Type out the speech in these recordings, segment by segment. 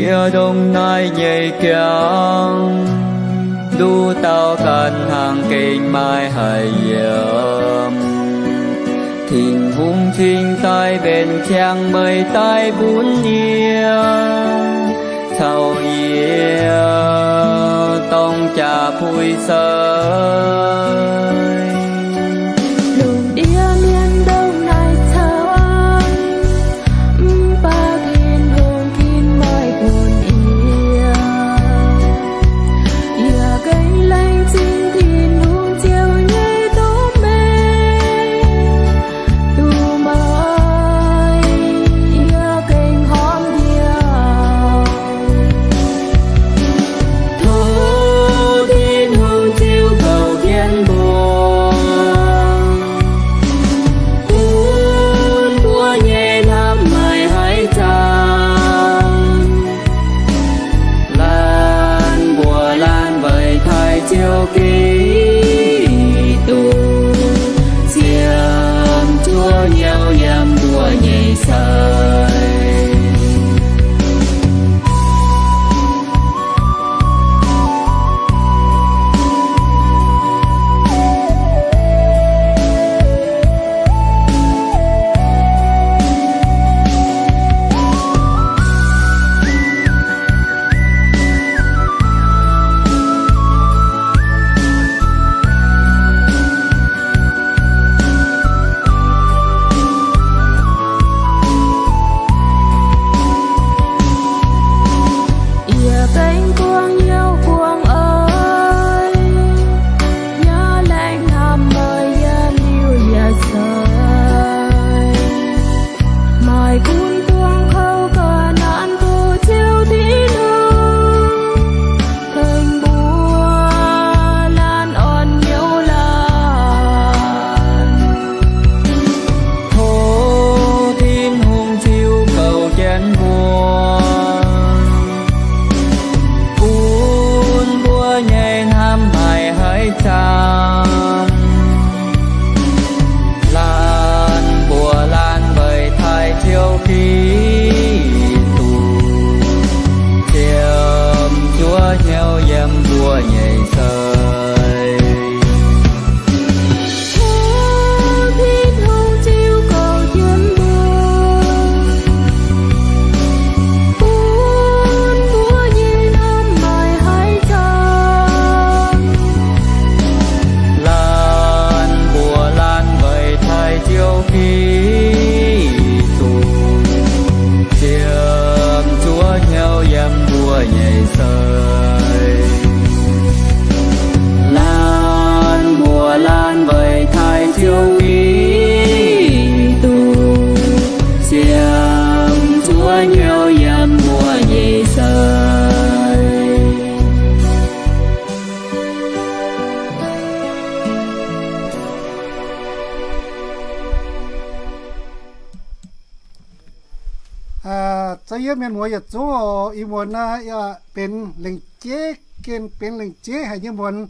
Yie ndongc naaiv nyei jangx, nduqc dauh ganh hnangv gengh maaih haic yiem. Tin-Hungh cingx daaih mbenc qangx meih daaih bun yie, caux yie dorng jaa-puix sai. Lungh ndiev mienh ndongc naaiv camv, mv baac Tin-Hungh ginv meih bun yie. Yie gengh laengz zingh Tin-Hungh Ziouv nyei doz-mengh, duqv meih yie gengh horpc ndiouh. Tov Tin-Hungh ziux gouv jienv mbuo, bun mbuo nyei hnamv maaih haaix zanc, laanh mbuox laanh weic taaih Ziouv Giduc, ziemx zuov hnyouv yiem mbuo nyei sei. Yie gengh buangh hnyouv buangh oix, yaac laengz hnamv meih yiem liuz yaac seix. Maaih gunv buangh kouv ga'naaiv tov Ziouv Tin-Hungh tengx mbuo laanh orn hnyouv laanh. Tov Tin-Hungh ziux gouv jienv mbuo, bun mbuo nyei hnamv maaih haaix zanc, laanh mbuox laanh weic taaih Ziouv Giduc, ziemx zuov hnyouv yiem mbuo nyei sei. Tov Tin-Hungh ziux gouv jienv mbuo, bun mbuo nyei hnamv maaih haaix zanc, laanh mbuox laanh weic taaih Ziouv Giduc, ziemx zuov hnyouv yiem mbuo nyei sei. Laanh mbuox laanh weic taaih Ziouv Giduc, ziemx zuov hnyouv yiem mbuo nyei sei. Zoux yie mienh muoz yietc zungv oc. Ih muonz naaiv benx lengc jeiv, gengh benx lengc jeiv haic nyei muonz,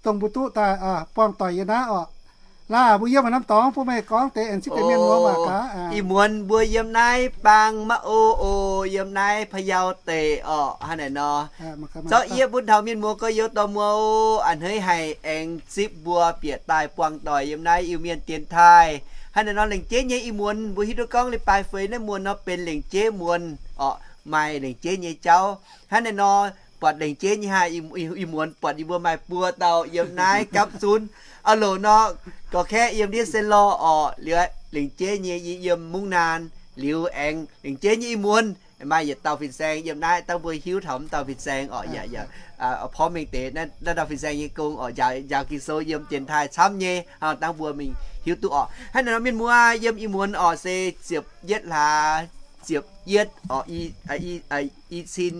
dongh mbuo duqv daaih buangh doic yiem naaiv oc. Laaix mbuo yiem haaix norm dorngx bun meih gorngv deix aengx zipv deix mienh muoz mangc gaax. Ih muonz mbuo yiem naaiv baang maiv o, o, yiem naaiv Payau deic orqc, hnangv naaic nor. Zorqv yie bun taux mienh muoz gorx-youz dorh muoz a'hneiv haic aengx zipv mbuo bieqc daaih buangh doic yiem naaiv Iu-Mienh dienx taaih. Hnangv naaic nor lengc jeiv nyei ih muonz mbuo hiuv duqv gorngv leiz-baaix feix naaiv muonz nor benx lengc jeiv muonz orqc, maaih lengc jeiv nyei jauv. Hnangv naaic nor buatc lengc jeiv nyei haih, ih muonz buatc yie mbuo maaih buo dauh yiem naaiv gapv zunv. Aa loc nor, gorx-kaeqv yiem ndiev se lorh orqc, liuz lengc jeiv nyei yie yiem Mungv Naan, liuz aengx lengc jeiv nyei ih muonz maaih yietc dauh fin-saeng yiem naaiv, dangh mbuo hiuv taux mv dauh fin-saeng orqc, yaac, yaac porv mengh deix naaiv dauh fin-saeng nyei gong orqc, njaaux Ging-Sou yiem dienx taaih camv nyei, dangh mbuo mingh hiuv duqv orqc. Hnangv naaic nor mienh muoz yiem ih muonz orqc se ziepc yietv hlaax ziepc yietv orqc, i cin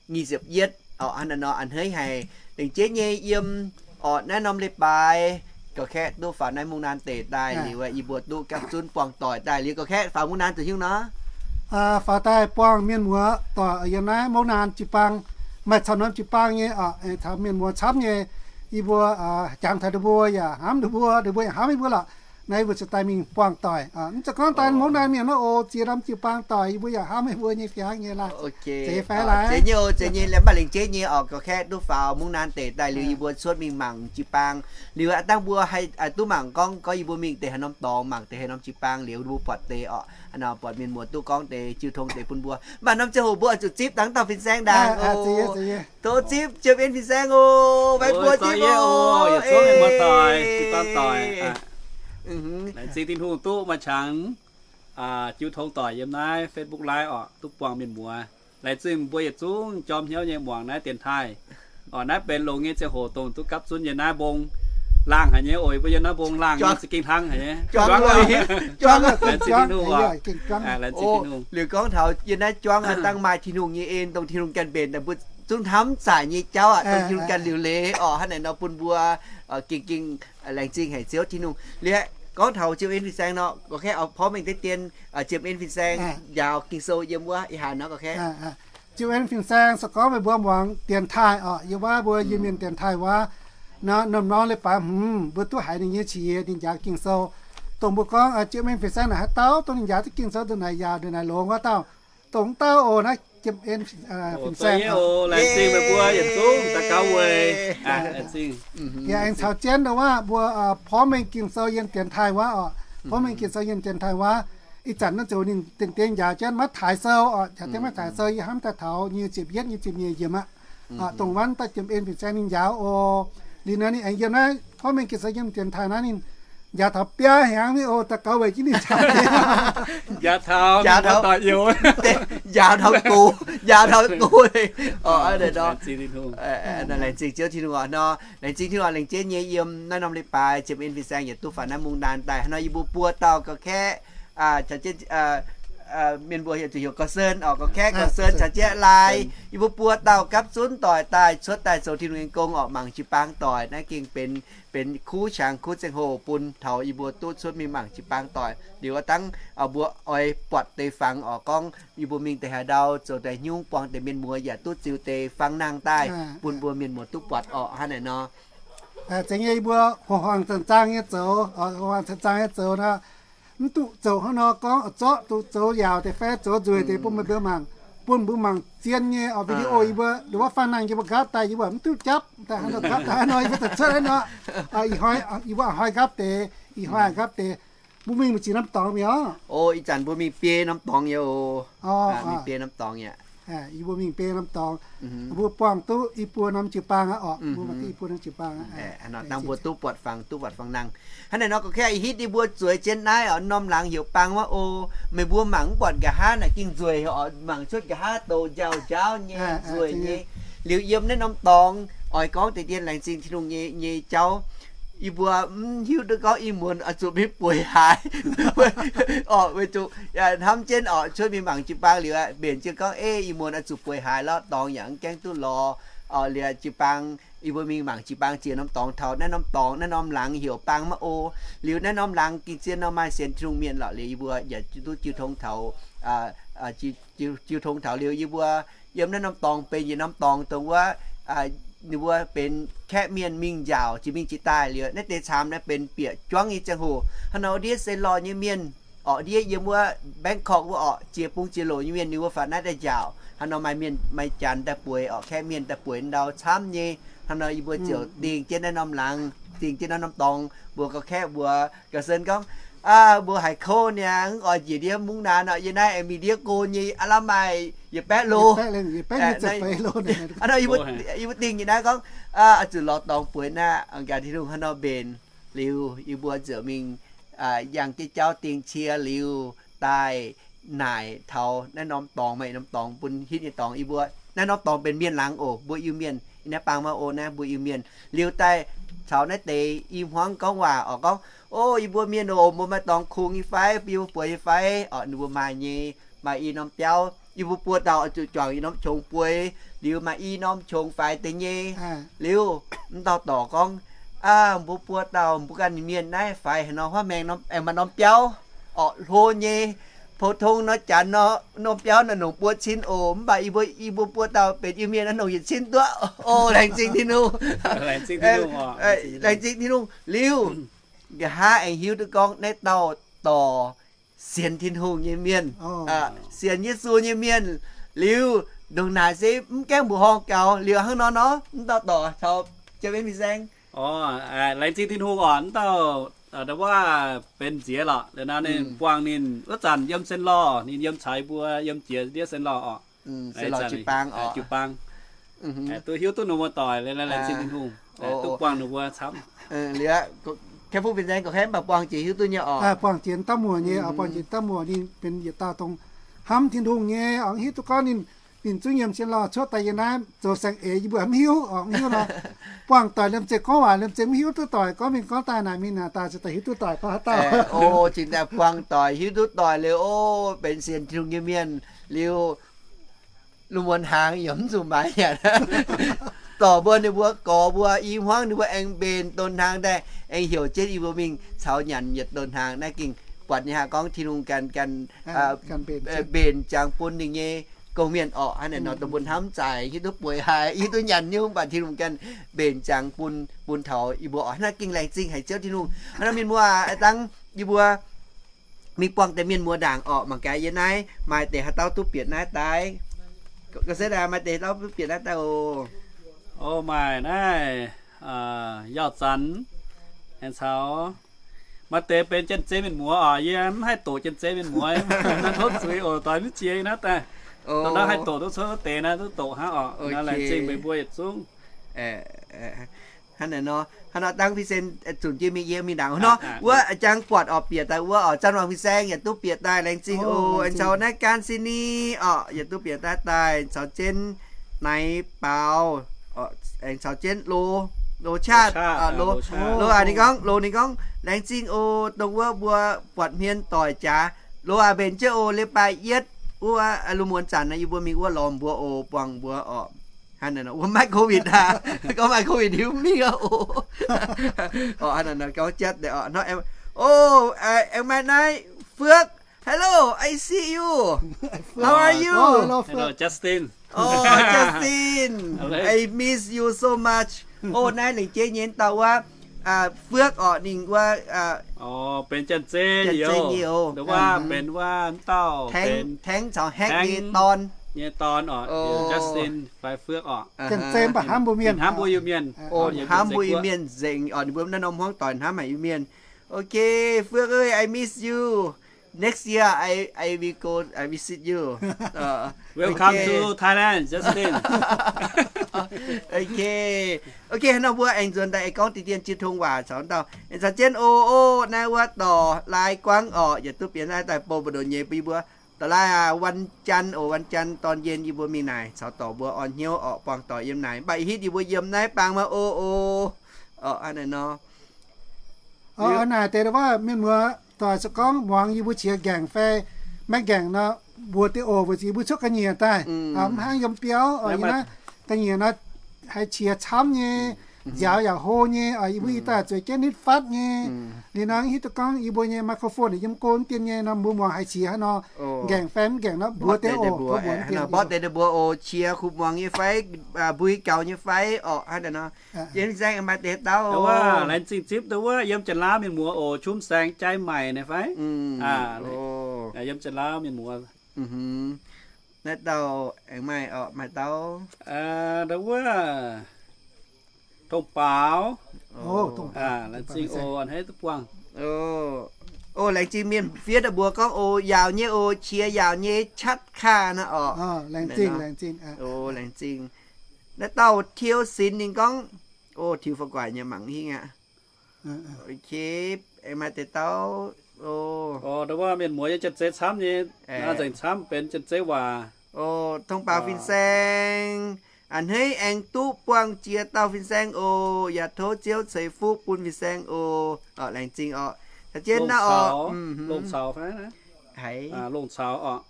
nyic ziepc yietv orqc. Hnangv naaic nor a'hneiv haic, lengc jeiv nyei yiem orqc naaiv norm leiz-baaix gorx-kaeqv duqv faaux naaiv Mungv Naan deic daaih liuz, yie mbuo duqv gapv zunv buangh doic daaih liuz gorx-kaeqv faaux Mungv Naan zuqc hiuv nor, faaux daaih buangh mienh muoz doic yiem naaiv Mungv Naan jiu-baang, maaih camv norm jiu-baang nyei orqc, caux mienh muoz camv nyei. Yie mbuo jangx taux ninh mbuo yaac hnamv ninh mbuo, ninh mbuo yaac hnamv yie mbuo lorqc. Naaiv mbuo ziouc daaih mingh buangh doic. Mv zeiz gorngv daaih mungv naaiv mienh nor oc, ziex norm jiu-baang doic, yie mbuo yaac hnamv meih mbuo nyei fiangx nyei laaix. Zeiz fai laaix? Zeiz nyei oc, zeiz nyei. Liemh mv baac lengc jeiv nyei oc, ga'kengx duqv faaux mungv naaiv deix daaih liuz yie mbuo cuotv mingh mangc jiu-baang. Liuz aqv dangh mbuo haih duqv mangc gorngv, gorngv yie mbuo mingh deix haaix norm dorngx, mangc deix haaix norm jiu-baang liuz mbuo buatc deix oc, buatc mienh muoz duqv gorngv deix jiu tong deix bun mbuo. Mv baac norm ziangh hoc mbuo oix zuqc zipv dangh dauh fin-saeng ndaangc oc. Tov zipv Jiem En fin-saeng oc. Mbuo zipv oc. Laengz zingh Tin-Hungh duqv maaih qangx jiu tong doic yiem naaiv Facebook Live oc, duqv buangh mienh muoz. Laengz zingh mbuo yietc zungv jorm hnyouv nyei muangx naaiv dienx taaih oc. Naaiv benx longx nyei ziangh hoc dongh duqv gapv zunv yiem naaiv mbong laangh haic nyei oc. Mbuo yiem naaiv mbong laangh nyei za'gengh hnangv haic nyei. Laengz zingh Tin-Hungh oc. Liuz gorngv taux yiem naaiv juangv aqv dangh maaih Tin-Hungh nyei en, dongh Tin-Hungh ganh mbenc daaih mbuo zungv hnamv zaaic nyei jauv aqv, dongh Tin-Hungh ganh liuc leiz oc. Hnangv naaic nor bun mbuo gengh gengh laengz zingh haic Ziouv Tin-Hungh. Liuz gorngv taux Jiem En fin-saeng nor, ga'kengx porv mengh deix dien Jiem En fin-saeng njaaux Ging-Sou yiem wuov ih hnoi nor ga'kengx. Jiem En fin-saeng se gorngv meih mbuo muangx dienx taaih oc, yiem wuov mbuo Iu-Mienh dienx taaih wuov, norm norm leiz-baaix hmz mbuo duqv haiz ninh nyei qiex ninh njaaux Ging-Sou. Dongh mbuo gorngv Jiem En fin-saeng naaic haaix dauh dongh ninh njaaux duqv Ging-Sou ndongc naaic yaauc ndongc naaic longx wuov dauh, dongh wuov dauh oc, naaiv Jiem En fin-saeng. Laengz zingh meih mbuo yietc zungv daux gaux weic. Yaac aengx caux jienv ndongc wuov mbuo porv mengh Ging-Sou yiem dienx taaih wuov oc, porv mengh Ging-Sou yiem dienx taaih wuov. Ih zanc naaiv ziouc ninh dien dien njaaux jienv Matv^taai Sou oc, njaaux jienv Matv^taai Sou yie hnamv daaih taux nyic ziepc yietv, nyic ziepc nyeic yiemc aqv. Dongh wuov daaih Jiem En fin-saeng ninh njaaux oc. Liuz nor ninh aengx yiem naaiv porv mengh Ging-Sou yiem dienx taaih naaiv ninh njaaux taux biaa hnyangx nyei oc, daux gaux weic jienv ninh caux, njaaux taux, njaaux taux gox, njaaux taux gox. Laengz zingh Ziouv Tin-Hungh oc nor, laengz zingh Tin-Hungh oc, lengc jeiv nyei yiem naaiv norm leiz-baaix Jiem En fin-saeng yietc duqv faaux naaiv mungv naaiv daaih. Hnangv nor yie mbuo buo dauh ga'kengx, mienh mbuo heuc zuqc heuc Gauh Sen oc, ga'kengx Gauh Sen caux jienv Lai, yie mbuo buo dauh gapv zunv doic daaih cuotv daaih zoux Tin-Hungh nyei gong oc, mangc jiu-baang doic. Naaiv gengh benx benx kuv qangx kuv ziangh hoc bun taux yie mbuo duqv cuotv mingh mangc jiu-baang doic. Liuz aqv dangh mbuo oix buatc deix fangx oc, gorngv yie mbuo mingh deix haaix ndau zoux deix haaix nyungc buangh deix mienh muoz yaac duqv ziux deix fang nangh daaih bun mbuo mienh muoz duqv buatc oc. Hnangv naaic nor, zeiz nyei yie mbuo huaang-huaang zaang-zaang nyei zoux, huaang-huaang zaang-zaang nyei zoux nor, mv duqv zoux hnangv nor gorngv zorqv duqv zoux yaauc deix fai zoux nzueic deix bun meih mbuo mangc, bun mbuo mangc zien nyei oc. Video yie mbuo ndongc wuov fang nangh yie mbuo nqaapv daaih yie mbuo mv duqv japv daaih hnangv nor, nqaapv daaih hnangv nor yie mbuo daaih cuotv hnangv nor. Ih hnoi yie mbuo a'hnoi nqaapv deix, ih hnoi nqaapv deix. Mbuo mingh mbu'ziex norm dorngx mi'aqv? O, ih zanc mbuo mingh biei norm dorngx nyei oc. Mingh biei norm dorngx nyei. Yie mbuo mingh biei norm dorngx. Mbuo buangh duqv i buo norm jiu-baang aqv oc. Mbuo buangh duqv i buo norm jiu-baang aqv. Dangh mbuo duqv buatc fangx, duqv buatc fangx nangh. Hnangv naaic nor, gorngv kaav ih hitv yie mbuo zueiz jienv naaiv oc, norm laangz heuc Baang Ma'o. Meih mbuo mangc mv buatc nqa'haav naaic gengh nzueic oc, mangc cuotv nqa'haav douz njaaux njaaux nyei, nzueic nyei. Liuz yiem naaiv norm dorngx, oix gorngv deix dien laengz zingh Tin-Hungh nyei, nyei jauv. Yie mbuo mv hiuv duqv gorngv ih muonz oix zuqc mingh bueix haaix. Oc, weic zuqc hnamv jienv oc, cuotv mingh mangc jiu-baang liuz aqv, mbenc jienv gorngv, Ei, ih muonz oix zuqc bueix haaix lorqc, dorngx yaac mv gaengh duqv lorz. Oc, liuz jiu-baang, yie mbuo mingh mangc jiu-baang ziex norm dorngx, taux naaiv norm dorngx, naaiv norm laangz heuc Baang Ma'o. Liuz naaiv norm laangz gengh zien nor maaih sienx Tin-Hungh mienh lorqc. Liuz yie mbuo yaac duqv jiu tong taux, jiu tong taux liuz yie mbuo yiem naaiv norm dorngx benx yietc norm dorngx dongh wuov, ninh mbuo benx kaeqv mienh mingh njaaux jiex mingh jiex daaih liuz, naaiv deix camv naaiv benx bieqc juangv nyei ziangh hoc. Hnangv nor ndiev se lorh nyei mienh, oc, ndiev yiem wuov Bangkok wuov oc, jiex bung jiex loc nyei mienh ninh mbuo faaux naaiv daaih njaaux. Hnangv nor maaih mienh maaih janx daaih bueix oc, kaeqv mienh daaih bueix ndau camv nyei. Hnangv nor yie mbuo ziouc dingh jienv naaiv norm laangz, dingh jienv naaiv norm dorngx, mbuox ga'kaeqv mbuox Ga'sen gorngv, Aa, mbuo haiz kouv niaa, mv oix njiec ndiev mungv naaiv nor, yie naaiv aengx mingh ndiev go nyei, aav lamh maaih yietc baeqv lo. Hnangv nor yie mbuo dingh nyei naaiv gorngv, Aa, oix zuqc lorz dorngx bueix naaiv, a'gaax Tin-Hungh hnangv nor mbenc. Liuz yie mbuo ziouc mingh yangh jienv jauv dingh cie liuz daaih naaic taux naaiv norm dorngx, maaih norm dorngx bun hitv nyei dorngx. Yie mbuo naaiv norm dorngx benx mienh laangz oc, mbuo Iu-Mienh. Naaiv Baang Ma'o naaiv mbuo Iu-Mienh. Liuz daaih caux naaiv deix i hmuangv gorngv waac oc, gorngv, O, yie mbuo mienh oc, mbuo maaih dorngx kungx nyei fai? Yie mbuo bueix nyei fai? Oc, ninh mbuo maaih nyei. Maaih i norm biauv, yie mbuo buo dauh oix zuqc juangc i norm qongx bueix. Liuz maaih i norm qongx faix deix nyei. Liuz mv dauh dorc gorngv, Aa, mbuo buo dauh mbuo ganh mienh naaiv faix haaix nor huaav maengx aengx maaih norm biauv, orqc, hlo nyei. Pou-tong nor janx nor, norm biauv naaiv nongc buo cin oc, mv baac yie mbuo, yie mbuo buo dauh benx Iu-Mienh naaiv nongc yietc cin duqv. O, laengz zingh Tin-Hungh. Laengz zingh Tin-Hungh. Liuz nqa'haav aengx hiuv duqv gorngv naaiv dauh dorc sienx Tin-Hungh nyei mienh, sienx Yesu nyei mienh, liuz ndongc naaic se mv gaengh mbuoqc horngh gaux, liuz hnangv nor nor, mv dauh dorc caux Janx-Ven Fin-Saeng. Laengz zingh Tin-Hungh oc, mv dauh nda'wuov benx nziex lorqc. Liuz nor ninh buangh ninh wuov zanc yiem Senlorh, ninh yiem caux yie mbuo yiem jiex ndiev Senlorh oc. Jiu-baang, duqv hiuv duqv ninh mbuo doic, laengz zingh Tin-Hungh, duqv buangh ninh mbuo camv. Liuz, Kaiv Fuqv Fin-Saeng gorqv-kaeqv mv baac buangh jiex hiuv duqv nyei oc. Buangh jiex dauh muoc nyei, buangh jiex dauh muoc ninh benx yietc dauh dongh hnamv Tin-Hungh nyei, hnangv hiuv duqv gorngv ninh, ninh zungv yiem Senlorh cuotv daaih yiem naaiv zoux saeng-eix, yie mbuo mv hiuv oc, mv hiuv nor. Buangh doic liemh zeih gorngv waac, liemh zeih mv hiuv duqv doic, gorngv mingh gorngv daaih naaic mingh naaic daaih, ziouc daaih hiuv duqv doic gorngv haaix dauh. O, cingx daaih buangh doic hiuv duqv doic liuz, o, benx sienx Tin-Hungh nyei mienh liuz, lungh muonz hnaangx yaac mv zuqc maaiz nyanc. Dorc mbuo ninh mbuo gorx mbuo i hmuangv ninh mbuo aengx mbenc donx hnaangx daaih, aengx heuc jienv yie mbuo mingh caux nyanc yietc donx hnaangx. Naaiv gengh buatc nyei haic gorngv Tin-Hungh ganh, ganh mbenc ziangx bun ninh nyei gong-mienh orqc. Hnangv naaic nor dongh mbuo hnamv zaaic, hiuv duqv bueix haic, hiuv duqv nyanc nyei, mv baac Tin-Hungh ganh mbenc ziangx bun, bun taux yie mbuo orqc. Hnangv naaiv gengh laengz zingh haic Ziouv Tin-Hungh. Hnangv nor mienh muoz, dangh yie mbuo mingh buangh deix mienh muoz ndaangc orqc, mangc gaax yie naaiv maaih deix haaix dauh duqv bieqc naaiv daaih. Ga'setv aac, maaih deix haaix dauh duqv bieqc naaiv daaih oc. O, maaih naaiv Yaauh Zanx, aengx caux maaih deix benx Janx-Zei mienh muoz oc. Yie mv haih doqc Janx-Zei mienh muoz, naaiv tov zuiz oc, doix mv jiex naaiv daaih. Dongh naaiv haih doqc duqv cuotv wuov deix naaiv duqv doqc hnangv oc. Naaiv laengz zingh meih mbuo yietc zungv. Hnangv naaic nor, hnangv nor dangh Fin-Saeng zunc jienv mingh yie mingh ndaangc nor, wuov jangx buatc oc, bieqc daaih wuov oc, Zanc Wangc Fin-Saeng yaac duqv bieqc daaih, laengz zingh oc. Aengx caux naaiv Gan Sin Ni oc, yaac duqv bieqc daaih daaih, caux jienv Naix Baaux, aengx caux jienv Lo, Lo Qaqv, Lo, Lo aac ninh gorngv, Lo ninh gorngv, laengz zingh oc, dongh wuov mbuo buatc hmien doic jaax. Lo aac mbenc jienv oc, leiz-baaix yietv wuov lungh muonz zanc naaiv yie mbuo mingh wuov lorz mbuo oc, buangh mbuo oc. Hnangv naaic nor, wuov maaih covid aqv, gorngv maaih covid hiuv mingh aqv oc. Hnangv naaic nor gorngv jatv deix oc. O, aengx maaih naaiv Fuoqv. Hello, I see you. How are you? Hello, Justin. Oh, Justin, I miss you so much. O, naaiv lengc jeiv nyei dauh wuov Fuoqv oc, ninh wuov benx Janx-Zei nyei oc. Wuov benx wuov dauh Tengx caux Haeqv nyei dorn. Nyei dorn oc, Justin fai Fuoqv oc. Janx-Zei mv baac hnamv mbuo Mienh, hnamv mbuo Iu-Mienh, hnamv mbuo Iu-Mienh nzengc oc. Ninh mbuo naaiv norm hmuangv doic hnamv haic Iu-Mienh. Okay, Fuoqv ơi, I miss you. Next year I, I will go, I visit you. Welcome to Thailand, Justin. Okay. Okay, hnangv nor mbuo aengx nzuonx daaih aengx gorngv deix dien jiex tong waac caux dauh. Aengx caux jienv o, o, naaiv wuov dorc Lai Guangv orqc, yietc duqv bieqc naaiv daaih bouh mbu'ndongx nyei bun yie mbuo. Dorc Lai aac, วันจันทร์ oc, วันจันทร์ ตอนเย็น yie mbuo mingh naaic caux dorc mbuo orn hnyouv orqc, buangh doic yiem naaic. Mv baac ih hitv yie mbuo yiem naaiv baang maiv o, o. Orqc, hnangv naaic nor. Naaic deix wuov mienh muoz doic se gorngv muangx yie mbuo qiex nqaengc fai maiv nqaengc nor, mbuox deix oc, weic zuqc yie mbuo cuotv ga'nyiec daaih, mv hnangv yiem biauv. Yie naaiv ga'nyiec nor, haiz qiex camv nyei, nziaaux yaac hlo nyei. Yie mbuo ih daaih zueiz jienv nitv fatv nyei. Liuz nor hiuv duqv gorngv yie mbuo nyei microphone yiem go mv dien nyei nor, mbuo muangx haiz qiex hnangv nor, nqaengc fai mv nqaengc nor, mbuox deix oc, mbuox mbuo mbuox deix oc, mbuox deix mbuox oc, qiex kuv muangx nyei fai, mbui gaux nyei fai orqc, hnangv naaic nor. Jiex mingh saeng maaih deix dauh. Laengz zingh zipv deix wuov yiem Janx-Laauv mienh muoz oc, Qum Saeng Jai Maic naaic fai? Yiem Janx-Laauv mienh muoz. Naaiv dauh aengx maaih orqc, maaih dauh. Deix wuov Tong Baaux. Laengz zingh oc, hneiv duqv buangh. O, laengz zingh mienh fiev daaih mbuox gorngv oc, yaauc nyei oc, qiex yaauc nyei, qatv kaav naaiv orqc. Laengz zingh, laengz zingh. Naaiv dauh Tiux Sinx ninh gorngv, o, tiux fa'guaaic nyei mangc hingh aqv. Ok, aengx maaih deix dauh. O, deix wuov mienh muoz yiem Janx-Zei camv nyei, nzengc camv benx Janx-Zei waac. O, Tong Baaux Fin-Saeng, a'hneiv aengx duqv buangh jiex dauh Fin-Saeng oc. Yaac tov Ziouv ceix fuqv bun Fin-Saeng oc. Orqc, laengz zingh orqc. Caux jienv naaiv orqc, longc caux fai? Haiz longc caux orqc.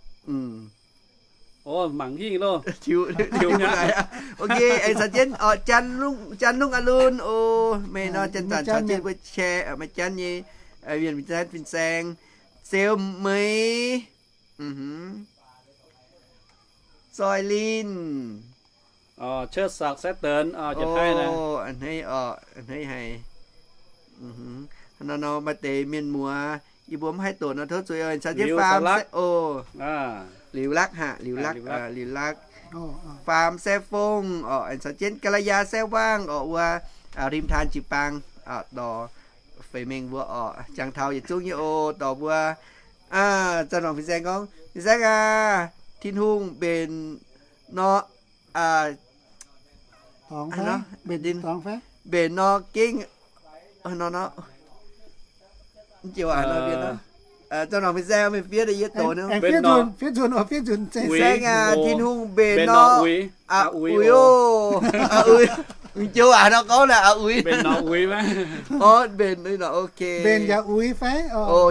O, mangc hingh loh. Ok, aengx caux jienv orqc, Janx Lungh A'lun oc. Meih nor janx-zanc caux jienv mbuo share maaih janx nyei, mienh Fin-Saeng, Zeux Meix, Zoih Linh, Cuotv Saqc Saeqv Deix, a'hneiv orqc, a'hneiv haic. Nor nor maaih deix mienh muoz, yie mbuo mv haih doqc nor tov zuiz oc. Aengx caux jienv Faam Saeqv, o, Liuz Lakv haic, Liuz Lakv, Liuz Lakv, Faam Saeqv Fongv oc, aengx caux jienv Gaa^laa^yaa Saeqv Wangv oc, wuov ริมทาน jiu-baang, dorh feix mengh mbuo oc. Jangx taux yietc zungv nyei oc, dorh mbuo, zaux nongc fin-saeng gorngv, fin-saeng aac, Tin-Hungh mbenc nor, mbenc nor gengh, nor, zaux nongc fin-saeng, mienh fiev deix yie doqc nor. Fin-saeng aac, Tin-Hungh mbenc nor, uix oc, uix, m'jouv aac nor gorngv naaic, uix, mbenc nor, ok, mbenc yaac uix fai?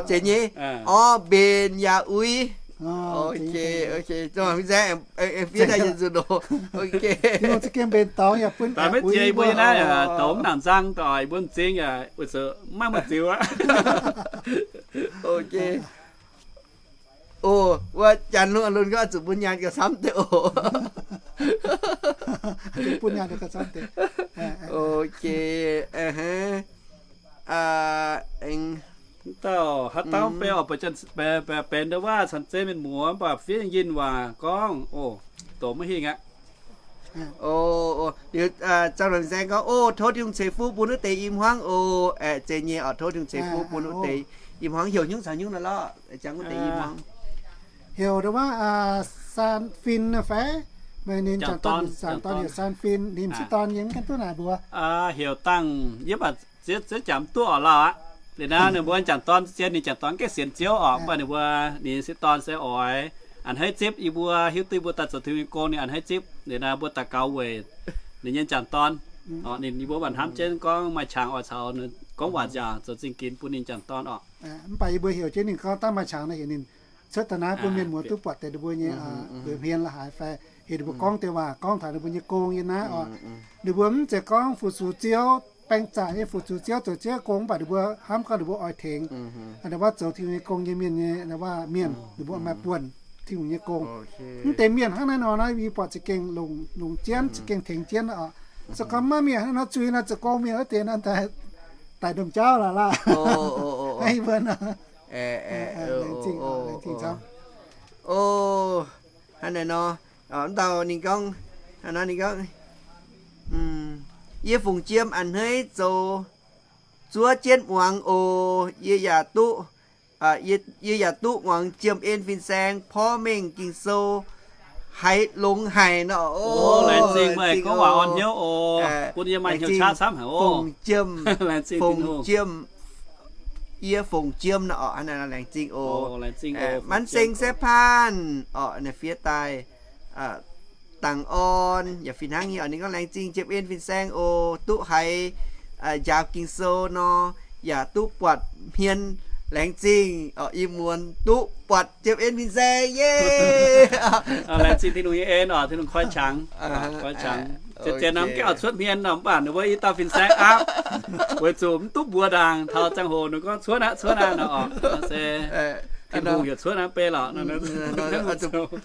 Zeiz nyei. Orv, mbenc yaac uix. Ok, ok, zaux nongc fin-saeng, aengx fiev daaih yietc nzunc oc. Ok, Tin-Hungh za'gengh mbenc dorngx yaac bun, daaih maiv ziex mbuo yie naaiv douz mv nangc nzang doic, mbuo m'zing yaac weic zuqc maiv maaih ziux aqv. Ok. O, wuov janx lunx lunx gorngv zuqc bun nyaanh gauh camv deix oc. Bun nyaanh gauh camv deix. Ok, aengx, mv dauh haaix dauh mv bei oc, benx ndau wuov caux zeiv mienh muoz, mv baac fiev yinh waac gorngv, o, doqc maiv hingh aqv. O, liuz zaux nongc fin-saeng gorngv, o, tov Tin-Hungh ceix fuqv bun wuov deix i hmuangv oc. Aeqv, zeiz nyei oc, tov Tin-Hungh ceix fuqv bun wuov deix i hmuangv. Heuc hnyungv caux hnyungv nor lorqc, jangx wuov deix i hmuangv. Heuc ndau wuov, Saan Fin fai? Meih ninh janx-dorn, janx-dorn heuc Saan Fin, ninh m'sieqv dorn yiem ganh duqv naaic mbuox. Heuc dangh yie mv baac zieqv jangx duqv oc lauh aqv. Liuz naaiv ninh mbuo janx-dorn zien, ninh janx-dorn gaengh sienx Ziouv oc, mv baac ninh mbuo ninh sieqv dorn se oix a'hneiv zipv yie mbuo, hiuv duqv yie mbuo daaih zoux Tin-Hungh nyei gong, ninh a'hneiv zipv. Liuz naaiv mbuo daux gaux weic ninh nyei janx-dorn. Ninh yie mbuo mv baac hnamv jienv gorngv maaih qangx oix caux ninh gorngv waac nziaauc zoux zingh ginx bun ninh janx-dorn oc. Mv baac yie mbuo heuc jienv ninh gorngv dangh maaih qangx nor, heuc ninh cuotv daaih naaiv bun mienh muoz duqv buatc deix ninh mbuo nyei mbuoqc hmien la'haaix fai, heuc ninh mbuo gorngv deix waac, gorngv taux ninh mbuo nyei gong nyei naaiv oc. Ninh mbuo mv zeiz gorngv fu-sux Ziouv, baeng zaqc nyei fu-sux Ziouv zoux Ziouv gong, mv baac ninh mbuo hnamv gorngv ninh mbuo oix tengx ndau wuov zoux Tin-Hungh nyei gong nyei mienh nyei ndau wuov mienh, ninh mbuo maaih buonc Tin-Hungh nyei gong. Mv deix mienh hnangv naaiv nor naaiv, yie buatc za'gengh longc, longc jienv, za'gengh tengx jienv oc. Se gorngv maiv mienh hnangv nor zuiz nor, zoux gong mienh wuov deix nor, daaih ndongc jauv la'haaix laanh. Mbuo nor, laengz zingh, laengz zingh camv. O, hnangv naaiv nor, mv dauh ninh gorngv, ninh gorngv, yie fungc jiem a'hneiv zoux zuov jienv muangx oc. Yie yaac duqv, yie yaac duqv muangx Jiem En Fin-Saeng porv mengh Ging-Sou haiz longx haic nor. O, laengz zingh meih gorngv waac orn hnyouv oc, bun yie maaih hnyouv qaqv camv haic oc. Fongc Jiem, Fongc Jiem, yie Fongc Jiem nor oc. Laengz zingh oc. Manv Seng Saeqv Paanh oc, naaiv fiev daaih dangx orn yaac fih hnangv nyei oc. Ninh gorngv, laengz zingh Jiem En Fin-Saeng oc, duqv haiz njaaux Ging-Sou nor, yaac duqv buatc hmien. Laengz zingh oc, ih muonz duqv buatc Jiem En Fin-Saeng, yie. Laengz zingh Tin-Hungh nyei en oc, Tin-Hungh koi qangx, koi qangx. Zien-zien nor mv gaengh oix cuotv hmien nor, mv baac ninh mbuo i dauh fin-saeng aapv, weic zuqc mv duqv mbuox ndaangc, taux ziangh hoc ninh gorngv cuotv aqv, cuotv aqv nor oc. Se Tin-Hungh heuc cuotv aqv, beiv lorqc.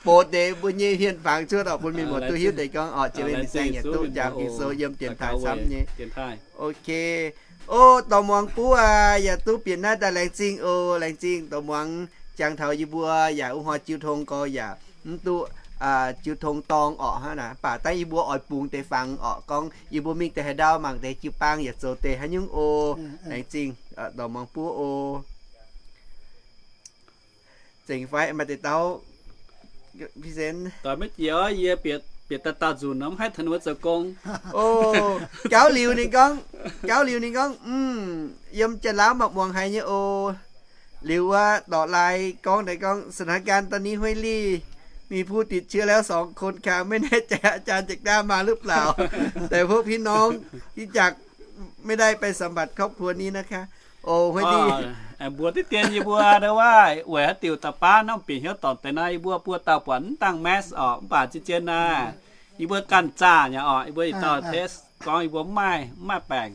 Box deix mbuo nyei hmien fangx cuotv oc, bun mienh muoz duqv hiuv deix gorngv oc, Jiem En Fin-Saeng yaac duqv njaaux Ging-Sou yiem dienx taaih camv nyei. Ok. O, dorh muangx buv aac, yaac duqv bieqc naaiv daaih, laengz zingh oc, laengz zingh dorh muangx. Jangx taux yie mbuo yaac wuov hnoi jiu tong gorx yaac mv duqv jiu tong dorng orqc hnangv naaic, mv baac dangv yie mbuo oix bungx deix fangx orqc, gorngv yie mbuo mingh deix haaix ndau mangc deix jiu-baang yaac zoux deix haaix nyungc oc. Laengz zingh dorh muangx buov oc. Zengc fai maaih deix dauh, doix maiv jiex, yie bieqc daaih dauh nzunc nor mv haih taux ninh mbuo zoux gong. O, jauv liuz ninh gorngv, jauv liuz ninh gorngv, yiem Janx-Laauv maaih muangx haiz nyei oc. Liuz wuov dorc lai gorngv deix gorngv สถานการณ์ตอนนี้ ห้วยลี่ มีผู้ติดเชื้อแล้วสองคนค่ะ ไม่แน่ใจอาจารย์จะกล้ามาหรือเปล่า แต่พวกพี่น้องที่จากไม่ได้ไปสัมผัสครอบครัวนี้นะคะ O, mbuox diqv dien yie mbuo ndau wuov weic haaix diuc da'baav norm bieqc hnyouv dorngc deix naaiv, yie mbuo buo dauh buatc mv dangh mask orqc, mv baac zien-zien naaiv yie mbuo ganh zaah nyei orqc, yie mbuo yietc dauh test gorngv yie mbuo mv maaih, mv maaih baengc.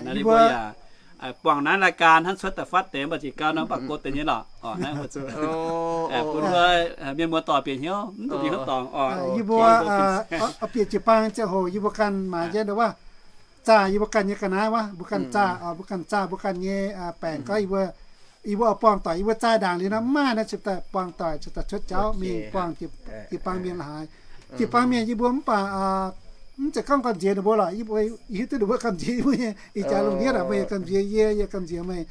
Naaiv yie mbuo yaac buangh naaiv รายการ hnangv cuotv da'fav deix, mv baac jiex gau nor mv baac go deix nyei lorqc. Naaiv bun mbuo mienh muoz-doic bieqc hnyouv, mv duqv bieqc hnyouv dorngc orqc. Yie mbuo bieqc jiu-baang ziangh hoc yie mbuo ganh maaiz jienv ndau wuov zaah yie mbuo ganh nyei ga'naaiv wuov, mbuo ganh zaah, mbuo ganh zaah mbuo ganh nyei baengc gorngv yie mbuo, yie mbuo oix buangh doic, yie mbuo zaah ndaangc liuz nor, mv maaih naaiv ziepc daaih buangh doic, ziepc daaih cuotv jauv mingh buangh jiu-baang mienh la'haaix. Jiu-baang mienh yie mbuo mv baac mv zeiz gorngv gamh nziex ninh mbuo lorqc, yie mbuo hiuv duqv ninh mbuo gamh nziex yie mbuo nyei, ih jaax lungh ndiev aac, meih yaac gamh nziex yie, yie gamh nziex meih.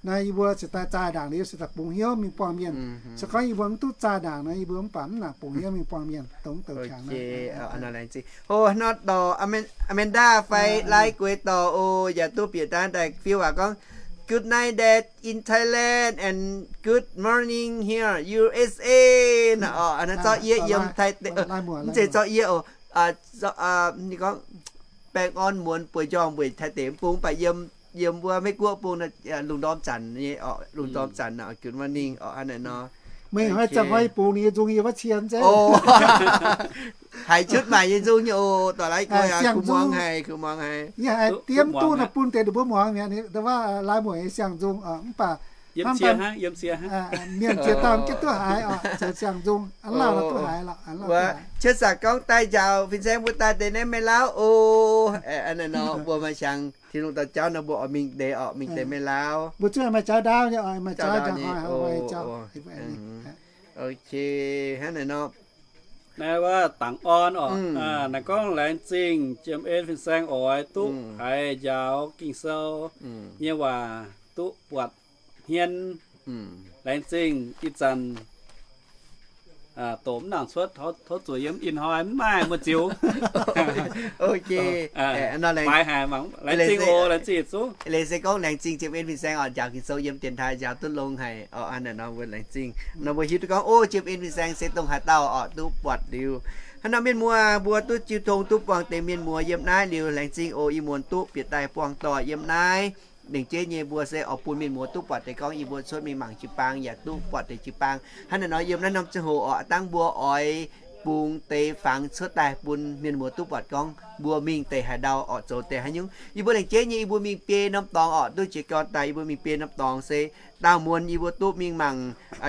Naaiv yie mbuo ziouc daaih zaah ndaangc liuz ziouc daaih bungx hnyouv mingh buangh mienh. Se gorngv yie mbuo mv duqv zaah ndaangc nor, yie mbuo mv baac mv nangc bungx hnyouv mingh buangh mienh, dongh mv douc qangx naaiv. Laengz zingh hov, hnangv nor dorh Amanda fai Lai Gueix dorh o, yaac duqv bieqc daaih daaih fiou waac gorngv, Good night, Dad, in Thailand, and good morning here, U S A. Naaiv zorqv yie yiem Taiv deic, mv zeiz zorqv yie oc. Ninh gorngv, baengh orn muonz bueix njormh mbuo Taiv deic mv bung, mv baac yiem, yiem wuov Meiv Guoqv bung, lungh ndorm zanc nyei oc, lungh ndorm zanc oc, good morning oc, hnangv naaiv nor. Meih hnoi zanc hnoi bungx ninh nyei nzung yie wuov cie nzengc. Haiz cuotv maaic nyei nzung nyei oc, dorh Lai Gueix aqv, kuh muangx haic, kuh muangx haic. Yie haiz diemv duqv nor bun deix ninh mbuo muangx mi'aqv, wuov Lai Muoc nyei siang-nzung mv baac mienh ziex dauh mv duqv haiz oc, zoux siang-nzung aav lauh nor duqv haiz lorqc. Cuotv saac gorngv daaih njaaux fin-saeng mbuo daaih deix naaiv Meiv Lauv oc. Hnangv naaiv nor mbuo maaih qangx Tin-Hungh dorh jauv nor mbuo oix mingh deix oc, mingh deix Meiv Lauv. Mbuo zuqc maaih jauv ndaauv nyei oc, maaih jauv ndaauv nyei. Ok, hnangv naaiv nor. Naaiv wuov dangx orn oc, naaiv gorngv laengz zingh Jiem En fin-saeng oix duqv haiz njaaux Ging-Sou nyei waac duqv buatc hmien. Laengz zingh ih zanc doqc mv nangc cuotv, tov zuqc yiem ih hnoi mv maaih muoz-ziux. Ok, laengz zingh oc, laengz zingh yietc zungv. Laengz se gorngv laengz zingh Jiem En fin-saeng oc, njaaux Ging-Sou yiem dienx taaih njaaux duqv longx haic oc. Hnangv naaiv nor mbuo laengz zingh nor mbuo hiuv duqv gorngv, o, Jiem En fin-saeng se dongh haaix dauh oc, duqv buatc liuz. Hnangv nor mienh muoz mbuo duqv jiu tong duqv buangh deix mienh muoz yiem naaiv liuz, laengz zingh oc, ih muonz duqv bieqc daaih buangh doic yiem naaiv. Lengc jeiv nyei mbuo se oix bun mienh muoz duqv buatc deix gorngv yie mbuo cuotv mingh mangc jiu-baang yaac duqv buatc deix jiu-baang. Hnangv naaiv nor yiem naaiv norm ziangh hoc oc, dangh mbuo oix bungx deix fangx cuotv daaih bun mienh muoz duqv buatc gorngv mbuo mingh deix haaix ndau oc, zoux deix haaix nyungc. Yie mbuo lengc jeiv nyei yie mbuo mingh biei norm dorngx oc, duqv jiez gorn daaih yie mbuo mingh biei norm dorngx se daauh muonz yie mbuo duqv mingh mangc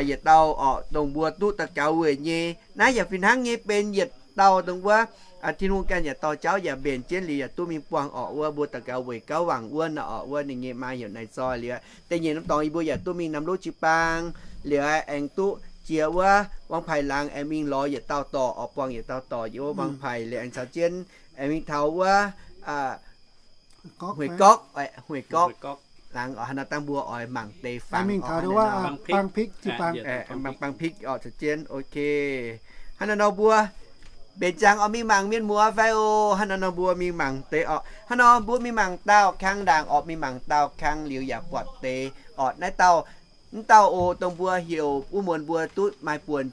yietc dauh oc, dongh mbuo duqv daux gaux weic nyei. Naaiv yaac fih hnangv nyei benx yietc dauh dongh wuov Tin-Hungh ganh yaac dorh jauv yaac mbenc jienv liuz yaac duqv mingh buangh oc, wuov mbuo daux gaux weic gauv wangc wuov nor oc, wuov ninh nyei maa heuc Naaiv Zoih liuz. Da'nyeic norm dorngx yie mbuo yaac duqv mingh Namx Luv jiu-baang liuz aengx duqv jiex wuov Wangv Paaix Laangz aengx mingh lorz yietc dauh dorc oc, buangh yietc dauh dorc yiem wuov Wangv Paaix liuz aengx caux jienv aengx mingh taux wuov Hueic Gorqv, Hueic Gorqv Laangz oc. Hnangv nor dangh mbuo oix mangc deix fangx oc, Bangv Pikv, Bangv Pikv oc, caux jienv. Ok, hnangv nor nor mbuo mbenc ziangx oix mingh mangc mienh muoz fai oc. Hnangv nor nor mbuo mingh mangc deix oc. Hnangv nor mbuo mingh mangc dauh kang ndaangc oc, mingh mangc dauh kang liuz yaac buatc deix oc. Naaiv dauh, mv dauh oc, dongh mbuo heuc wuov muonz mbuo duqv maaih buonc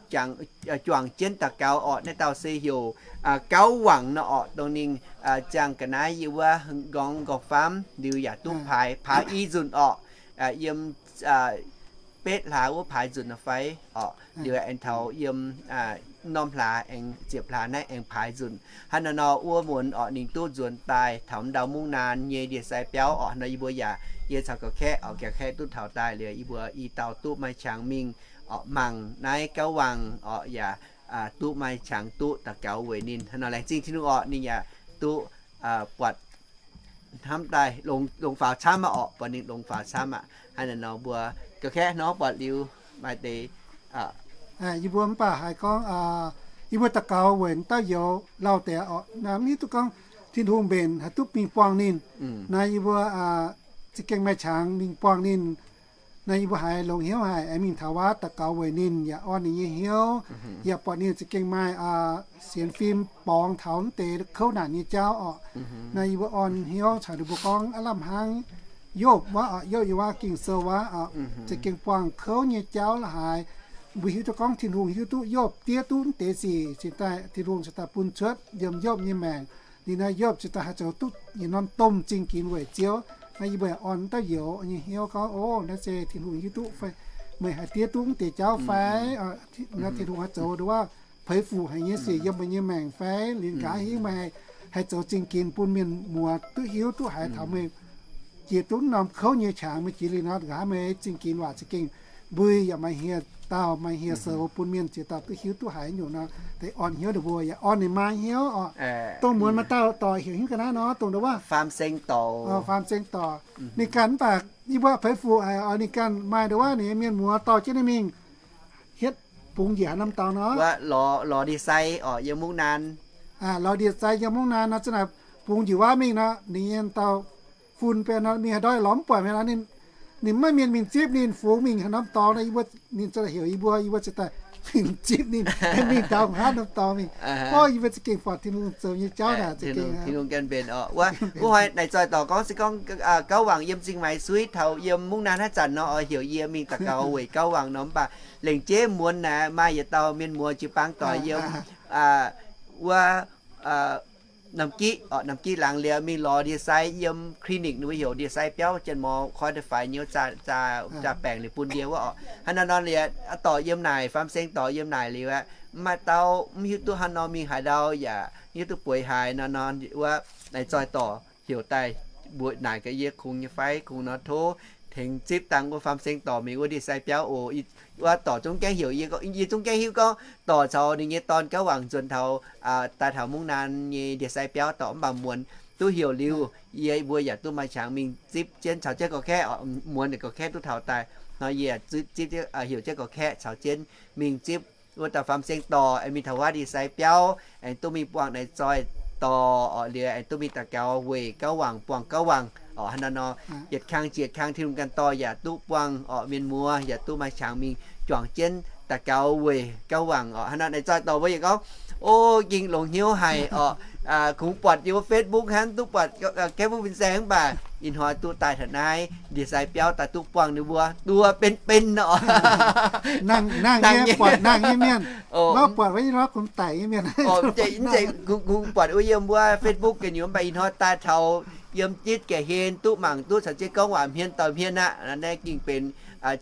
juangc jienv daux gaux oc. Naaiv dauh se heuc Gauv Wangc nor oc, dongh ninh ziangh ga'naaiv yiem wuov nqorngv nqorngv-famv liuz yaac duqv paaix, paaix i nzunc oc, yiem betv hlaax wuov paaix nzunc nor fai oc, liuz aengx taux yiem norm hlaax aengx ziepc hlaax naaiv aengx paaix nzunc. Hnangv nor nor wuov muonz oc, ninh duqv nzuonx daaih taux ndau mungv naan nyei ndie-sai biauv oc. Hnangv nor yie mbuo yaac yie caux ga'kaeqv oc, ga'kaeqv duqv taux daaih liuz yie mbuo i dauh duqv maaih qangx mingh oc, mangc naaiv Gauv Wangc oc, yaac duqv maaih qangx duqv daux gaux weic ninh. Hnangv nor laengz zingh Tin-Hungh oc, ninh yaac duqv buatc hnamv daaih longx faaux camv aqv oc, buatc ninh longx faaux camv aqv. Hnangv naaiv nor mbuo ga'kaeqv hnangv buatc liuz maaih deix yie mbuo mv baac haiz gorngv yie mbuo daux gaux weic dauh youz lauh deix oc, mv hiuv duqv gorngv Tin-Hungh mbenc haih duqv mingh buangh ninh. Naaiv yie mbuo za'gengh maaih qangx mingh buangh ninh. Naaiv yie mbuo haiz longx hnyouv haic, aengx mingh taux wuov daux gaux weic ninh, yaac orn ninh nyei hnyouv, yaac buatc ninh za'gengh maaih sienx fim borngz taux mv deix kouv naanc nyei jauv oc. Naaiv yie mbuo orn hnyouv caux ninh mbuo gorngv aav lamh hnangv Yopv wuov oc, Yopv yiem wuov Ging-Sou wuov oc, za'gengh buangh kouv nyei jauv la'haaix. Mbuo hiuv duqv gorngv Tin-Hungh hiuv duqv Yopv diev duqv mv deix sic, cingx daaih Tin-Hungh cingx daaih bun cuotv yiem Yopv nyei maengc. Liuz naaiv Yopv cingx daaih haih zoux duqv yietc norm domh zingh ginx weic Ziouv. Naaiv yie mbuo yaac orn dauh youz nyei hnyouv gorngv, o, naaiv se Tin-Hungh hiuv duqv fai, meih haih diev duqv mv deix jauv fai, naaiv Tin-Hungh haih zoux nduov wuov peix fuc haic nyei sic yiem meih nyei maengc fai, liuz nqa'haav hingv meih haih zoux zingh ginx bun mienh muoz duqv hiuv duqv haiz taux meih jiex duqv norm kouv nyei qangx, meih jiex liuz nor nqa'haav meih zingh ginx waac za'gengh mbui yaac maaih hieh dauh maaih hiex soux bun mienh ziex dauh duqv hiuv duqv haiz nyungc nor, deix orn hnyouv ninh mbuo yaac orn ninh maa hnyouv oc. Dongh muonz maaih dauh dorc heuc hnyouv ga'naaiv nor, dongh ndau wuov Faam Seng Dorc. Faam Seng Dorc. Ninh ganh mv baac yie mbuo peix fuc haic oc, ninh ganh maaih ndau wuov ninh nyei mienh muoz dorh jienv ninh mingh hietv bungx njiec haaix norm dorngx nor. Lorz ndie-sai oc, yiem Mungv Naan. Lorz ndie-sai yiem Mungv Naan nor, za'naaic bungx njiec wuov mingh nor, ninh nyei dauh fun benx nor, mingh haaix ndau lorz mv buatc mingh nor, ninh mv maaih mienh mingh zipv ninh, fungx mingh haaix norm dorngx nor, yie mbuo ninh za'naaic heuc yie mbuo, yie mbuo ziouc daaih mingh zipv ninh, mingh taux haaix norm dorngx mingh. Gorngv yie mbuo za'gengh buatc Tin-Hungh zoux nyei jauv naaic, Tin-Hungh ganh mbenc oc. Wuov, wuov hnoi naaic zoih dorc gorngv se gorngv Gauv Wangc yiem Zingh Maix Suiv taux yiem Mungv Naan haaix zanc nor, oix heuc yie mingh daux gaux weic Gauv Wangc nor, mv baac lengc jeiv muonz naaic maaih yietc dauh mienh muoz jiu-baang doic yiem wuov Namgiqv oc, Namgiqv laangz liuz mingh lorz ndie-sai yiem clinic, ninh mbuo heuc ndie-sai biauv, janx-mor koi da'faix nyei, zaah baengc liuz bun ndie wuov oc. Hnangv nor nor liuz, dorc yiem naaic, Faam Seng dorc yiem naaic liuz aqv, mv maaih dauh mv hiuv duqv hnangv nor mingh haaix ndau yaac hiuv duqv bueix haaix nor nor, wuov naaic zoih dorc heuc daaih mbuox naaic gaax yie kungx nyei fai, kungx nor tov tengx zipv dangh wuov Faam Seng dorc mingh wuov ndie-sai biauv oc. Wuov dorc zungv gaengh heuc yie, yie zungv gaengh hiuv gorngv dorc caux ninh nyei dorn Gauv Wangc nzuonx taux, daaih taux Mungv Naan nyei ndie-sai biauv dorc, mv baac muonz duqv heuc liuz, yie mbuo yaac duqv maaih qangx mingh zipv jienv caux jienv gorx-kaeqv oc. Muonz ninh gorx-kaeqv duqv taux daaih nor, yie zipv, heuc jienv gorx-kaeqv caux jienv mingh zipv wuov dauh Faam Seng dorc, aengx mingh taux wuov ndie-sai biauv, aengx duqv mingh buangh naaic zoih dorc oc, liuz aengx duqv mingh daux gaux weic Gauv Wangc, buangh Gauv Wangc oc. Hnangv naaiv nor, yietc kang jiex kang Tin-Hungh ganh dorh yaac duqv buangh oc, mienh muoz yaac duqv maaih qangx mingh juangc jienv daux gaux weic Gauv Wangc oc. Hnangv naaiv naaic zoih dorc mbuo yietc gorngv, o, gengh longx hnyouv haic oc. Kungx buatc yiem wuov Facebook hnangv, duqv buatc Gauv Wangc fin-saeng mv baac ih hnoi duqv daaih taux naaiv ndie-sai biauv daaih duqv buangh ninh mbuo duqv benx benx oc. Nangh nyei, buatc nangh nyei mienh, mv buatc wuov nyei nor, kungx daic nyei mienh. Kungx buatc wuov yiem wuov Facebook ga'nyuoz, mv baac ih hnoi daaih taux yiem jitv ga'hlen duqv mangc duqv caux jienv gorngv waac hmien dorh hmien aqv. Naaiv gengh benx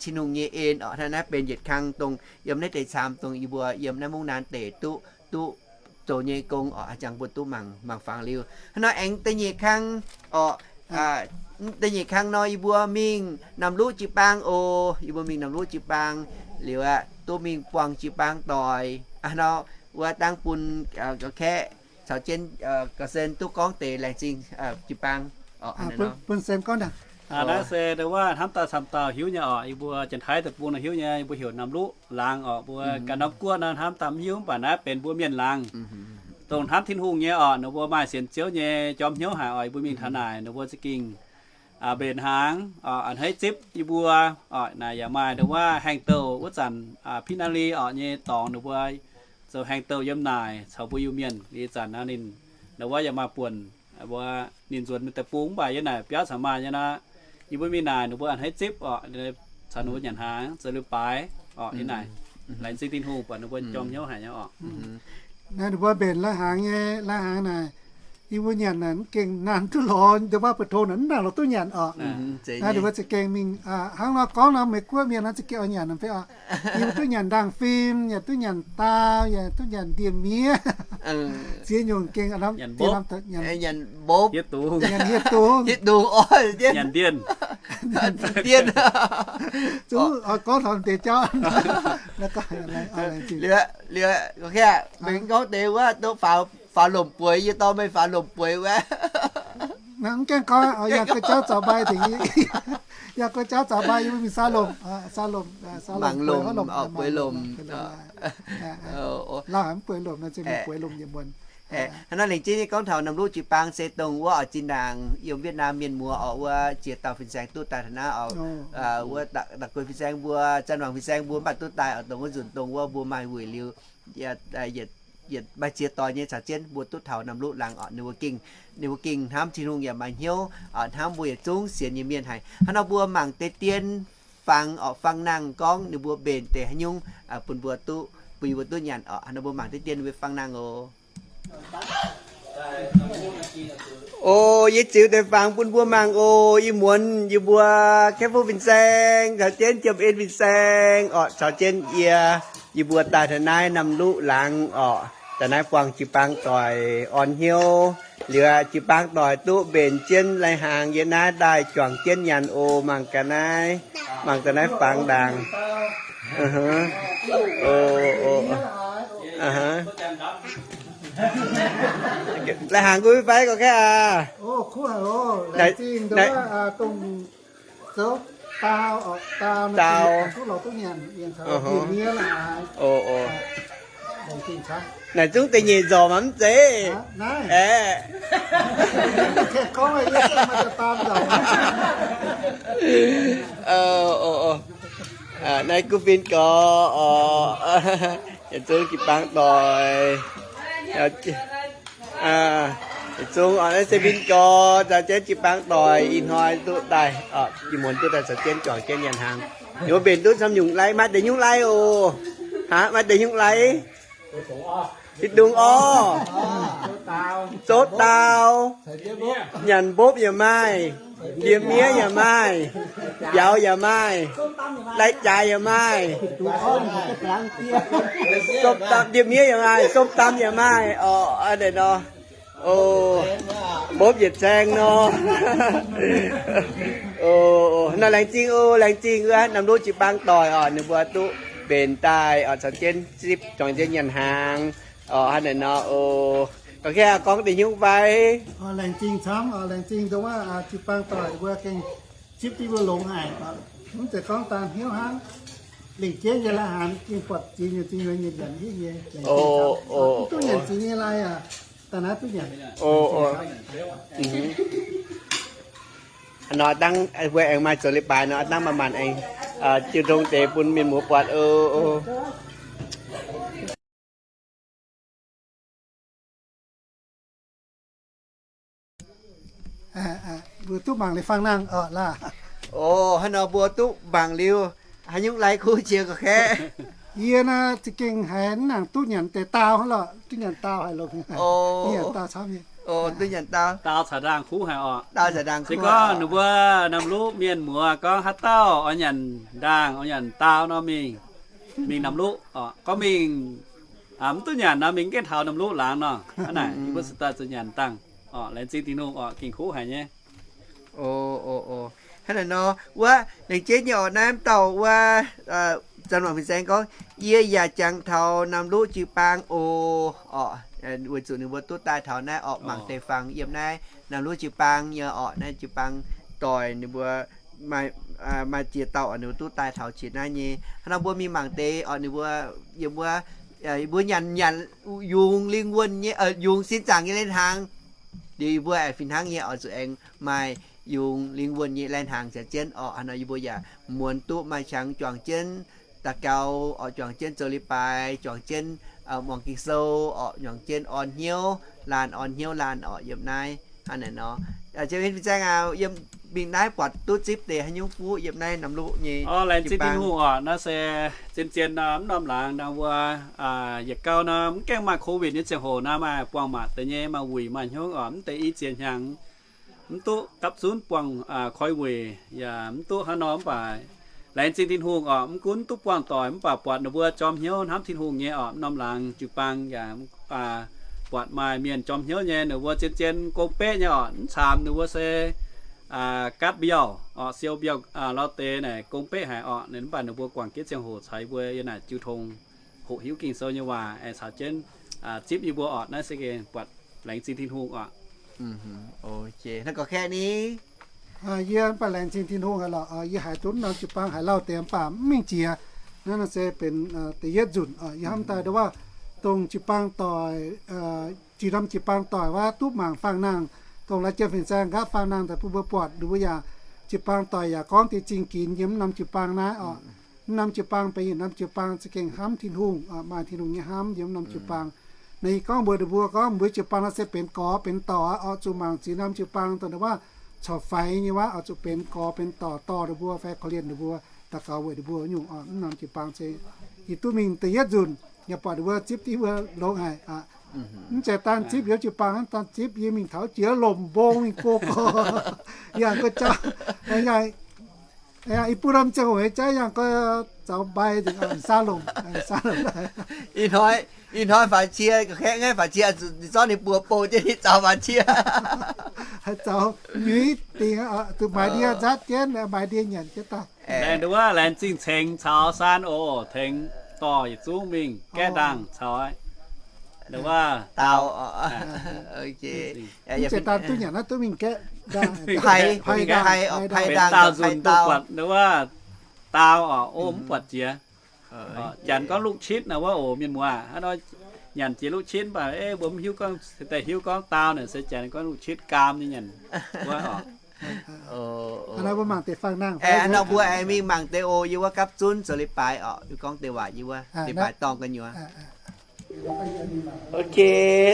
Tin-Hungh nyei en oc. Hnangv naaiv benx yietc kang dongh yiem naaiv deix camv dongh yie mbuo yiem naaiv Mungv Naan deic duqv, duqv zoux nyei gong oc, haih jangx mbuo duqv mangc, mangc fangx liuz. Hnangv nor aengx da'nyeic kang oc, da'nyeic kang nor yie mbuo mingh Namluqv jiu-baang oc. Yie mbuo mingh Namluqv jiu-baang liuz aqv, duqv mingh buangh jiu-baang doic. Hnangv nor wuov dangv bun gorx-kaeqv caux jienv gorx-sen duqv gorngv deix laengz zingh jiu-baang oc. Bun sen gorngv daaih. Naaiv se ndau wuov hnamv daaih camv dauh hiuv nyei oc. Yie mbuo Janx-Taiv deic-bung nor hiuv nyei, yie mbuo heuc Namluqv laangz oc. Mbuo ganh norm guoqv nor hnamv daaih mv hiuv, mv baac naaiv benx mbuo mienh laangz. Dongh hnamv Tin-Hungh nyei oc, ninh mbuo maaih sienx Ziouv nyei jorm hnyouv haic oc. Yie mbuo mingh taux naaic ninh mbuo za'gengh mbenc hnaangx oc, a'hneiv zipv yie mbuo oc. Naaic yaac maaih ndau wuov haengh douh wuov zanc, Pitv Naa Li oc nyei dorngx ninh mbuo zoux haengh douh yiem naaic caux mbuo Iu-Mienh. Ih zanc nor ninh ndau wuov yaac maaih buonc, mbuo ninh nzuonx mingh deic-bung mv baac yiem naaic biauv caux maaih nyei nor, yie mbuo mingh naaic ninh mbuo a'hneiv zipv oc, caux ninh mbuo nyanc hnaangx zoux liuz baaix oc. Yiem naaic laengz zingh Tin-Hungh buatc ninh mbuo jorm hnyouv haic nyei oc. Naaiv ninh mbuo mbenc lai-hnaangx nyei, lai-hnaangx naaic, yie mbuo nyanc naaic mv gengh naaic duqv lorz, ndau wuov ba'tong naaic mv nangc lorz duqv nyanc oc. Naaiv ninh mbuo za'gengh mingh hnangv nor gorngv nor, Meiv-Guoqv mienh nor za'gengh oix nyanc nor fai oc. Yie mbuo duqv nyanc ndaangh fim, yaac duqv nyanc daau, yaac duqv nyanc ndie-miev. Ziex nyungc gengh nyanc mbopv, nyanc hieh dungz, hieh dungz, nyanc ndienh, ndienh. Zungv oix gorngv taux deix jauv. Liuz, liuz, mbenc gorngv deix wuov, faaux lomc bueix, yie dorh meih faaux lomh bueix wuov. Mv gaengh gorngv, yangh ga'jauv zaux mbai dingc, yangh ga'jauv zaux mbai yie mbuo mingh saa lomc, saa lomc, mangc lomc, bueix lomc. Lauh haic mv bueix lomc nor, se mingh bueix lomc yietc muonz. Hnangv naaiv lengc jeiv nyei gorngv taux Namluqv jiu-baang se dongh wuov oix zinh ndaangc yiem Wietv Naam mienh muoz oc, wuov ziex dauh fin-saeng duqv daaih taux naaiv oc. Wuov da'guei fin-saeng mbuo, Zanc Wangc fin-saeng mbuo mv baac duqv daaih oc, dongh wuov nzunc dongh wuov mbuo maaih wuic liuz, yietc maaih ziex doix nyei caux jienv mbuo duqv taux Namluqv laangz oc. Ninh mbuo gengh, ninh mbuo gengh hnamv Tin-Hungh yaac maaih hnyouv oc, hnamv mbuo yietc zungv sienx nyei mienh haic. Hnangv nor mbuo mangc deix dien fangx oc, fangx nangh gorngv ninh mbuo mbenc deix haaix nyungc bun mbuo duqv, bun yie mbuo duqv nyanc oc. Hnangv nor mbuo mangc deix dien mbuo fangx nangh oc. O, yie ziux deix fangx bun mbuo mangc oc. Ih muonz yie mbuo Kaeqv Fuqv fin-saeng caux jienv Jiem En fin-saeng oc, caux jienv yie, yie mbuo daaih taux naaiv Namluqv laangz oc, daaih naaiv buangh jiu-baang doic orn hnyouv. Liuz aqv, jiu-baang doic duqv mbenc jienv lai-hnaangx yiem naaiv daaih juangc jienv nyanc oc. Mangc gaax naaiv, mangc gaax naaiv fangx ndaangc. Lai hnaangx kuv fai gorqv kaeqv aqv. Naaic zungv deix nyeic nzormc mv zeiz. Aeqv, naaiv gunv fin gorx oc. Yietc zungv jiu-baang doic. Yietc zungv oc, naaiv se fin gorx, nzauh jienv jiu-baang doic, ih hnoi duqv daaih, ih muonz duqv daaih caux jienv juangc jienv nyanc hnaangx. Ninh mbuo mbenc duqv camv nyungc lai, maaih deix nyungc lai oc. Hnangv, maaih deix nyungc lai. Hiv dungz orv, zouv daau, nyanc mbopv yaac maaih, ndie-miev yaac maaih, mbiauz yaac maaih, lai-jaaix yaac maaih, ndie-miev yaac maaih, sopv dam yaac maaih oc. Aa, deix nor, mbopv yietc zaeng nor. Nor laengz zingh oc, laengz zingh wuov Namluqv jiu-baang doic oc, ninh mbuo duqv mbenc daaih oc, caux jienv zipv juangc jienv nyanc hnaangx oc. Hnangv naaic nor oc. Gorngv, gorngv deix hnyouv fai? Laengz zingh camv, laengz zingh dongh wuov jiu-baang doic mbuo gengh zipv div mbuo longx haic. Mv zeiz gorngv daan hnyouv hnangv, lengc jeiv nyei lai-hnaangx gengh buatc ziex nyei zingh nyei nyanc hiuv nyei. Mv duqv nyanc ziex nyei lai aac, daaih naaiv duqv nyanc. Hnangv nor dangh mbuo aengx maaih zoux leiz-baaix nor, dangh manc-manc aengx jiu tong deix bun mienh muoz buatc oc. Mbuo duqv mangc liuz fangx nangh oc laah. Oc, hnangv nor mbuo duqv mangc liuz, haaix nyungc lai kuv jiex gorqv-kaeqv? Yie naaiv za'gengh haiz mv nangc duqv nyanc deix daau hnangv lorqc, duqv nyanc daau haic longx. Nyanc daau camv nyei. Duqv nyanc daau. Daau caux ndaangh kuv haic oc. Daau caux ndaangh kuv. Se gorngv ninh mbuo Namluqv mienh muoz gorngv haaix dauh oix nyanc ndaangh, oix nyanc daau nor mingh, mingh Namluqv oc. Gorngv mingh mv duqv nyanc nor mingh gengh taux Namluqv laangz nor. Hnangv naaic yie mbuo se daaih zuqc nyanc dangh oc. Laengz zingh Tin-Hungh oc, gengh kuv haic nyei. Hnangv naaic nor, wuov laengz jeiv nyei oc, naaiv dauh wuov zanc wangc fin-saeng gorngv, yie yaac jangx taux Namluqv jiu-baang oc. Oc, weic zuqc ninh mbuo duqv daaih taux naaiv oc, mangc deix fangx yiem naaiv Namluqv jiu-baang nyei oc, naaiv jiu-baang doic ninh mbuo maaih ziex dauh oc, ninh mbuo duqv daaih taux jiex naaiv nyei. Hnangv nor mbuo mingh mangc deix oc, ninh mbuo yiem wuov, mbuo nyanc nyanc yungz lingh wuonh nyei, yungz sin zaangc nyei lai-hnaangx. Liuz yie mbuo aengx fih hnangv nyei oc, zuqc aengx maaih yungz lingh wuonh nyei lai-hnaangx caux jienv oc. Hnangv nor yie mbuo yaac muonz duqv maaih qangx juangc jienv daux gaux oc, juangc jienv zoux leiz-baaix, juangc jienv muangx Ging-Sou oc, juangc jienv orn hnyouv laanh, orn hnyouv laanh oc, yiem naaiv. Hnangv naaic nor, Janx-Mienh fin-saeng aac, yiem mingh naaiv buatc duqv zipv deix haaix nyungc fuqv yiem naaiv Namluqv nyei. Laengz zingh Tin-Hungh oc. Naaiv se zien-zien nor, mv norm laangz nor mbuo yietc gauh nor mv gaengh maaih COVID nyei ziangh hoc nor, maaih buangh maac deix nyei, maaih wuic maaih hnyouv oc, mv deix i ziex hnyangx mv duqv gapv zunv buangh koi wuic, yaac mv duqv hnangv nor mv baac laengz zingh Tin-Hungh oc, mv gunv duqv buangh doic mv baac buatc ninh mbuo jorm hnyouv hnamv Tin-Hungh nyei oc. Mv norm laangz jiu-baang yaac buatc maaih mienh jorm hnyouv nyei, ninh mbuo zien-zien gong-beqv nyei oc, mv caamx ninh mbuo se gatv mbiauh oc, siou mbiauh lauh deix naaic gong-beqv haic oc. Mv baac ninh mbuo guangc jienv ziangh hoc caux yie mbuo yiem naaic jiu tong hoqc hiuv Ging-Sou nyei waac, aengx caux jienv zipv yie mbuo oc. Naaiv se gengh buatc laengz zingh Tin-Hungh oc. Hnangv gorqv-kaeqv ni, yie mv baac laengz zingh Tin-Hungh haic lorqc. Yie haiz duqv norm jiu-baang haiz lauh deix mv baac mv mingh jiex. Naaiv nor se benx da'yietv nzunc yie hnamv daaih nduov waac, dongh jiu-baang doic, jiex norm jiu-baang doic wuov duqv mangc faang-nangh, dongh lai jien fin-saeng nqaapv faang-nangh daaih bun mbuo buatc, nduov yaac jiu-baang doic yaac gorngv deix zingh ginx yiem mv norm jiu-baang naaiv oc. Mv norm jiu-baang benx yietc norm jiu-baang za'gengh hnamv Tin-Hungh, maaih Tin-Hungh nyei hnamv yiem mv norm jiu-baang. Naaiv yie gorngv mbuox ninh mbuo gorngv mbuo jiu-baang naaiv se benx gorx benx dorc aqv oc. Zuqc mangc ziex norm jiu-baang dongh nduov waac corc faix nyei waac oc, zuqc benx gorx benx dorc dorh ninh mbuo fai korv-lienh ninh mbuo, daux gaux weic ninh mbuo nyungc oc. Mv norm jiu-baang se yie duqv mingh da'yietv nzunc yaac buatc ninh mbuo zipv div mbuo longx haic. Mv zeiz daan zipv yiem jiu-baang, daan zipv yie mingh taux jiex lomc mbong mingh go gorx, yangh go jauv, i buo norm ziangh hoc nyei jauv yangh go zaux mbai nzengc, saa lomc, saa lomc. Ih hnoi faaux cie, gorqv-kaeqv ngaeqv faaux cie, ninh zorqv ninh buoz bouh jienv ninh zaux faaux cie. Haih zoux nyuiz dingc, zuqc maaiz ndie nzaatv jienv, maaiz ndie nyanc jienv daaih. Laengz nduov, laengz zingh cengx caux saan oc, tengx dorh yietc zungv mingh gaeqv ndaangh caux nduov, dau. Mv zeiz daan duqv nyanc naaiv duqv mingh gaeqv ndaangh, pai ndaangh, pai ndaangh, benx daauh nzunc duqv buatc nduov, dau oc, o mv buatc jiex. Janx gorngv ลูกชิ้น naaiv wuov oc, mienh muoz. Hnangv nor nyanc jiex ลูกชิ้น mv baac mbuo mv hiuv gorngv, daaih hiuv gorngv dau naaic se janx gorngv ลูกชิ้น gaam nyei nyanc wuov oc. Hnangv nor mbuo mangc deix faang nangh, hnangv nor mbuo aengx mingh mangc deix oc. Yie wuov gapv zunv zoux leiz-baaix oc, yie gorngv deix waac yie wuov leiz-baaix dorngh gu'nyuoz. Ok,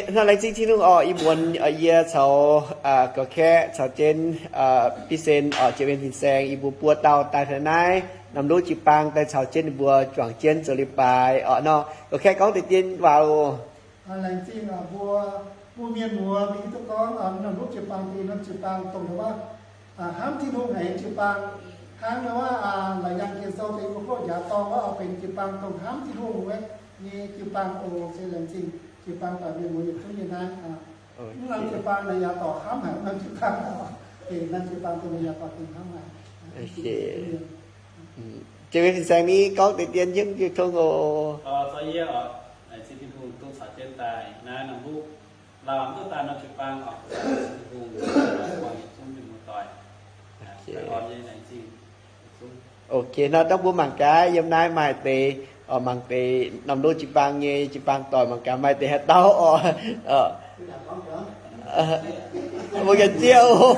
hnangv laengz zingh Tin-Hungh oc. Ih muonz yie caux gorx-kaeqv caux jienv Bi-Sen oc, Jiex Wien Fin-Saeng, yie mbuo buo dauh daaih taux naaiv Namc Luv jiu-baang daaih caux jienv ninh mbuo juangc jienv zoux leiz-baaix oc. Nor gorx-kaeqv gorngv deix dien waac oc. Laengz zingh mbuo, mbuo mienh muoz, mbuo hiuv duqv gorngv Namc Luv jiu-baang benx norm jiu-baang dongh wuov hnamv Tin-Hungh haic nyei jiu-baang. Hnangv nor wuov, laaix yangh Ging-Sou deix mbuo gorngv njaaux dorng wuov oix benx jiu-baang dongh hnamv Tin-Hungh wuov nyei jiu-baang oc. Se laengz zingh jiu-baang doic mienh muoz yietc zungv nyei naaiv. Mv norm jiu-baang naaiv yaac dorh hnamv haic, mv norm jiu-baang, benx norm jiu-baang dongh yaac dorh hnamv haic. Jiex Wien Fin-Saeng ni gorngv deix dien hnyouv jiu tong oc. Laengz zingh Tin-Hungh duqv caux jienv daaih naaiv Namc Luv, lauh duqv daaih norm jiu-baang oc. Tin-Hungh, mienh muoz doic. Ok, nor dangh mbuo mangc gaax yiem naaiv maaih deix, mangc deix Namc Luv jiu-baang nyei jiu-baang doic, mangc gaax maaih deix haaix dauh oc. Mbuo ganh zieqv oc.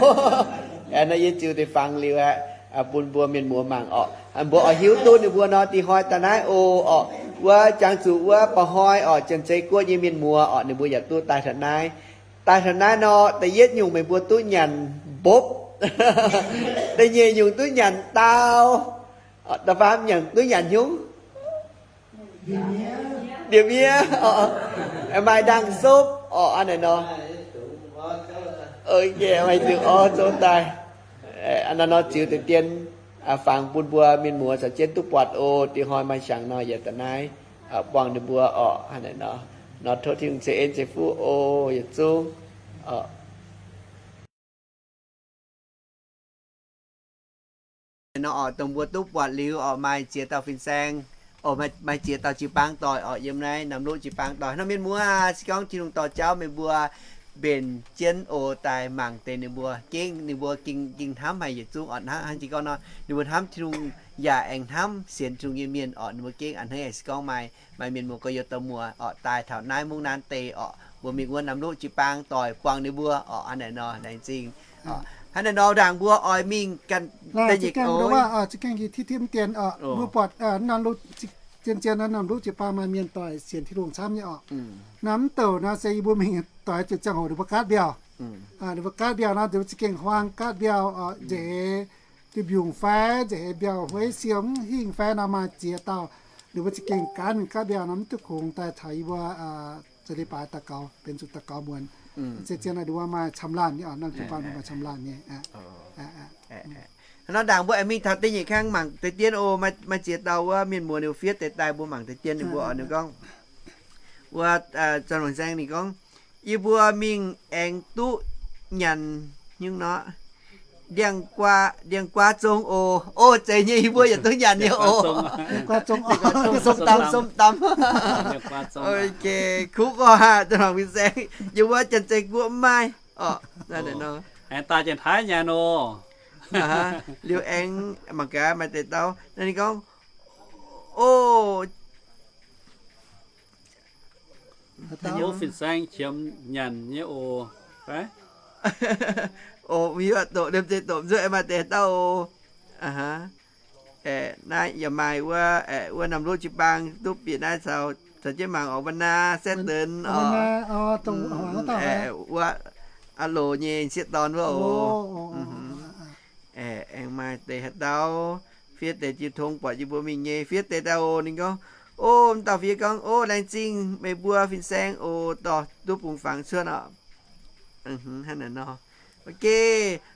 Nor yie ziux deix fangx liuz aeqv, bun mbuo mienh muoz mangc oc. Mbuo oix hiuv duqv ninh mbuo nor, dinh hnoi daaih naaiv oc, oc, wuov jangx zuqc wuov mba'hnoi oc, Janx-Zei Guoqv nyei mienh muoz oc, ninh mbuo yaac duqv daaih taux naaiv. Daaih taux naaiv nor, da'yietv nyungc meih mbuo duqv nyanc mbopv. Da'nyeic nyungc duqv nyanc dau. Da'faam nyungc duqv nyanc hnyungv? Mbiev-mbiev. Maaih ndaangh sopv oc, hnangv naaic nor. Ok, maaih diuh orv zouv daaih. Hnangv naaiv nor ziux deix dien, fangx bun mbuo mienh muoz caux jienv duqv buatc oc. Dinh hnoi maaih hnyangx nor yaac daaih naaiv buangh ninh mbuo oc, hnangv naaic nor. Nor tov Tin-Hungh ceix en ceix fuqv oc, yietc zungv oc. Nor oc, dongh mbuo duqv buatc liuz oc, maaih ziex dauh fin-saeng, oc, maaih ziex dauh jiu-baang doic oc, yiem naaiv Namc Luv jiu-baang doic. Nor mienh muoz, se gorngv Tin-Hungh dorh jauv meih mbuo mbenc jienv oc, daaih mangc deix ninh mbuo gengh, ninh mbuo gengh, gengh hnamv haic yietc zungv oc. Hnangv, hnangv jiex gorngv nor, ninh mbuo hnamv Tin-Hungh yaac aengx hnamv sienx Tin-Hungh nyei mienh oc, ninh mbuo gengh a'hneiv. Se gorngv maaih, maaih mienh muoz gorx-youz dauh muoz oc, daaih taux naaiv mungv naaiv deix oc, mbuo mingh wuov Namc Luv jiu-baang doic buangh ninh mbuo oc, hnangv naaic nor, laengz zingh. Hnangv naaic nor, ndaangc mbuo oix mingh ganh da'nyeic oc. Za'gengh yie tipv tipv dien oc, mbuo buatc Namc Luv, zien-zien Namc Luv jiu-baang maaih mienh doic sienx Tin-Hungh camv nyei oc. Naaiv mv douc nor se yie mbuo mingh doix zuqc ziangh hoc ninh mbuo gaatv mbiauh. Ninh mbuo gaatv mbiauh nor, ninh mbuo za'gengh huaang gaatv mbiauh oc, nzeix duih mbiungc fai nzeix mbiauh hueiv siou mv hingh fai nor, maaih ziex dauh ninh mbuo za'gengh gaanv mingh gaatv mbiauh nor, mv duqv kungx daaih taux yie mbuo zoux leiz-baaix daux gaux, benx zuqc daux gaux muonz. Zien-zien ninh mbuo maaih camv laanh nyei oc, Namc Luv jiu-baang maaih camv laanh nyei. Hnangv nor ndaangc mbuo aengx mingh taux da'nyeic kang mangc deix dien oc. Maaih ziex dauh wuov mienh muoz ninh mbuo fiev deix daaih, mbuo mangc deix dien ninh mbuo oc. Ninh gorngv wuov, Zanh Wangc Saeng ninh gorngv, yie mbuo mingh aengx duqv nyanc nyungc nor, ndiangx-guaa, ndiangx-guaa zong oc. O, zeiz nyei, yie mbuo yaac duqv nyanc nyei oc. Som-dam, som-dam. Ok, kuv oc, Zanh Wangc Fin-Saeng, yie mbuo Janx-Zei Guoqv mv maaih oc. Aengx daaih Janx-Taiv nyanc oc. Liuz aengx mangc gaax maaih deix dauh naaiv ninh gorngv, o, Namc Luv fin-saeng qiemx nyanc nyei oc. Fai? O, mv hiuv, doqc liemh zeih doqc mv zuqc, maaih deix dauh oc. Naaiv yaac maaih wuov, wuov Namc Luv jiu-baang duqv bieqc naaiv caux, caux jienv mangc oc, Vân Na, Sét Dến oc, wuov aa loc nyei sieqv dorn wuov oc. Aengx maaih deix haaix dauh fiev deix jiu tong buatc yie mbuo mingh nyei, fiev deix daaih oc. Ninh gorngv, o, mv dauh fiev gorngv, o, laengz zingh meih mbuo fin-saeng oc, dorh duqv bungx fangx cuotv oc. Hnangv naaic nor. Ok,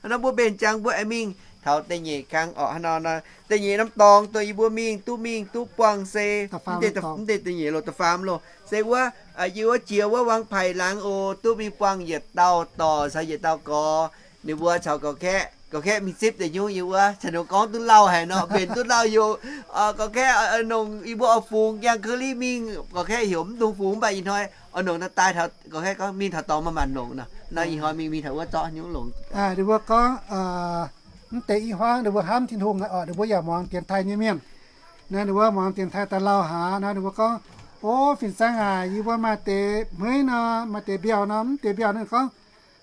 hnangv nor mbuo mbenc jangx mbuo aengx mingh taux da'nyeic kang oc. Hnangv nor, da'nyeic norm dorngx dongh yie mbuo mingh duqv, mingh duqv buangh se mv deix da'nyeic loh, da'faam loh, se wuov, yie wuov jiex wuov Wang Paic laangz oc, duqv mingh buangh yietc dauh dorc caux yietc dauh gorx. ninh mbuo caux gorqv-kaeqv, gorqv-kaeqv mingh zipv deix nyungc yiem wuov, caux ninh mbuo gorngv duqv lauh haic nor, mbenc duqv lauh youc. Gorqv-kaeqv nongc yie mbuo oix fungx yangh keu li mingh, gorqv-kaeqv heuc mv dungx fungx, mv baac ih hnoi oix nongc daaih, gorqv-kaeqv gorngv mingh taux dorngx maaih maanc nongc nor. Nor ih hnoi mingh, mingh taux wuov zorqv nyungc longc. Ninh mbuo gorngv, mv deix i hmuangv ninh mbuo hnamv Tin-Hungh aqv, ninh mbuo yaac muangx dienx taaih nyei mienh. Naaiv ninh mbuo muangx dienx taaih daaih lauh haic nor, ninh mbuo gorngv, O, fin-saeng aac, yie mbuo maaih deix hmeiv nor, maaih deix mbiauh nor, mv deix mbiauh ninh gorngv,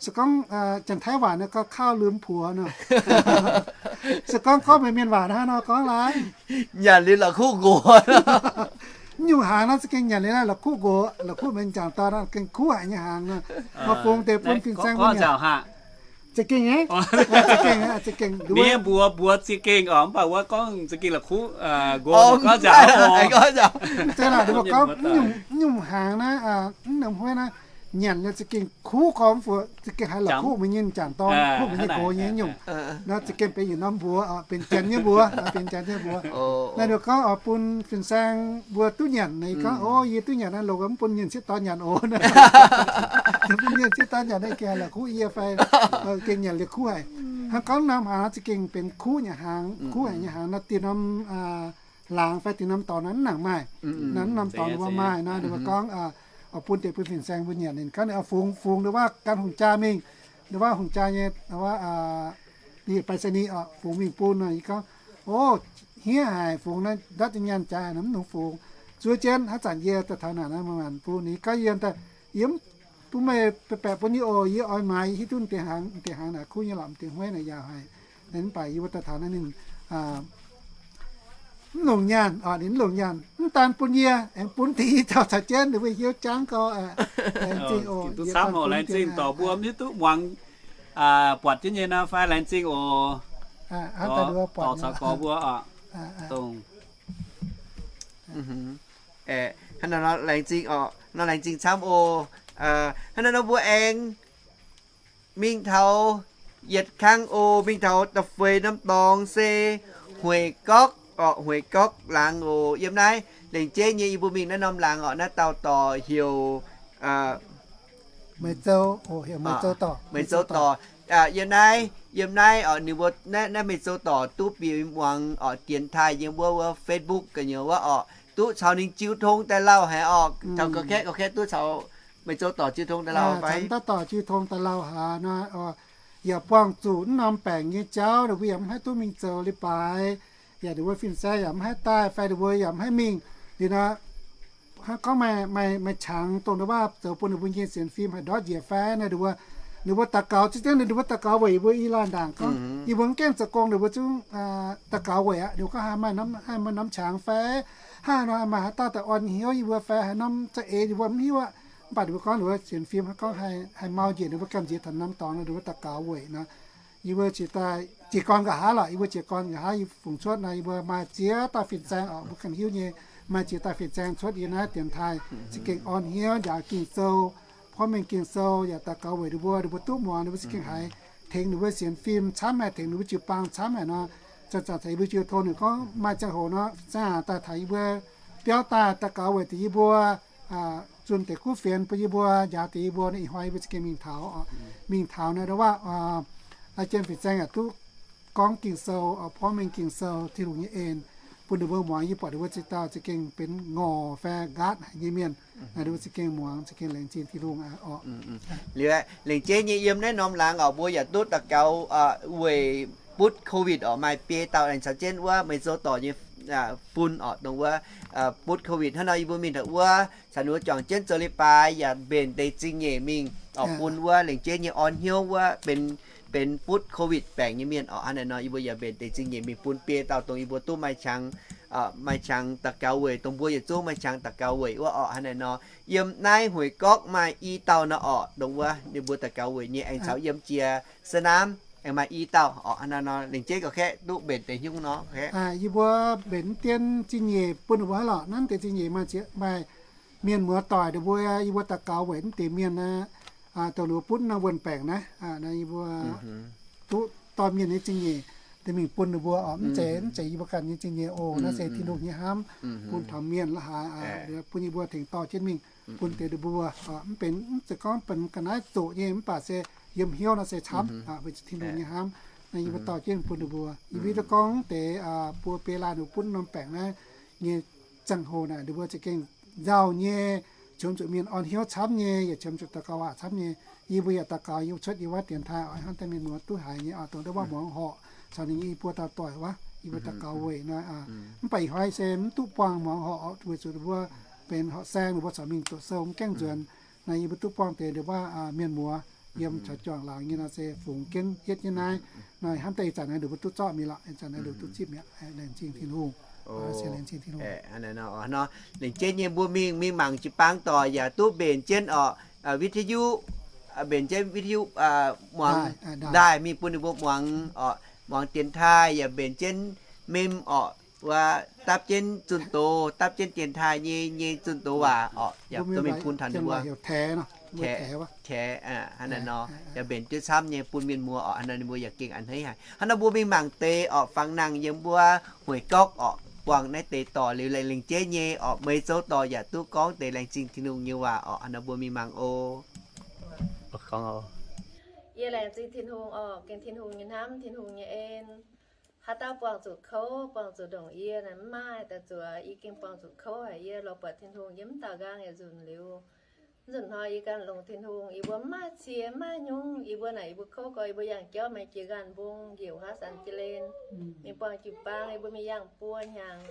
se gorngv Janx-Taiv waac naaiv gorngv ข้าวลืมผัว nor. Se gorngv gorngv meih mienh waac hnangv nor gorngv laaix, nyanc liuz la'kuqv nqox. Mv nyungc hnaangx naaiv za'gengh nyanc liuz naaiv la'kuqv nqox, la'kuqv mienh jangc dorn naaiv gengh kuv haic nyei hnaangx nor. Maaih fungx deix bun fin-saeng mbuo nyanc. Za'gengh, za'gengh, za'gengh. Mbuox, mbuox za'gengh oc, mv baac wuov gorngv za'gengh la'kuqv nqox, gorngv nzauc. Mv zeiz laac, ninh mbuo gorngv mv nyungc hnaangx naaiv, mv norm hueiv naaiv, nyanc liuz za'gengh kuv gormx fuoqc, za'gengh haiz la'kuqv mienh nyei jangc dorn, kuv mienh nyei nqox nyei nyungc. Naaiv za'gengh benx yietc norm mbuox, benx janx nyei mbuox, benx janx nyei mbuox. Naaiv ninh gorngv oix bun fin-saeng mbuo duqv nyanc. Ninh gorngv, O, yie duqv nyanc naaiv longx, mv bun mienh sieqv dorn nyanc oc. Mv bun mienh sieqv dorn nyanc naaiv gengh haiz la'kuqv yie fai, gengh nyanc liuz kuv haic. Hnangv gorngv norm hnaangx za'gengh benx kuv nyei hnaangx, kuv haic nyei hnaangx nor, dieh norm laangz fai dieh norm dorngx naaiv mv nangc maaih. Naaiv norm dorngx ninh mbuo maaih nor, ninh mbuo gorngv oix bun deix bun fin-saeng mbuo nyanc. Ninh gorngv ninh oix fungx, fungx ndongc wuov gan hungh jaa mingh, ndongc wuov hungh jaa nyei, ndongc wuov, ninh ไปรษณีย์ oc, fungx mingh bun nor. Yie gorngv, O, hniev haic, fungx naaiv ndortv nyei nyaanh jaaix haic nor, mv nungx fungx. Zuov jienv haaix zanc yie daaih taux naaic nor, maaih maanc bun. Yie gorngv yie daaih, yie mv bun meih baeqc baeqc bun yie oc, yie oix maaiz, yie hiuv duqv deix hnaangx, deix hnaangx naaic kuv nyei lorqc, deix hmueiv naaic yaac haic. Ninh mv baac yie mbuo daaih taux naaiv ninh mv longc nyaanh, ninh mv longc nyaanh, mv daan bun yie, aengx bun deix i dauh caux jienv, ninh mbuo hiuv jangv gau. Laengz zingh oc, laengz zingh dorc mbuo mv hiuv duqv muangx, buatc jienv nyei nor fai laengz zingh oc. Dorc caux gorx mbuo oc, dongh Hnangv naaiv nor laengz zingh oc, nor laengz zingh camv oc. Hnangv naaiv nor mbuo aengx mingh taux yietc kang oc, mingh taux da'feix norm dorngx se Hueic Gorqv oc, Hueic Gorqv laangz oc. Yiem naaiv lengc jeiv nyei yie mbuo mingh naaiv norm laangz oc, naaiv dauh dorc heuc Meih Zou, Meih Zou Dorc. Yiem naaiv, yiem naaiv oc, ninh mbuo naaiv, naaiv Meih Zou Dorc duqv bieqc muangx oc, dienx taaih yiem wuov, wuov Facebook gu'nyuoz wuov oc, duqv caux ninh jiu tong daaih lauh haic oc, caux gorqv-kaeqv, gorqv-kaeqv duqv caux Meih Zou Dorc jiu tong daaih lauh fai? Caux dauh dorc jiu tong daaih lauh haic nor, yaac buangh zuqc mv norm baengc nyei jauv, ninh mbuo yaac mv haih duqv mingh zoux leiz-baaix, yaac ninh mbuo fin-saeng yaac mv haih daaih fai ninh mbuo yaac mv haih mingh. Liuz nor, hnangv gorngv maaih, maaih, maaih qangx dongh ninh mbuo zoux bun ninh mbuo nyei sienx fim haih ndortv njiec fai naaiv, ninh mbuo, ninh mbuo daux gaux, ziex dien ninh mbuo daux gaux weic yie mbuo i laanh ndaangc gorngv yie mbuo mv gaengh zoux gong, ninh mbuo zungv daux gaux weic aqv. Ninh mbuo gorngv haaix maaih norm, haaix maaih norm qangx fai, haaix nor maaih haaix dauh daaih orn hnyouv yie mbuo fai haaix norm za'eix yie mbuo mv hiuv aqv. Mv baac ninh mbuo gorngv ninh mbuo sienx fim hnangv gorngv haih, haih mau njiec, ninh mbuo gamh nziex taux norm dorngx nor, ninh mbuo daux gaux weic nor. Yie mbuo jiex daaih, jiez gorn nqa'haav lorqc, yie mbuo jiez gorn nqa'haav yie fungx cuotv nor, yie mbuo maaih ziex dauh fin-saeng oc, mbuo ganh hiuv nyei, maaih ziex dauh fin-saeng cuotv yie naaiv dienx taaih, za'gengh orn hnyouv njaaux Ging-Sou, porv mengh Ging-Sou, yaac daux gaux weic ninh mbuo, ninh mbuo duqv muangx, ninh mbuo za'gengh haiz tengx ninh mbuo sienx fim camv haic, tengx ninh mbuo jiu-baang camv haic nor. Zanc-zanc taux yie mbuo jiu tong ninh gorngv maaih ziangh hoc nor, fin-saeng daaih taux yie mbuo biauv daaih daux gaux weic deix yie mbuo, zunh deix kuv fienx bun yie mbuo, njaaux deix yie mbuo, ih hnoi yie mbuo za'gengh mingh taux, mingh taux naaiv ndau wuov, aa, jien fin-saeng yaac duqv gorngv Ging-Sou, porv mengh Ging-Sou, Tin-Hungh nyei en, bun ninh mbuo muangx. Yie buatc ninh mbuo ziex dauh za'gengh benx ngorc fai nqaatv haic nyei mienh, ninh mbuo za'gengh muangx, za'gengh laengz zingh Tin-Hungh oc. Liuz, laengz jeiv nyei yiem naaiv norm laangz oc, mbuo yaac duqv daux gaux weic butv COVID oc, maaih biei dauh aengx caux jienv wuov Meih Sou Dorc nyei fun oc, dongh wuov butv COVID hnangv nor yie mbuo mingh taux wuov caux ninh mbuo juangc jienv zoux leiz-baaix yaac mbenc deix zingh nyeic mingh oc, bun wuov laengz jeiv nyei orn hnyouv wuov benx, benx butv COVID baengc nyei mienh oc. Hnangv naaiv nor yie mbuo yaac mbenc deix zingh nyeic mingh bun biei dauh dongh yie mbuo duqv maaih qangx, maaih qangx daux gaux weic, dongh mbuo yietc zungv maaih qangx daux gaux weic wuov oc. Hnangv naaiv nor yiem naaiv Hueic Gorqv maaih i dauh nor oc, dongh wuov ninh mbuo daux gaux weic nyei aengx caux yiem jiex Sa'naamv aengx maaih i dauh oc. Hnangv naaiv nor laengz jeiv gauh kaeqv duqv mbenc deix hnyouv nor. Yie mbuo mbenc mv dien zingh nyeic bun ninh mbuo hnangv lorqc. Naaiv deix zingh nyeic maaih ziex, maaih mienh muoz doic ninh mbuo, yie mbuo daux gaux weic mv deix mienh naaiv, dongh ninh mbuo butv naaiv wuonh baengc naaiv, yie mbuo duqv dorh mienh nyei zingh nyeic daaih mingh bun ninh mbuo oc. Mv zeiz, mv zeiz yie mbuo ganh nyei zingh nyeic oc. Naaiv se Tin-Hungh nyei hnamv bun taux mienh la'haaix, bun yie mbuo tengx dorh jienv mingh bun deix ninh mbuo. Mv benx, mv zeiz gorngv benx ga'naaiv zoqc nyei, mv baac se yiem hnyouv nor se camv, weic zuqc Tin-Hungh nyei hnamv. Naaiv yie mbuo dorh jienv bun ninh mbuo. Yie mbuo duqv gorngv deix buo biei laanh ninh mbuo bun norm baengc naaiv nyei ziangh hoc naaic, ninh mbuo za'gengh nzauh nyei, qiemx zuqc mienh orn hnyouv camv nyei, yaac qiemx zuqc daux gaux waac camv nyei. Yie mbuo yaac daux gaux, yie mbuo cuotv yiem wuov dienx taaih oix hnamv daaih mienh muoz duqv haiz nyei oc, dongh ndau wuov muangx horqc caux ninh nyei i buo dauh doic wuov, yie mbuo daux gaux weic naaiv. Mv baac ih hnoi se mv duqv buangh muangx horqc weic zuqc ninh mbuo benx horqc saeng, ninh mbuo corc mingh doqc sou mv gaengh nzuonx. Naaiv yie mbuo duqv buangh deix ndau wuov mienh muoz yiem caux juangc laangz nyei nor se fungx jienv yietv jienv naaiv. Naaiv hnamv daaih ih zanc naaiv ninh mbuo duqv zorqv mingh lorqc, ih zanc naaiv ninh mbuo duqv zipv mi'aqv. Laengz zingh Tin-Hungh. Laengz zingh Tin-Hungh. Lengc jeiv nyei mbuo mingh, mingh mangc jiu-baang doic yaac duqv mbenc jienv oc, วิทยุ, mbenc jienv วิทยุ muangx ndaaih mingh bun ninh mbuo muangx oc, muangx dienx taaih yaac mbenc jienv mem oc, wuov dapv jienv zunh doz, dapv jienv dienx taaih nyei, nyei zunh doz waac oc, yaac duqv mingh bun taux ninh mbuo. Taex, hnangv naaiv nor, yaac mbenc jienv camv nyei bun mienh muoz oc. Hnangv naaiv ninh mbuo yaac gengh a'hneiv haic. Hnangv naaiv mbuo mingh mangc deix oc, fangx nangh yiem wuov Hueic Gorqv oc, buangh naaiv deix dorc liuz, laengz jeiv nyei oc, Meix Zouv dorc yaac duqv gorngv deix laengz zingh Tin-Hungh nyei waac oc. Hnangv naaiv mbuo mingh mangc oc. Yie laengz zingh Tin-Hungh oc, gengh Tin-Hungh nyei hnamv, Tin-Hungh nyei en. Haaix dauh buangh zuqc kouv, buangh zuqc ndongc yie naaic mv maaih daaih zuqc, yie gengh buangh zuqc kouv haic. Yie lorz buatc Tin-Hungh yiem mv daaux nqaang yietc nzunc liuz, mv nzunc hnoi yie ganh longx Tin-Hungh, yie mbuo mv maaih cie, mv maaih nyungc. Yie mbuo naaic yie mbuo kouv gorx, yie mbuo yangh jauv maaih jiex nqaanh mbong, njiec wuov San Jie Len, mingh buangh jiu-baang, yie mbuo mingh yangh buo hnyangx,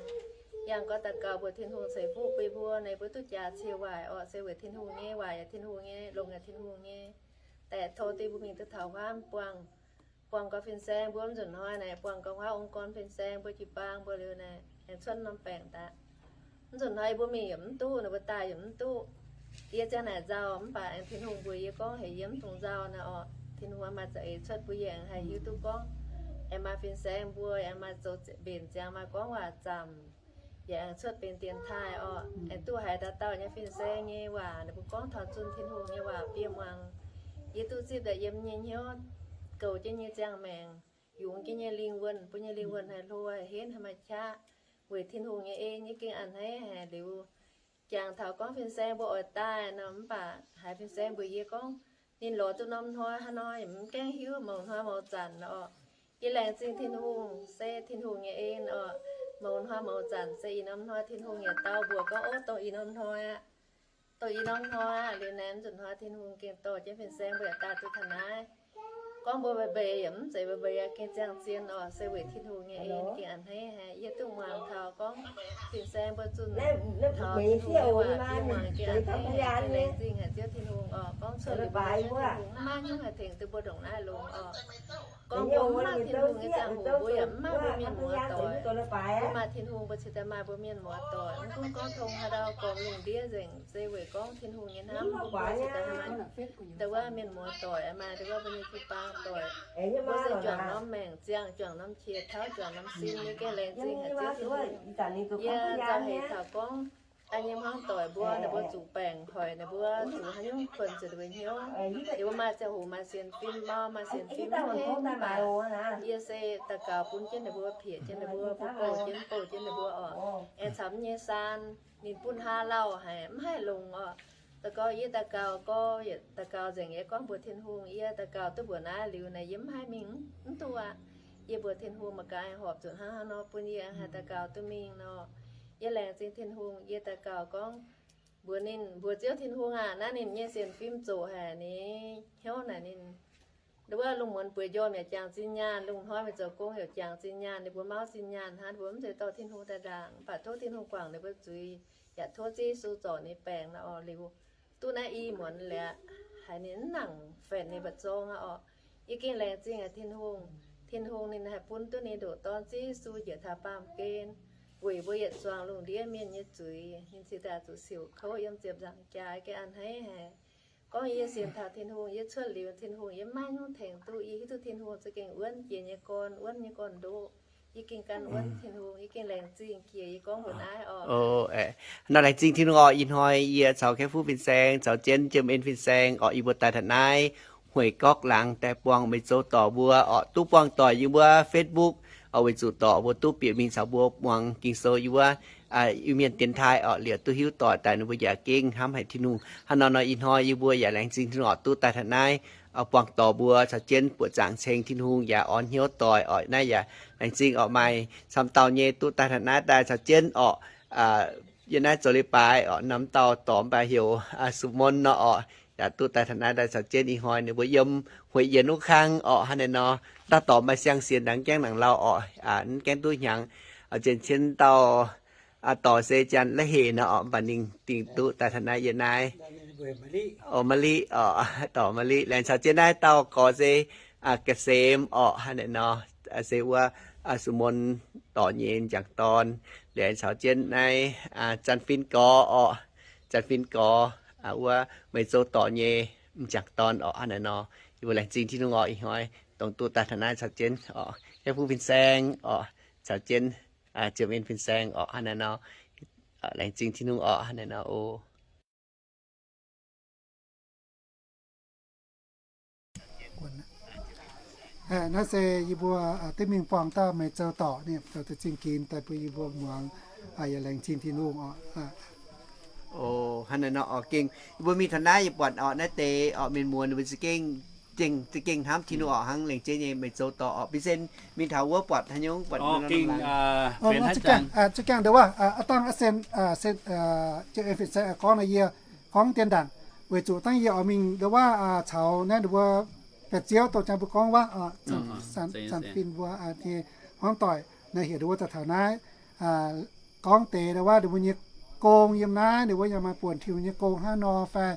yangh gorx daux gaux mbuox Tin-Hungh ceix fuqv bun yie mbuo, naaic yie mbuo duqv jaax cie waaic orqc, se weic Tin-Hungh nyei waac yaac Tin-Hungh nyei, longx yaac Tin-Hungh nyei. Daeqc tov dinh mbuo mingh duqv taux huaav buangh, buangh gorx fin-saeng mbuo mv nzunc hnoi naaic, buangh gorx huaav ong gorn fin-saeng mbuo jiu-baang mbuo liuz naaic, aengx cuotv norm baengc daaih. Mv nzunc hnoi yie mbuo mingh yaac mv duqv, ninh mbuo daaih yaac mv duqv. Yie ziang naaic nzauh mv baac aengx Tin-Hungh mbuox yie gorngv heuc yie mv dungx nzauh naaic orqc. Tin-Hungh maaih za'eix cuotv bun yie aengx haih hiuv duqv gorngv, aengx maaih fin-saeng mbuo aengx maaih zoux mbenc ziangx maaih gorngv waac zaamc, yaac aengx cuotv benx dienx taaih orqc. Aengx duqv haiz dauh dauh nyei fin-saeng nyei waac ninh mbuo gorngv taux zunh Tin-Hungh nyei waac bun yie muangx. Yie duqv zipv daaih yiem nyei hnyouv, goux jienv nyei ziangh maengc, yungz jienv nyei lingh wuonh, bun nyei lingh wuonh haih hlo haih henv haih maaih qaqv. Weic Tin-Hungh nyei en yie gengh a'hneiv haic liuz, jangx taux gorngv fin-saeng mbuo oix daaih nor mv baac haiz fin-saeng mbuox yie gorngv ninh lorz duqv norm hnoi hnangv nor, yaac mv gaengh hiuv mouz hnoi mouz zanc orqc. Yie laengz zingh Tin-Hungh, se Tin-Hungh nyei en orqc. Mouz hnoi mouz zanc se ih norm hnoi Tin-Hungh yaac dau mbuox gorngv, ov, dongh ih norm hnoi aqv. Dongh ih norm hnoi aqv. Liuz naaiv nzunc hnoi Tin-Hungh gengh dorh jienv fin-saeng mbuo yaac daaih duqv taux naaiv. Gorngv mbuo mbeix mbeix yaac mv zeiz mbeix mbeix aqv, gengh ziangh zien orqc, se weic Tin-Hungh nyei en gengh a'hneiv haic. Yie duqv muangx taux gorngv fin-saeng mbuo zunh taux Tin-Hungh nyei waac, yie muangx gengh a'hneiv haic, gengh laengz zingh haic Ziouv Tin-Hungh orqc. Gorngv cuotv liuz mbuo Ziouv Tin-Hungh mv maaih nyungc haih tengx duqv mbuo ndongc naaiv longx orqc. Gorngv mbuo mv maaih Tin-Hungh nyei ziangh hoc mbuo yaac mv maaih mbuo mienh muoz doic. Mbuo maaih Tin-Hungh mbuo cingx daaih maaih mbuo mienh muoz doic. Mv gunv gorngv tong haaix ndau gormx lungh ndiev nzengc, se weic gorngv Tin-Hungh nyei hnamv bun mbuo cingx daaih maaih dongh wuov mienh muoz doic, maaih dongh wuov mbuo nyei jiu-baang doic. Mbuo se juangc norm maengc ziangh, juangc norm qiex tauv, juangc norm sin. Yie gengh laengz zingh haic Ziouv Tin-Hungh. Yie nzauh heix taux gorngv an nyei hmuangv doic mbuo, ninh mbuo zuqc baengc hoic, ninh mbuo zuqc haaix nyungc kuonx zuqc ninh mbuo hnyouv. Ninh mbuo maaih ziangh hoc maaih sienx fim, mau maaih sienx fim mv henv mv baac yie se daux gaux bun jienv ninh mbuo, piex jienv ninh mbuo, bouh jienv, bouh jienv ninh mbuo orqc. Aengx caux mv nyei saan ninh bun haav lauh haic, mv haih longx orqc. Daux gaux, yie daux gaux gorx, yietc daux gaux nzengc, yie gorngv mbuox Tin-Hungh, yie daux gaux duqv mbuoqc naaiv liuz naaic, yie mv haih mingh, mv duqv aqv. Yie mbuox Tin-Hungh, mangc gaax horpc zuqc hnangv haaix nor bun yie haih daux gaux duqv mingh nor. Yie laengz zingh Tin-Hungh, yie daux gaux gorngv mbuox ninh, mbuox Ziouv Tin-Hungh aac, naaiv ninh nyei sienx fim zoqc haic, ninh hnyouv naaic ninh, wuov lungh muonz bueix njormh yaac jangx zinh nyaanh, lungh hnoi mingh zoux gong yaac jangx zinh nyaanh, ninh mbuo mauv zinh nyaanh hnangv, ninh mbuo mv zeiz dorh Tin-Hungh daaih ndaangc. Mv baac tov Tin-Hungh guangc ninh mbuo zuiz, yaac tov Ziouv Yesu zorc ninh baengc nor orqc. Liuz duqv naaiv i muonz liuz, haiz ninh mv nangc fatv ninh mba'zorng aqv orqc. Yie gengh laengz zingh haic Tin-Hungh. Tin-Hungh ninh haih bun duqv ninh ndoqc Dorn Ziouv Yesu njiec taux baamh gen, weic mbuo yietc zuangx lungh ndiev mienh nyei zuiz. Ninh cingx daaih zuqc siouc kouv yiem ziepc nzaangc jaax, gengh a'hneiv haic. Gorngv yie sienx taux Tin-Hungh, yie cuotv liuz Tin-Hungh yie mv maaih nyungc tengx duqv. Yie hiuv duqv Tin-Hungh za'gengh wuonv jiex nyei gorn, wuonv nyei gorn-ndoqv. Yie gengh gan wuonv Tin-Hungh, yie gengh laengz zingh jiex yie gorngv mbuox naaiv orqc. Nor laengz zingh Tin-Hungh orqc. Ih hnoi yie caux Kaeqv Fuqv Fin-Saeng caux jienv Jiem En Fin-Saeng orqc, yie mbuo daaih taux naaiv Hueic Gorqv laangz daaih buangh meih zoux dorc mbuo orqc, duqv buangh doic yie mbuo Facebook orqc, weic zuqc dorc mbuo duqv bieqc mingh caux mbuo muangx Ging-Sou yie mbuo Iu-Mienh dienx taaih orqc, liouc duqv hiuv doic daaih ninh mbuo yaac gengh hnamv haic Tin-Hungh. Hnangv nor nor ih hnoi yie mbuo yaac laengz zingh Tin-Hungh orqc, duqv daaih taux naaiv, buangh dorh mbuo caux jienv buoqc zaangc ceng Tin-Hungh yaac orn hnyouv doic orqc. Naaiv yaac laengz zingh orqc, maaih camv dauh nyei duqv daaih taux naaiv daaih caux jienv orqc. Yie naaiv zoux leiz-baaix orqc, norm dauh dorc mv baac heuc Su^mon nor orqc, yaac duqv daaih taux naaiv daaih caux jienv ih hnoi ninh mbuo yiem Hueix Yienx wuov kang orqc. Hnangv naaiv nor, dauh dorc maaih siang-sienx ndaangc gaengh nangc lauh orqc, mv gaengh duqv hnyangx. Cien-cien dauh dorc se Janx La'hec nor orqc, mv baac ninh dingc duqv daaih taux naaiv yie naaiv. O, Maliqv orqc, dorc Maliqv. Laengz caux jienv naaiv dauh gorx se Ga'Sem orqc. Hnangv naaiv nor, se wuov Su^mon dorc nyei m'jangc dorn. Laengz caux jienv naaiv Janx-Fin gorx orqc, Janx-Fin gorx, wuov Meih Zou dorc nyei m'jangc dorn orqc. Hnangv naaiv nor, yie mbuo laengz zingh Tin-Hungh orqc, ih hnoi dongh duqv daaih taux naaiv caux jienv orqc, yie mbuo fin-saeng orqc, caux jienv ziouc mienh fin-saeng orqc. Hnangv naaiv nor, laengz zingh Tin-Hungh orqc. Hnangv naaiv nor o. Naaiv se yie mbuo duqv mingh buangh dauh Meih Zou dorc ninh zoux deix zingh ginx daaih bun yie mbuo muangx, yaac laengz zingh Tin-Hungh orqc. O, hnangv naaiv nor oc, gengh yie mbuo mingh taux naaiv yie buatc orqc, naaiv deix orqc mienh muonz ninh mbuo za'gengh, za'gengh hnamv Tin-Hungh orqc, hnangv laengz zingh nyei Meih Zou dorc orqc. Bun cin mingh taux wuov buatc haaix nyungc buatc zuqc gaengh ndau wuov, aa dangh se gorngv naaiv yie gorngv dien ndaangc, weic zuqc dangh yie oix mingh ndau wuov caux naaiv ninh mbuo biauv-ziouv dongh jangx mbuo gorngv wuov, Zanc Fin mbuo nyei hmuangv doic naaiv heuc ninh mbuo daaih taux naaiv gorngv deix ndau wuov ninh mbuo nyei gong yiem naaiv, ninh mbuo yaac maaih buonc Tin-Hungh nyei gong hnangv nor fai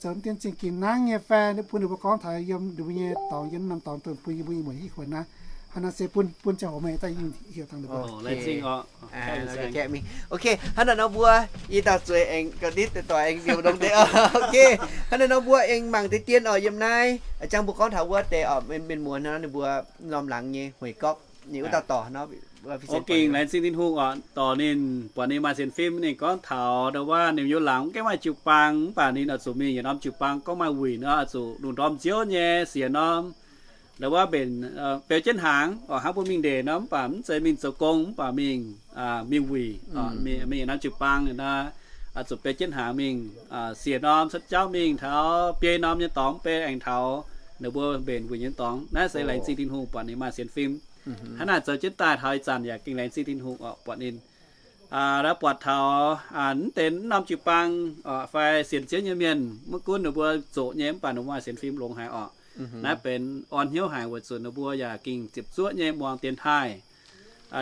zoux mv dien zingh ginx nangv nyei fai, bun ninh mbuo gorngv taux yiem ninh mbuo nyei dorngx, yiem norm dorngx dongh bun yie mbuo mueic hiuv kuonx naaiv. Hnangv naaiv se bun, bun ziangh hoc meih daaih yie heuc dangh ninh mbuo. Ok, hnangv naaiv nor mbuo, yie dauh zueiz aengx ga'nditv deix doic aengx liouc ndongc deix. Ok, hnangv naaiv nor mbuo aengx mangc deix dien orqc, yiem naaiv jangx mbuo gorngv taux wuov deix orqc, mienh muonz nor ninh mbuo norm laangz nyei hueix gorqv nyei wuov dauh dorc nor, gengh laengz zingh Tin-Hungh orqc, dorc ninh buatc ninh maaih sienx fim, ninh gorngv taux ndau wuov ninh yiem laangz mv gaengh maaih jiu-baang, mv baac ninh oix zuqc mingh yietc norm jiu-baang gorngv maaih wuic nor, oix zuqc lungh ndorm nziouv nyei siec norm, ndau wuov mbenc beu jienv hnaangx orqc, hnangv mbuo mingh ndeic nor, mv baac mv zeiz mingh zoux gong, mv baac mingh, mingh wuic, mingh yietc norm jiu-baang nor, oix zuqc beu jienv hnaangx mingh siec norm cuotv jauv mingh taux biei norm nyei dorngx, beu aengx taux ninh mbuo mbenc wuic nyei dorngx. Naaiv se laengz zingh Tin-Hungh buatc ninh maaih sienx fim. Hnangv naaic zoux jienv daaih taux ih zanc yaac gengh laengz zingh Tin-Hungh orqc, buatc ninh buatc taux mv deix norm jiu-baang fai sienx Ziouv nyei mienh, maiv gunv ninh mbuo zoqc nyei mv baac ninh mbuo maaih sienx fim longx haic orqc. Naaiv benx orn hnyouv haic weic zuqc ninh mbuo yaac gengh ziepc zuoqv nyei muangx dienx taaih,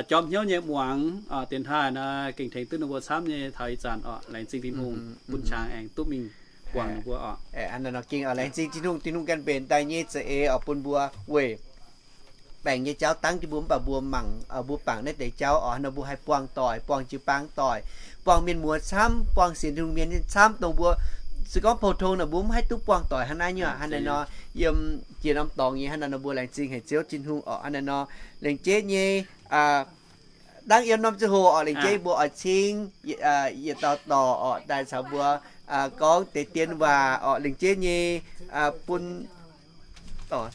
jorm hnyouv nyei muangx dienx taaih nor, gengh tengx duqv ninh mbuo camv nyei taux ih zanc orqc. Laengz zingh Tin-Hungh bun qangx aengx duqv mingh buangh ninh mbuo orqc. Laengz zingh Tin-Hungh, Tin-Hungh ganh mbenc daaih nyei za'eix orqc bun mbuo weic baengc nyei jauv dangv jienv mbuo mv baac mbuo mangc, mbuo bangc naaiv deix jauv orqc, nor mbuo haih buangh doic, buangh jiu-baang doic, buangh mienh muoz camv, buangh sienx Tin-Hungh mienh camv, dongh mbuo se gorngv pou-tong naaic mbuo mv haih duqv buangh doic hnangv naaiv nyei. Hnangv naaiv nor, yiem jiex norm dorngx nyei hnangv naaiv nor mbuo laengz zingh haic Ziouv Tin-Hungh orqc. Hnangv naaiv nor, laengz jeiv nyei dangv yiem norm ziangh hoc orqc, laengz jeiv mbuo oix cingv yietc dauh dorc orqc daaih caux mbuo gorngv deix dien waac orqc, laengz jeiv nyei bun nor,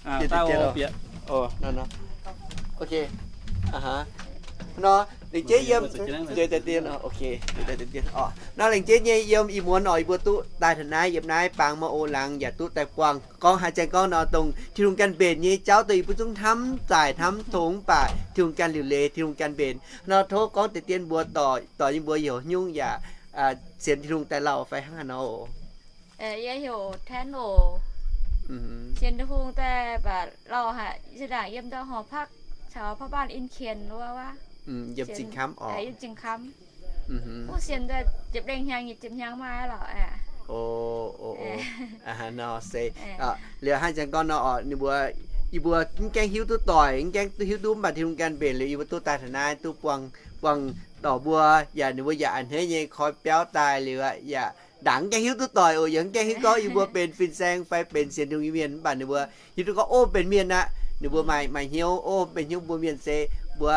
laengz jeiv yiem, nor laengz jeiv nyei yiem ih muonz orqc, yie mbuo duqv daaih taux naaiv yiem naaiv baang mouh o laangz yaac duqv daaih buangh gorngv haaix zanc gorngv nor dongh Tin-Hungh ganh mbenc nyei jauv dongh yie mbuo zungv hnamv zaaic hnamv tongx mv baac Tin-Hungh ganh liuc leiz, Tin-Hungh ganh mbenc. Nor tov gorngv deix dien mbuo dorc, dorc yie mbuo heuc nyungc yaac sienx Tin-Hungh daaih lauh fai hnangv haaix nor oc. Yie heuc Ten oc. Sienx Tin-Hungh daaih baac lauh haic, zinh ndaangc yiem ndau horpc caux พ่อบ้าน in qienx wuov, yiem Zingh Kamv orqc, yiem Zingh Kamv. Wuov sienx daaih ziepc lengh hnyangx, nyic ziepc hnyangx maaih lorqc. Nor se liuz hnangv zanc gorngv nor orqc, ninh mbuo, yie mbuo mv gaengh hiuv duqv doic, mv gaengh duqv hiuv duqv mv baac Tin-Hungh ganh mbenc liuz yie mbuo duqv daaih taux naaiv duqv buangh, buangh dorc mbuo, yaac ninh mbuo yaac a'hneiv nyei koi biauv daaih liuz aqv, yaac ndaangc mv gaengh hiuv duqv doic oc, yaac mv gaengh hiuv gorngv yie mbuo benx fin-saeng fai benx sienx Tin-Hungh nyei mienh mv baac ninh mbuo hiuv duqv gorngv o benx mienh aqv, ninh mbuo maaih, maaih hnyouv, o benx hnyouv mbuo mienh se mbuo,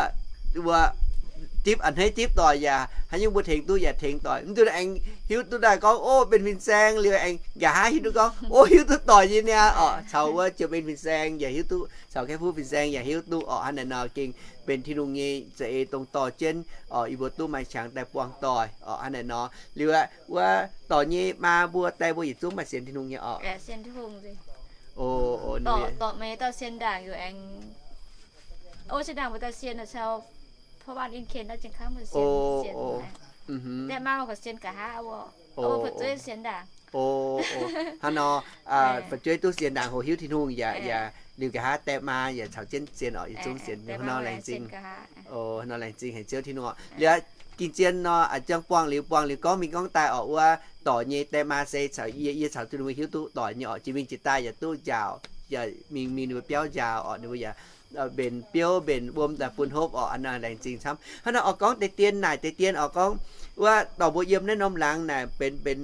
mbuo jipv a'hneiv jipv doic yaac haaix nyungc mbuo tengx duqv yaac tengx doic. Mv duqv aengx hiuv duqv daaih gorngv, ov, benx fin-saeng liuz aengx nqa'haav hiuv duqv gorngv, ov, hiuv duqv doic nyei niaa orqc. Caux wuov ziouc benx fin-saeng yaac hiuv duqv, caux kaeqv fuqv fin-saeng yaac hiuv duqv orqc. Hnangv naaic nor gengh benx Tin-Hungh nyei za'eix dongh dorh jienv orqc, yie mbuo duqv maaih qangx daaih buangh doic orqc. Hnangv naaic nor liuz aqv, wuov dorc nyei maa mbuo die mbuo yietc zungv maaih sienx Tin-Hungh nyei orqc. O, o, dorc, dorc meix dauh sienx ndaangc, o, sienx ndaangc mbuo dauh sienx caux พ่อบ้านอินเคน dauh jien kamv mbuo sienx, sienx. Die maa mbuo gorqv sienx nqa'haav orqc. Fu'jueiv sienx ndaangc. O, hnangv nor, fu'jueiv duqv sienx ndaangc hoc hiuv Tin-Hungh yaac, yaac liuz nqa'haav die maa yaac caux jienv sienx orqc, yietc zungv sienx. Hnangv nor laengz zingh. Hnangv nor laengz zingh haic Ziouv Tin-Hungh orqc. Liuz aqv, gengh zien nor, a'jang buangh liuz, buangh liuz gorngv mingh gorngv daaih orqc, wuov dorc nyei die maa se caux yie, yie caux Tin-Hungh hiuv duqv doic nyei orqc. Jiex mingh jiex daaih yaac duqv njaaux, yaac mingh, mingh ninh mbuo biauv njaaux orqc, ninh mbuo yaac mbenc biouv mbenc wuom daaih bun hopv orqc. Hnangv nor laengz zingh camv. Hnangv nor orqc, gorngv deix dien naaic deix dien orqc, gorngv wuov dorh mbuo yiem naaiv norm laangz naaic benx, benx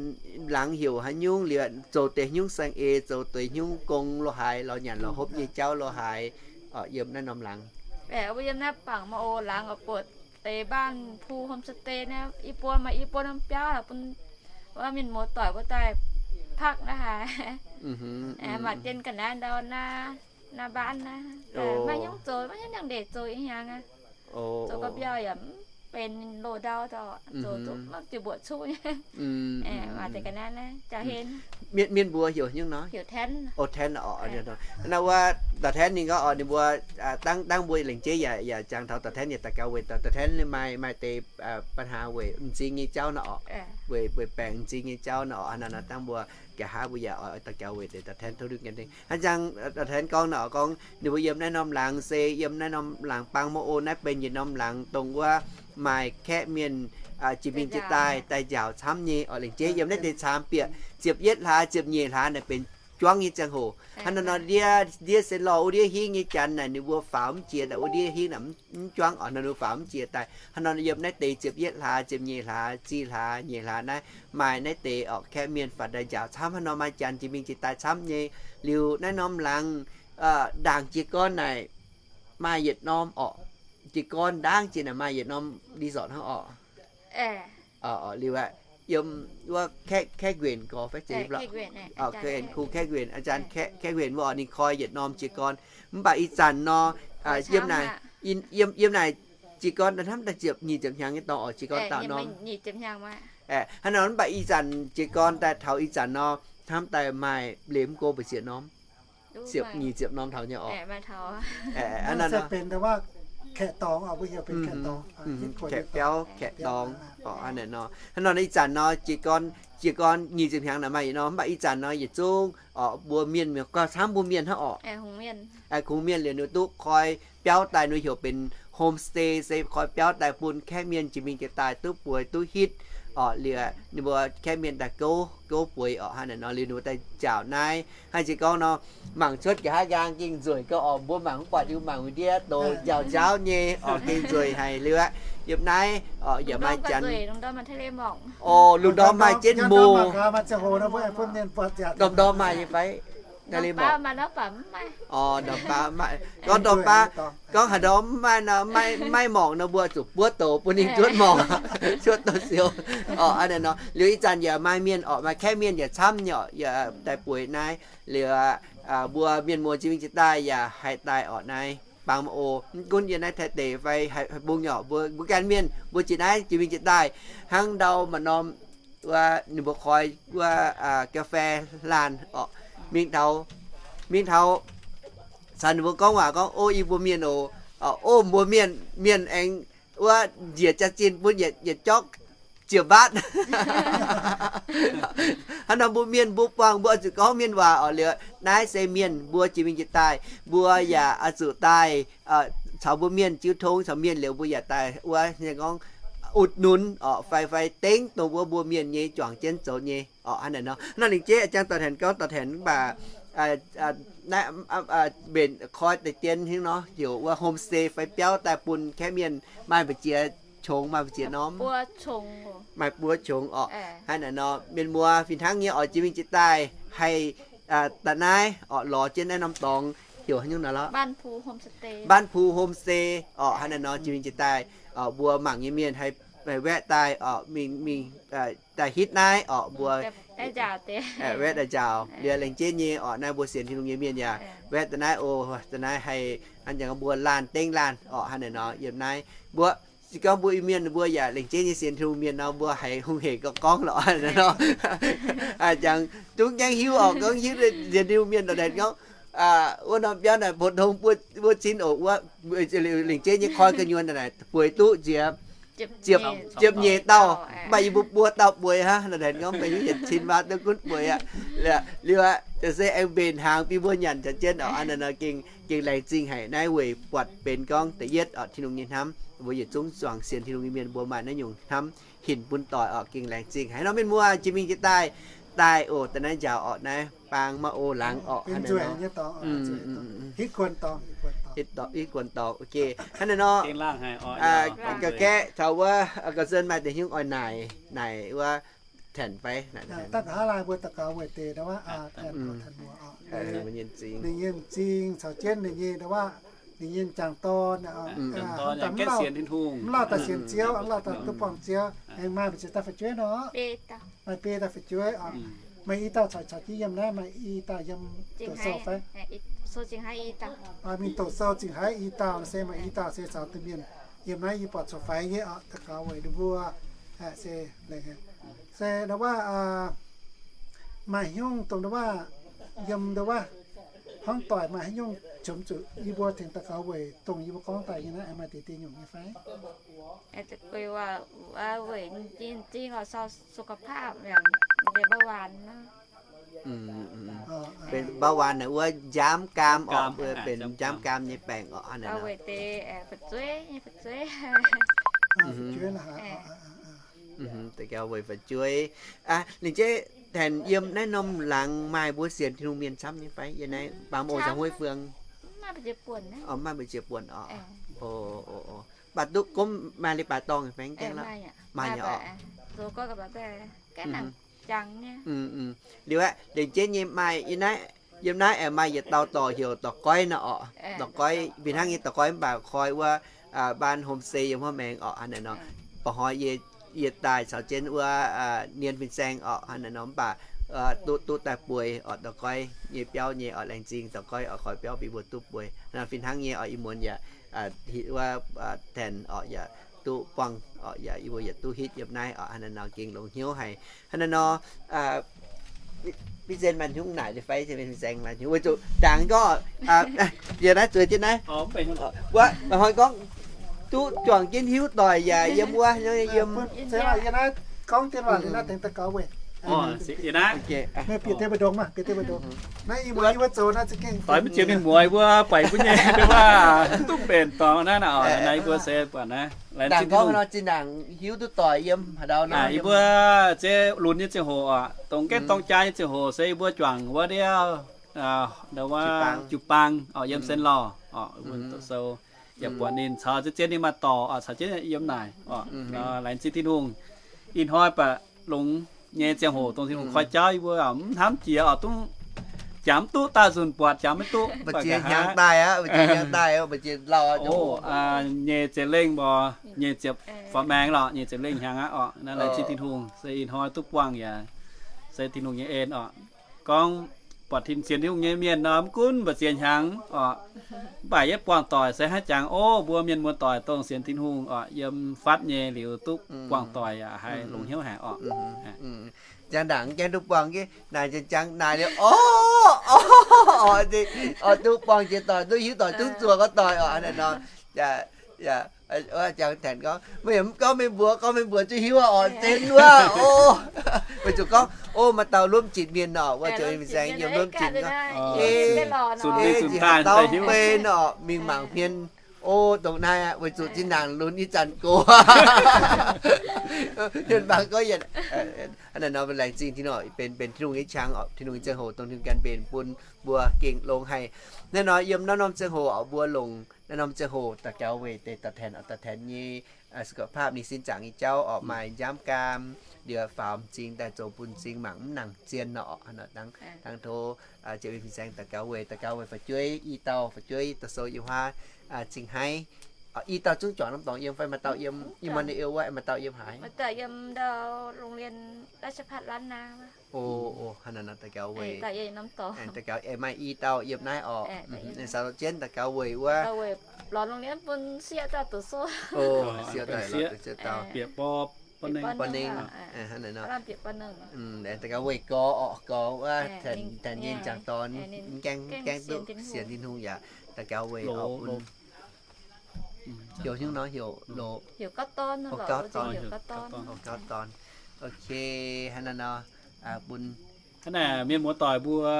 laangz heuc haaix nyungc liuz, zoux deix nyungc saeng-eix, zoux deix nyungc gong lo haaix, lorz nyanc lorz hopv nyei jauv lo haaix, yiem naaiv norm laangz. Mbuo yiem naaiv bangc ma'oc laangz orqc, buatc deix บ้านภู homestay naaiv, i buo maaih i buo norm biauv bun wuov mienh muoz doic mbuo daaih พัก naaiv haic. Maaih dien ga'naaiv ndau naaiv, naaiv บ้าน naaiv, maaih hnyouv zoux, maaih hnyouv ndeic zoux ih hnyangx aqv. Zoux ga'mbiauh yaac mv benx loz-ndau, zoux duqv mv diuh mbuoqc cuqv nyei. Maaih deix ga'naaiv naaiv jauv-hlen. Mienh, mienh mbuo heuc nyungc nor? Heuc Tan. O, Tan orqc. Naaiv wuov dauh Tan ninh gorngv orqc, ninh mbuo dangv, dangv mbuo lengc jeiv yaac, yaac jangx taux dauh Tan yaac daux gaux weic dauh, dauh Tan ninh maaih, maaih deix ปัญหา weic m'zing nyei jauv nor orqc. Weic, weic baengc m'zing nyei jauv nor orqc. Hnangv naaiv nor dangv mbuo nqa'haav mbuo yaac oix daux gaux weic deix dauh Tan tov Tin-Hungh gan dingh. Hnangv jangx dauh Tan gorngv nor orqc, gorngv ninh mbuo yiem naaiv norm laangz se yiem naaiv norm laangz bang ma'oc naaiv benx yietc norm laangz dongh wuov maaih kaeqv mienh jiex mingh jiex daaih, daaih njaaux camv nyei orqc. Lengc jeiv yiem naaiv deix caamx bieqc ziepc yietv hlaax ziepc nyeic hlaax naaic benx juangv nyei ziangh hoc. Hnangv naaiv nor ndiev, ndiev se lorh wuov ndiev hingv nyei janx naaic ninh mbuo faaux mv jiex daaih, wuov ndiev hingv naaic mv juangv orqc, ninh mbuo faaux mv jiex daaih. Hnangv nor yiem naaiv deix ziepc yietv hlaax, ziepc nyeic hlaax, zih hlaax, nyeic hlaax naaiv maaih naaiv deix orqc kaeqv mienh faaux daaih njaaux camv. Hnangv nor maaih janx jiex mingh jiex daaih camv nyei. Liuz naaiv norm laangz ndaangc jiez gorn naaic maaih yietc norm orqc. Jiez gorn ndaangc jiex naaic maaih yietc norm resort hnangv orqc. Liuz aqv, yiem wuov Kaeqv Nguyen gorx, Kaeqv Nguyen, อาจารย์ Kaeqv Nguyen wuov orqc, ninh koi yietc norm jiez gorn. Mv baac ih zanc nor, yiem naaic, yiem naaic jiez gorn daaih hnamv daaih ziepc nyic ziepc hnyangx nyei dorngx orqc, jiez gorn dauh norm. Hnangv nor mv baac ih zanc jiez gorn daaih taux ih zanc nor, hnamv daaih maaih liemh go mbu'ziex norm, ziepc nyic ziepc norm taux nyei orqc. Hnangv nor benx kaeqv dorngx, kaeqv biauv kaeqv dorngx orqc. Hnangv nor, hnangv nor ih zanc nor jiez gorn, jiez gorn nyic ziepc hnyangx naaic maaih yietc norm, mv baac ih zanc nor yietc zungv orqc mbuo mienh, mienh gauh camv mbuo mienh hnangv orqc. Kungx mienh liuz ninh duqv koi biauv daaih, ninh heuc benx homestay se koi biauv daaih bun kaeqv mienh jiex mingh jiex daaih duqv bueix duqv hitv orqc. Liuz ninh mbuo kaeqv mienh daaih gouv, gouv bueix orqc. Hnangv naaic nor liuz ninh mbuo daaih njaaux naaiv. Hnangv jiex gorngv nor, mangc cuotv nqa'haav nqaang gengh nzueic gauh orqc, mbuo mangc mv buatc liuz mangc wuov ndiev douz njaaux njaaux nyei orqc, gengh nzueic haic liuz aqv. Yiem naaiv orqc yaac maaih janx. O, lungh ndorm maaih jienv mouc. Ndorm ndorm maaih nyei fai? Ndorm baav maaih. Gorngv ndorm baav, gorngv haaix ndorm mv maaih nor, maiv, maiv morngc nor mbuo zuqc buov douz bun ninh cuotv morngc, cuotv douz siou orqc. Hnangv naaic nor liuz ih zanc yaac maaih mienh orqc, maaih kaeqv mienh yaac camv nyei orqc, yaac daaih bueix naaiv. Liuz mbuo mienh muoz jiex mingh jiex daaih yaac haih daaih orqc naaiv. Bangc mv oc, mv gunv yiem naaiv Taiv deic fai haaix bung nyei orqc, mbuo, mbuo ganh mienh mbuo jiex naaiv jiex mingh jiex daaih hnangv ndau maaih norm wuov ninh mbuo koi wuov กาแฟ laanh orqc. Mingh taux, mingh taux caux ninh mbuo gorngv waac gorngv, o, yie mbuo mienh oc, o, mbuo mienh, mienh aengx wuov njiec jaax-zinh bun yietc, yietc jorkv ziepc mbaatv. Hnangv nor mbuo mienh mbuo buangh mbuo oix zuqc gorngv mienh waac orqc. Liuz naaiv se mienh mbuo jiex mingh jiex daaih, mbuo yaac oix zuqc daaih caux mbuo mienh jiu tong caux mienh liuz mbuo yaac daaih wuov nyei gorngv อุดหนุน orqc, fai, fai dengv dongh wuov mbuo mienh nyei juangc jienv zoux nyei orqc. Hnangv naaic nor, nor lingc jeiv jang dorh tanc gorngv dorh tanc mv baac naaiv mbenc koi deix dien hingv nor, heuc wuov homestay fai biauv daaih bun kaeqv mienh maaih mbu'ziex qongx, maaih mbu'ziex norm, maaih buo qongx orqc. Hnangv naaic nor mienh muoz fih hnangv nyei orqc, jiex mingh jiex daaih haih daaih naaiv orqc, lorz jienv naaiv norm dorngx heuc haaix nyungc nor lorqc, บ้านภู homestay orqc. Hnangv naaic nor jiex mingh jiex daaih orqc, mbuo mangc nyei mienh haih, haih waeqv daaih orqc, mingh, mingh daaih hitv naaiv orqc, mbuo waeqv daaih njaaux. Liuz laengz jeiv nyei orqc, naaiv mbuo sienx Tin-Hungh nyei mienh yaac waeqv daaih naaiv oc, daaih naaiv haih hnangv jangx mbuo laanh dengv laanh orqc, hnangv naaiv nor yiem naaiv mbuo se gorngv mbuo Iu-Mienh mbuo yaac laengz jeiv nyei sienx Tin-Hungh mienh nor, mbuo haiz hungh hec gauh gorngv lorqc nor. Jangx zungv gaengh hiuv orqc, gorngv hiuv sienx Tin-Hungh mienh daaih gorngv, wuov norm biauv naaic pou-tong mbuo cin oc, wuov laengz jeiv nyei koi gu'nyuoz naaic bueix duqv nziex ziepc nyeic dauh, mv baac yie mbuo buo dauh bueix hnangv. Naaiv gorngv mv baac hiuv yietc cin waac duqv gunv bueix aqv. Liuz aqv, se aengx mbenc hnaangx bun mbuo nyanc caux jienv orqc, hnangv naaiv nor gengh, gengh laengz zingh haic naaiv weic buatc benx gorngv da'yietv orqc, Tin-Hungh nyei hnamv, mbuo yietc zungv zuangx sienx Tin-Hungh nyei mienh mbuo maaih naaiv nyungc hnamv hinc bun doic orqc, gengh laengz zingh haic nor. Mienh muoz jiex mingh jiex daaih, daaih oc, daaih naaiv njaaux orqc, naaiv baang maiv o laangz orqc, hnangv naaiv nor. Hitv guon dorngx, hitv guon dorngx, ok, hnangv naaiv nor. Ga'gaeqv taux wuov ga'zien maaih deix hnyouv oix naaic, naaic wuov Tanc fai, dangh nqa'haav laai mbuo daux gaux weic deix, ninh nyei m'zing caux jienv ninh nyei, ninh nyei jangc dorn, mv lauh daaih sienx Ziouv, mv lauh daaih duqv buangh Ziouv, aengx maaih mbu'ziex dauh fu'jueiv nor. Maaih biei dauh fu'jueiv oc. Maaih i dauh caux, caux jienv yiem naaiv, maaih i dauh yiem doqc sou fai? Mingh doqc sou zingh haiv i dauh se maaih i dauh se caux duqv mienh yiem naaiv, yie buatc coux faix nyei oc, daux gaux weic ninh mbuo. Se, se ndau wuov maaih hnyouv dongh ndau wuov, yiem ndau wuov hnangv doic maaih haaix nyungc qomx zuqc yie mbuo tengx daux gaux weic dongh yie mbuo gorngv daaih nyei naaiv, maaih deix dieh nyungc nyei fai? Weic m'zing, m'zing, สุขภาพ benx เบาหวาน naaiv. Benx เบาหวาน naaic wuov nziaamv gaam orqc, benx nziaamv gaam nyei baengc orqc, hnangv naaiv nor. Weic deix fu'jueiv, fu'jueiv. Daux gaux weic fu'jueiv. Ninh jeiv Tanc, yiem naaiv norm laangz maaih mbuo sienx Tin-Hungh mienh camv nyei fai? Yiem naaiv Baam O Zong Hueiv Fuang. Maaih mbu'ziex buonc orqc. Mv baac duqv gomv maaih leiz-baaix dorngh fai? Maaih nyei orqc. Liuz aeqv, laengz jeiv nyei maaih yiem naaiv, yiem naaiv aengx maaih yietc dauh dorc heuc Dorc Goiv nor orqc. Dorc Goiv fih hnangv nyei, Dorc Goiv mv baac koi wuov บ้าน homestay yiem wuov maengx orqc, hnangv naaiv nor. Mba'hnoi yie, yie daaih caux jienv wuov Nien Fin-Saeng orqc, hnangv naaiv nor, mv baac duqv, duqv daaih bueix orqc, Dorc Goiv nyei biauv nyei orqc, laengz zingh Dorc Goiv orqc, koi biauv bun mbuo duqv bueix. Fih hnangv nyei orqc, ih muonz yaac hitv wuov Tanc orqc, yaac duqv buangh orqc, yaac yie mbuo yaac duqv hitv yiem naaiv orqc, hnangv naaiv nor gengh longx hnyouv haic. Hnangv naaiv nor, Mv zeiz maaih hnyouv naaic fai, Fin-Saeng maaih hnyouv weic zuqc ndaangc gorngv, yie naaiv zueiz jienv naaiv. Wuov, hnoi gorngv duqv juangc jienv hiuv doic yaac yiem wuov, yiem. Naaiv gorngv jienv waac liuz naaiv tengx daux gaux weic. Naaiv bieqc deix mbu'ndongx maah, bieqc deix mbu'ndongx. Naaiv ih muonz yie mbuo zoux naaiv za'gengh doix mv jiex mingh mueiz mbuo buatc mbuo nyei wuov, duqv mbenc dorngx naaiv, naaiv mbuo se buatc naaiv. Ndaangc gorngv nor zinh ndaangc hiuv duqv doic yiem haaix ndau nor, yie mbuo zeix lunx nyei ziangh hoc orqc, dongh gaengh dorng jaa nyei ziangh hoc se yie mbuo juangc wuov ndiuv, ndau wuov jiu-baang orqc, yiem Sen Lauh orqc, doqc sou. Yaac buatc ninh caux zien ninh maaih dorc orqc, caux jienv yiem naaic orqc. Laengz zingh Tin-Hungh. Ih hnoi baac longx nyei ziangh hoc dongh Tin-Hungh koi jauv yie mbuo mv hnamv jiex orqc, duqv jangx mv duqv, daaih nzunc buatc jangx maiv duqv. Nyeic ziepc lengh mbuo, nyeic ziepc faaux maengx lorqc, nyeic ziepc lengh hnyangx aqv orqc. Naaiv laengz zingh Tin-Hungh se ih hnoi duqv buangh yaac se Tin-Hungh nyei en orqc. Gorngv buatc tin sienx Tin-Hungh nyei mienh nor, mv gunv mbu'ziex hnyangx orqc, mv baac yietv buangh doic se hnangv jangx, o, mbuo mienh muoz-doic dongh sienx Tin-Hungh orqc, yiem fatv nyei liuz duqv buangh doic yaac haiz longx hnyouv haic orqc. Jangx ndaangc gaengh duqv buangh, naaic jangx naaic liuz, o, o, duqv buangh jiex doic, duqv hiuv doic, duqv zuoqc gorngv doic orqc, hnangv naaic nor. Jangx Tanc gorngv, meih yaac mv gorngv meih mbuox, gorngv meih mbuox zuqc hiuv orqc, zen wuov. O, weic zuqc gorngv, o, maaih dauh luomv zinc mienh orqc, wuov ziouc Fin-Saeng yiem luomv zinc gorngv, e, zunc daaih dau hiuv bei orqc, mingh mangc hmien. O, dongh naaiv aqv, weic zuqc zinh ndaangc lunx ih zanc gox. Mienh mangc gorngv yietc, hnangv naaiv nor, laengz zingh Tin-Hungh, benx, benx Tin-Hungh nyei qangx orqc, Tin-Hungh nyei ziangh hoc dongh Tin-Hungh ganh mbenc bun mbuo gengh longx haic. Naaiv nor yiem naaiv norm ziangh hoc orqc, mbuo longc naaiv norm ziangh hoc daux gaux weic deix dauh Tanc orqc, dauh Tanc nyei สุขภาพ ninh sin zaangc nyei jauv orqc, maaih nziaamv gaam, liuz faaux m'zing daaih zoux bun m'zing mangc mv nangc zien nor orqc. Hnangv nor dangh, dangh tov ziouc Fin-Saeng daux gaux weic, daux gaux weic fu'jueiv i dauh, fu'jueiv doqc sou yiem wuov zingh haiv I dauh zungv juangc norm dorngx yiem fai maaih dauh yiem Immanuel wuov, maaih dauh yiem haaix? Daux gaux weic, maaih i dauh yiem naaiv orqc. Saaux jienv daux gaux weic wuov. Siou daaih, daux gaux weic gorx orqc, gorx wuov, tengx nyei m'jangc dorn mv gaengh duqv sienx Tin-Hungh yaac daux gaux weic orqc bun heuc hnyouv nor heuc loz, gauv dorn. Ok, hnangv naaiv nor, bun hnangv naaic mienh muoz-doic mbuo,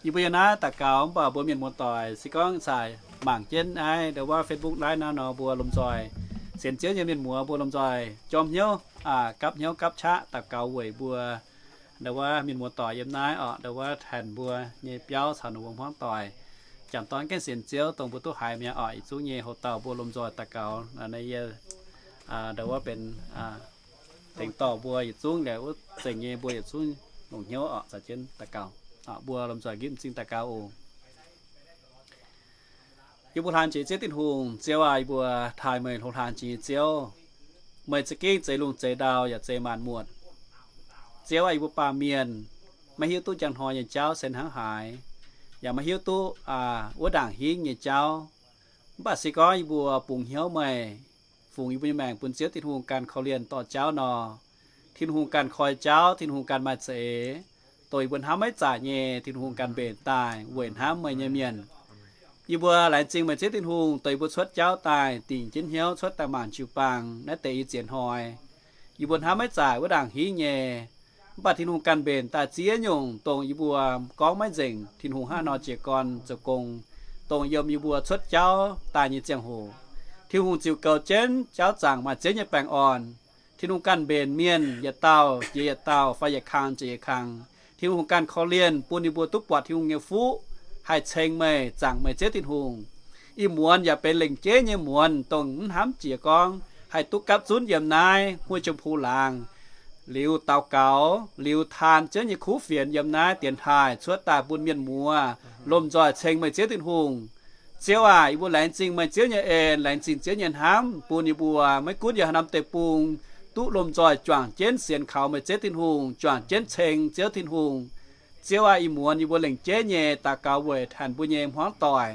yie mbuo yiem naaiv daux gaux mv baac mbuo mienh muoz-doic se gorngv caaix mangc jienv naaiv ndo wuov Facebook naaiv nor, mbuo lomh nzoih sienx Ziouv nyei mienh muoz mbuo lomh nzoih jorm hnyouv, gapv hnyouv gapv qaqv daux gaux weic mbuo ndo wuov mienh muoz-doic yiem naaiv orqc, ndo wuov tengx mbuo nyei biauv caux ninh mbuo hmuangv doic, m'jangc dorn gaengh sienx Ziouv dongh mbuo duqv haiz mi'aqv orqc. Yietc zungv nyei houx-dauh mbuo lomh nzoih daux gaux, ndo wuov benx tengx dorh mbuo yietc zungv liuz wuov zengc nyei mbuo yietc zungv longc hnyouv orqc, caux jienv daux gaux. Mbuo lomh nzoih nqipv m'zing daux gaux oc. Yie mbuo hlan jiex Ziouv Tin-Hungh. Ziouv aac, yie mbuo taaih meih hlo hlan jiex nyei Ziouv. Meih za'gengh zeix lungh zeix ndau yaac zeix maanc muotc. Ziouv aac, yie mbuo baamh mienh maiv hiuv duqv njang hnoi nyei jauv se hnangv haaix, yaac maiv hiuv duqv wuov ndaangc hingv nyei jauv. Mv baac se gorngv yie mbuo bungx hnyouv meih, fungx yie mbuo nyei maengc bun Ziouv Tin-Hungh ganh korv-lienh dorh jauv nor, Tin-Hungh ganh koi jauv, Tin-Hungh ganh maaih za'eix, dongh yie mbuo hnamv maiv zaaic nyei, Tin-Hungh ganh mbenc daaih weic hnamv meih nyei mienh. Yie mbuo laengz zingh meih Ziouv Tin-Hungh dongh yie mbuo cuotv jauv daaih dingc jienv hnyouv cuotv daaih maanc jiu-baang naaiv deix i ziex hnoi. Yie mbuo hnamv maiv zaaic wuov ndaangc hingv nyei, mv baac Tin-Hungh ganh mbenc daaih ziex nyungc dongh yie mbuo gorngv maiv nzengc Tin-Hungh hnangv haaix nor jiez gorn zoux gong, dongh yiem yie mbuo cuotv jauv daaih nyei ziangh hoc. Tin-Hungh ziouc goux jienv jauv zaangc maaih Ziouv nyei baengh orn. Tin-Hungh ganh mbenc mienh yietc dauh jiex yietc dauh fai yietc kang jiex yietc kang. Tin-Hungh ganh korv-lienh bun yie mbuo duqv buatc Tin-Hungh nyei fuqv, haih ceng meih, zaangc meih Ziouv Tin-Hungh. Ih muonz yaac benx lengc jeiv nyei muonz dongh mv hnamv jiex gorngv haih duqv gapv zunv yiem naaiv Huih Jiem Puu laangz liuz daux gaux, liuz taan Ziouv nyei kuv fienx yiem naaiv dienx taaih cuotv daaih bun mienh muoz lomh nzoih ceng meih Ziouv Tin-Hungh. Ziouv aac, yie mbuo laengz zingh meih Ziouv nyei en, laengz zingh Ziouv nyei hnamv bun yie mbuo maiv gunv yiem haaix norm deic-bung duqv lomh nzoih juangc jienv sienx kaux meih Ziouv Tin-Hungh, juangc jienv ceng Ziouv Tin-Hungh. Ziouv aac, ih muonz yie mbuo lengc jeiv nyei daux gaux weic tengx mbuo nyei hmuangv doic,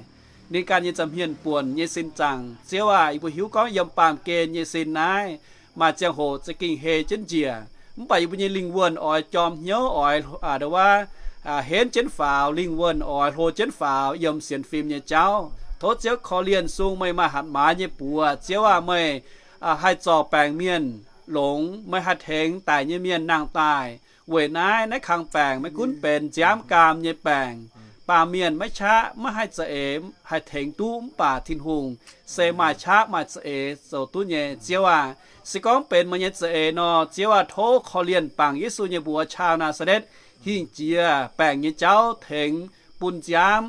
ninh ganh nyei nza'hmien buonc nyei sin zaangc. Ziouv aac, yie mbuo hiuv gorngv yiem baamh gen nyei sin naaiv maaih ziangh hoc za'gengh hei jienv njiec, mv baac yie mbuo nyei lingh wuonh oix jorm hnyouv, oix ndo wuov henv jienv faaux, lingh wuonh oix hlo jienv faaux yiem sienx fim nyei jauv. Tov Ziouv korv-lienh sung meih maaih hatc maaz nyei buoz. Ziouv aac, meih haih zorc baengc mienh longx, meih haih tengx daic nyei mienh nangh daaih. Weic naaiv, naaiv kang baengc maiv gunv benx nziaamv gaam nyei baengc, baamh mienh maiv qaqv maiv haih za'eix haih tengx duqv, mv baac Tin-Hungh se maaih qaqv maaih za'eix zoux duqv nyei. Ziouv aac, se gorngv benx meih nyei za'eix nor, Ziouv aac, tov korv-lienh bangc Yesu nyei mbuox caa Naa^saa^letv hingh jiex baengc nyei jauv tengx bun nziaamv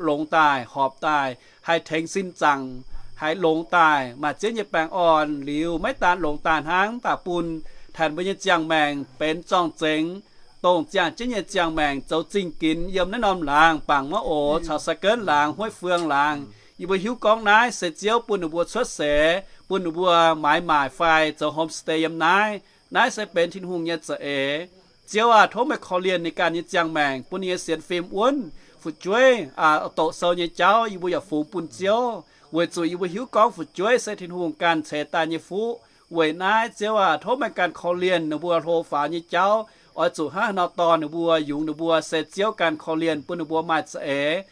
longx daaih, horpc daaih, haih tengx sin zaangc, haih longx daaih, maaih Ziouv nyei baengh orn liuz, maiv daan longx daaih hnangv, mv baac bun tengx mbuo nyei ziangh maengc benx zorng-zengx, dongh ziangh jienv nyei ziangh maengc zoux zingh ginx yiem naaiv norm laangz, Bangc Mauv Oc caux Sai Ken laangz, Hueiv Fuang laangz. Yie mbuo hiuv gorngv naaiv se Ziouv bun ninh mbuo cuotv seix, bun ninh mbuo maaiz maaic fai zoux homestay yiem naaiv. Naaiv se benx Tin-Hungh nyei za'eix. Ziouv aac, tov meih korv-lienh ninh ganh nyei ziangh maengc, bun ninh nyei sienx fim wuonv fu'jueiv, doqc sou nyei jauv yie mbuo yaac fungx bun Ziouv, weic zuqc yie mbuo hiuv gorngv fu'jueiv se Tin-Hungh ganh ceix daaih nyei fuqv. Weic naaiv, Ziouv aac, tov meih ganh korv-lienh ninh mbuo hlo faaux nyei jauv, oix zuqc hnangv haaix nor dorh ninh mbuo, yungz ninh mbuo, se Ziouv ganh korv-lienh bun ninh mbuo maaih za'eix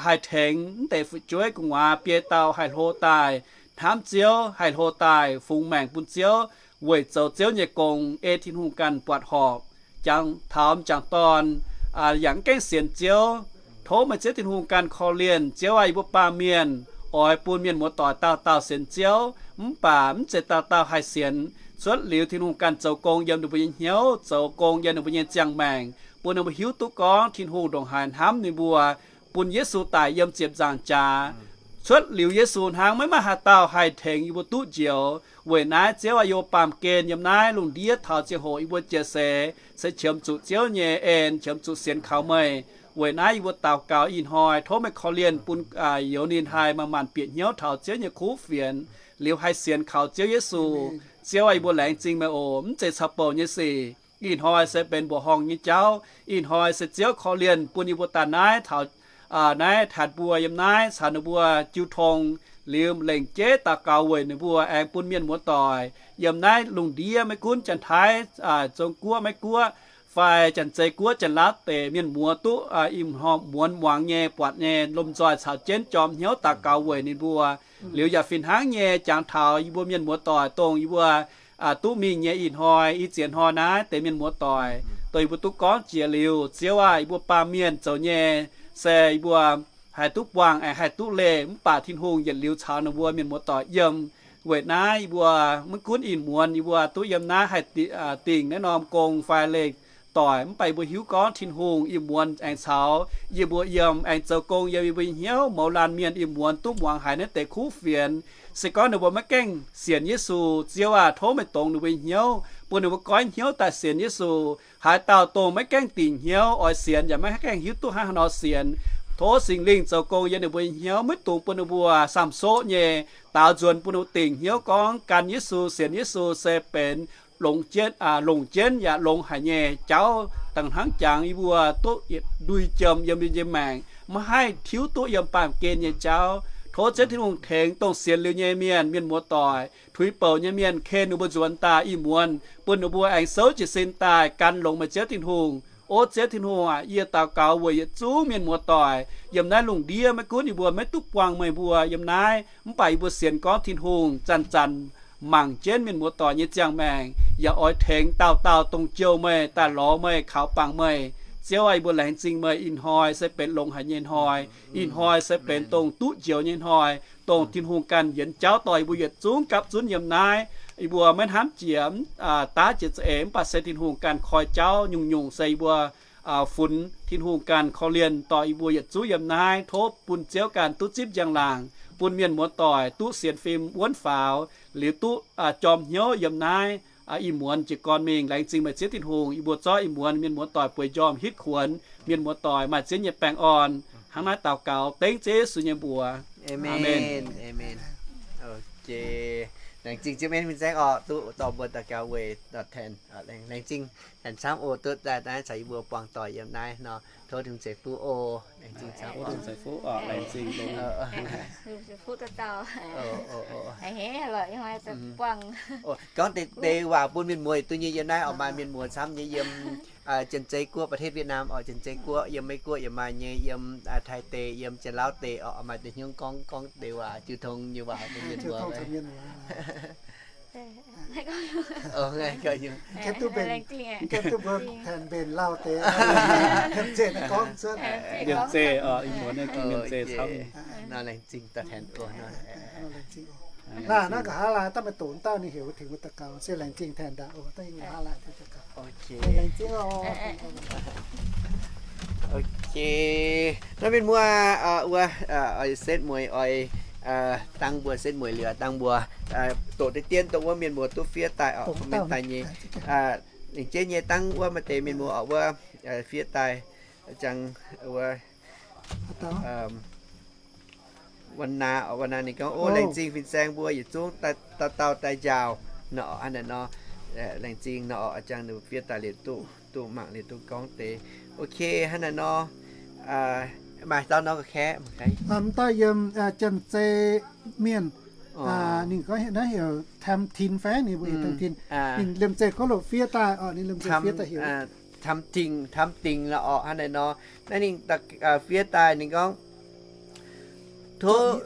haih tengx mv deix fu'jueiv gu'nguaaz biei dauh haih hlo daaih hnamv Ziouv, haih hlo daaih fungx maengc bun Ziouv, weic zoux Ziouv nyei gong, ei Tin-Hungh ganh buatc horpc. Jangx taux m'jangc dorn yaac mv gaengh sienx Ziouv. Tov meih Ziouv Tin-Hungh ganh korv-lienh. Ziouv aac, yie mbuo baamh mienh oix bun mienh muoz-doic dauh dauh sienx Ziouv, mv baac mv zeiz dauh dauh haih sienx. Cuotv liuz Tin-Hungh ganh zoux gong yiem ninh mbuo nyei hnyouv, zoux gong yiem ninh mbuo nyei ziangh maengc, bun ninh mbuo hiuv duqv gorngv Tin-Hungh ndongc haaix hnamv ninh mbuo, bun Yesu daic yiem ziepc nzaangc jaax. Cuotv liuz Yesu hnangv, maiv maaih haaix dauh haih tengx yie mbuo duqv njoux. Weic naaiv, Ziouv aac, yie mbuo baamh gen yiem naaiv lungh ndiev taux ziangh hoc yie mbuo jiex seix, se qiemx zuqc Ziouv nyei en, qiemx zuqc sienx kaux meih. Weic naaiv yie mbuo daux gaux ih hnoi tov meih korv-lienh bun youz ninh haih manc-manc bieqc hnyouv taux Ziouv nyei kuv fienx, liuz haih sienx kaux Ziouv Yesu. Ziouv aah, yie mbuo laengz zingh meih oc. Mv zeiz caux bouc nyei sic. Ih hnoi se benx mbuoqc horngh nyei jauv. Ih hnoi se Ziouv korv-lienh bun yie mbuo daaih naaiv taux naaiv taux mbuo yiem naaiv caux ninh mbuo jiu tong, liuz lengc jeiv daux gaux weic ninh mbuo aengx bun mienh muoz-doic yiem naaiv lungh ndiev, maiv gunv Janx-Taiv, Zong-Guoqv, Meiv-Guoqv, fai Janx-Zei Guoqv, Janx-Laauv deic, mienh muoz duqv ih hnoi muonz muangx nyei, buatc nyei, lomh nzoih caux jienv jorm hnyouv daux gaux weic ninh mbuo. Liuz yaac fih hnangv nyei jangx taux yie mbuo mienh muoz-doic dongh yie mbuo duqv mingh nyei ih hnoi, ih ziex hnoi naaiv deix mienh muoz-doic, dongh yie mbuo duqv gorngv jiex liuz, Ziouv aah, yie mbuo baamh mienh zoux nyei se yie mbuo haih duqv buangh aengx haih duqv leih, mv baac Tin-Hungh yietc liuz caux ninh mbuo mienh muoz-doic yiem. Weic naaiv yie mbuo maiv gunv ih muonz yie mbuo duqv yiem naaiv haih dingc naaiv norm gong fai leih doic, mv baac yie mbuo hiuv gorngv Tin-Hungh ih muonz aengx caux yie mbuo yiem, aengx zoux gong yiem yie mbuo nyei hnyouv. Mouz laanh mienh ih muonz duqv muangx haiz naaiv deix kuv fienx, se gorngv ninh mbuo maiv gaengh sienx Yesu, Ziouv aah, tov meih dongz ninh mbuo nyei hnyouv, bun ninh mbuo goiv hnyouv daaih sienx Yesu. Haaix dauh dongh maiv gaengh dingc hnyouv oix sienx yaac maiv gaengh hiuv duqv hnangv haaix nor sienx, tov Singx Lingh zoux gong yiem ninh mbuo nyei hnyouv, maiv dungx bun ninh mbuo samx-soqv nyei, daaux nzuonx bun ninh mbuo dingc hnyouv gorngv gan Yesu, sienx Yesu se benx longc jienv, longc jienv yaac longx haic nyei jauv. Dangh hnangv jangx yie mbuo duqv yietc ndui jiem yiem yie nyei maengc, maiv haih tiuv duqv yiem baamh gen nyei jauv. Tov Ziouv Tin-Hungh tengx dongh sienx liuz nyei mienh, mienh muoz-doic, tuix bouc nyei mienh ken ninh mbuo nzuonx daaih ih muonz, bun ninh mbuo aengx souv jiez sin daaih gan longx meih Ziouv Tin-Hungh. O Ziouv Tin-Hungh aac, yie daux gaux weic yietc zungv mienh muoz-doic yiem naaiv lungh ndiev, maiv gunv yie mbuo maiv duqv buangh meih mbuo yiem naaiv, mv baac yie mbuo sienx gorngv Tin-Hungh zanc-zanc mangc jienv mienh muoz-doic nyei ziangh maengc, yaac oix tengx dauh dauh dongh jouh meih, daaih lorz meih, kaux bangc meih. Ziouv aah, yie mbuo laengz zingh meih. Ih hnoi se benx longx haic nyei hnoi. Ih hnoi se benx dongh duqv njoux nyei hnoi, dongh Tin-Hungh ganh yienx jauv dorh yie mbuo yietc zungv gapv zunv yiem naaiv. Yie mbuo maiv hnamv jiex, daav jiex za'eix, mv baac se Tin-Hungh ganh koi jauv nyungc-nyungc se yie mbuo funx Tin-Hungh ganh korv-lienh dorh yie mbuo yietc zungv yiem naaiv. Tov bun Ziouv ganh duqv zipv njang-laangc, bun mienh muoz-doic duqv sienx fim wuonv faaux, liuz duqv jorm hnyouv yiem naaiv. Ih muonz jiez gorn mingh laengz zingh meih Ziouv Tin-Hungh, yie mbuo zorqv ih muonz mienh muoz-doic bueix njormh hitv kuonx, mienh muoz-doic maaih Ziouv nyei baengh orn. Hnangv naaiv daux gaux dengv Ziouv Yesu nyei mbuox. Aamen. Laengz zingh Ziouv Mienh fin-saeng oc, duqv dorh mbuo daux gaux weic dorh Taen. Laengz zingh Taen camv oc, duqv daaih naaiv caux yie mbuo buangh doic yiem naaiv nor. Tov Tin-Hungh ceix fuqv oc. Laengz zingh camv oc. Tov Tin-Hungh ceix fuqv oc. Laengz zingh. Gorngv deix waac bun mienh muoz duqv nyei yiem naaiv oc, maaih mienh muoz camv nyei yiem Janx-Zei Guoqv, ประเทศเวียดนาม oc, Janx-Zei Guoqv, yiem Meiv Guoqv yaac maaih nyei, yiem Taiv deic, yiem Janx-Laauv deic oc, maaih deix hnyouv gorngv, gorngv deix waac jiu tong nyei waac bun mienh muoz. Mv gaengh duqv mbenc, mv gaengh duqv mbuo Taen mbenc lauh deix, Taen zeiz gorngv cuotv. Mienh zeiz, ih muonz naaiv gengh mienh zeiz camv. Nor laengz zingh daaih Taen oc. Naaiv, naaiv nqa'haav laai daaih maaih doqc dauh ninh heuc tengx mbuo daux gaux, se laengz zingh Taen daaih oc, daaih nqa'haav laai tengx daux gaux. Laengz zingh oc. Ok, naaiv mienh muoz, wuov, oix setv mueiz, oix dangv mbuo setv mueiz liuz, dangh mbuo doqc deix dien dongh wuov mienh muoz duqv fiev daaih oc, daaih nyei. Lengc jeiv nyei dangv wuov maaih deix mienh muoz oc, wuov fiev daaih, jangx wuov, wuov naaiv, wuov naaiv ninh gorngv, o, laengz zingh fin-saeng mbuo yietc zungv dauh dauh daaih njaaux nor, hnangv naaiv nor. Laengz zingh nor, jangx ninh fiev daaih liuz duqv, duqv mangc liuz duqv gorngv deix. Ok, hnangv naaiv nor. Maaih dauh nor ga'kaeqv, mv dauh yiem Janx-Zei Mienh, ninh gorngv naaiv heuc Tham Tin fai ninh mbuo heuc Tham Tin. Ninh liemh zeih gorngv loc fiev daaih oc, ninh liemh zeih fiev daaih heuc Tham Tin, Tham Tin nor oc, hnangv naaiv nor. Naaiv ninh fiev daaih ninh gorngv, Tov,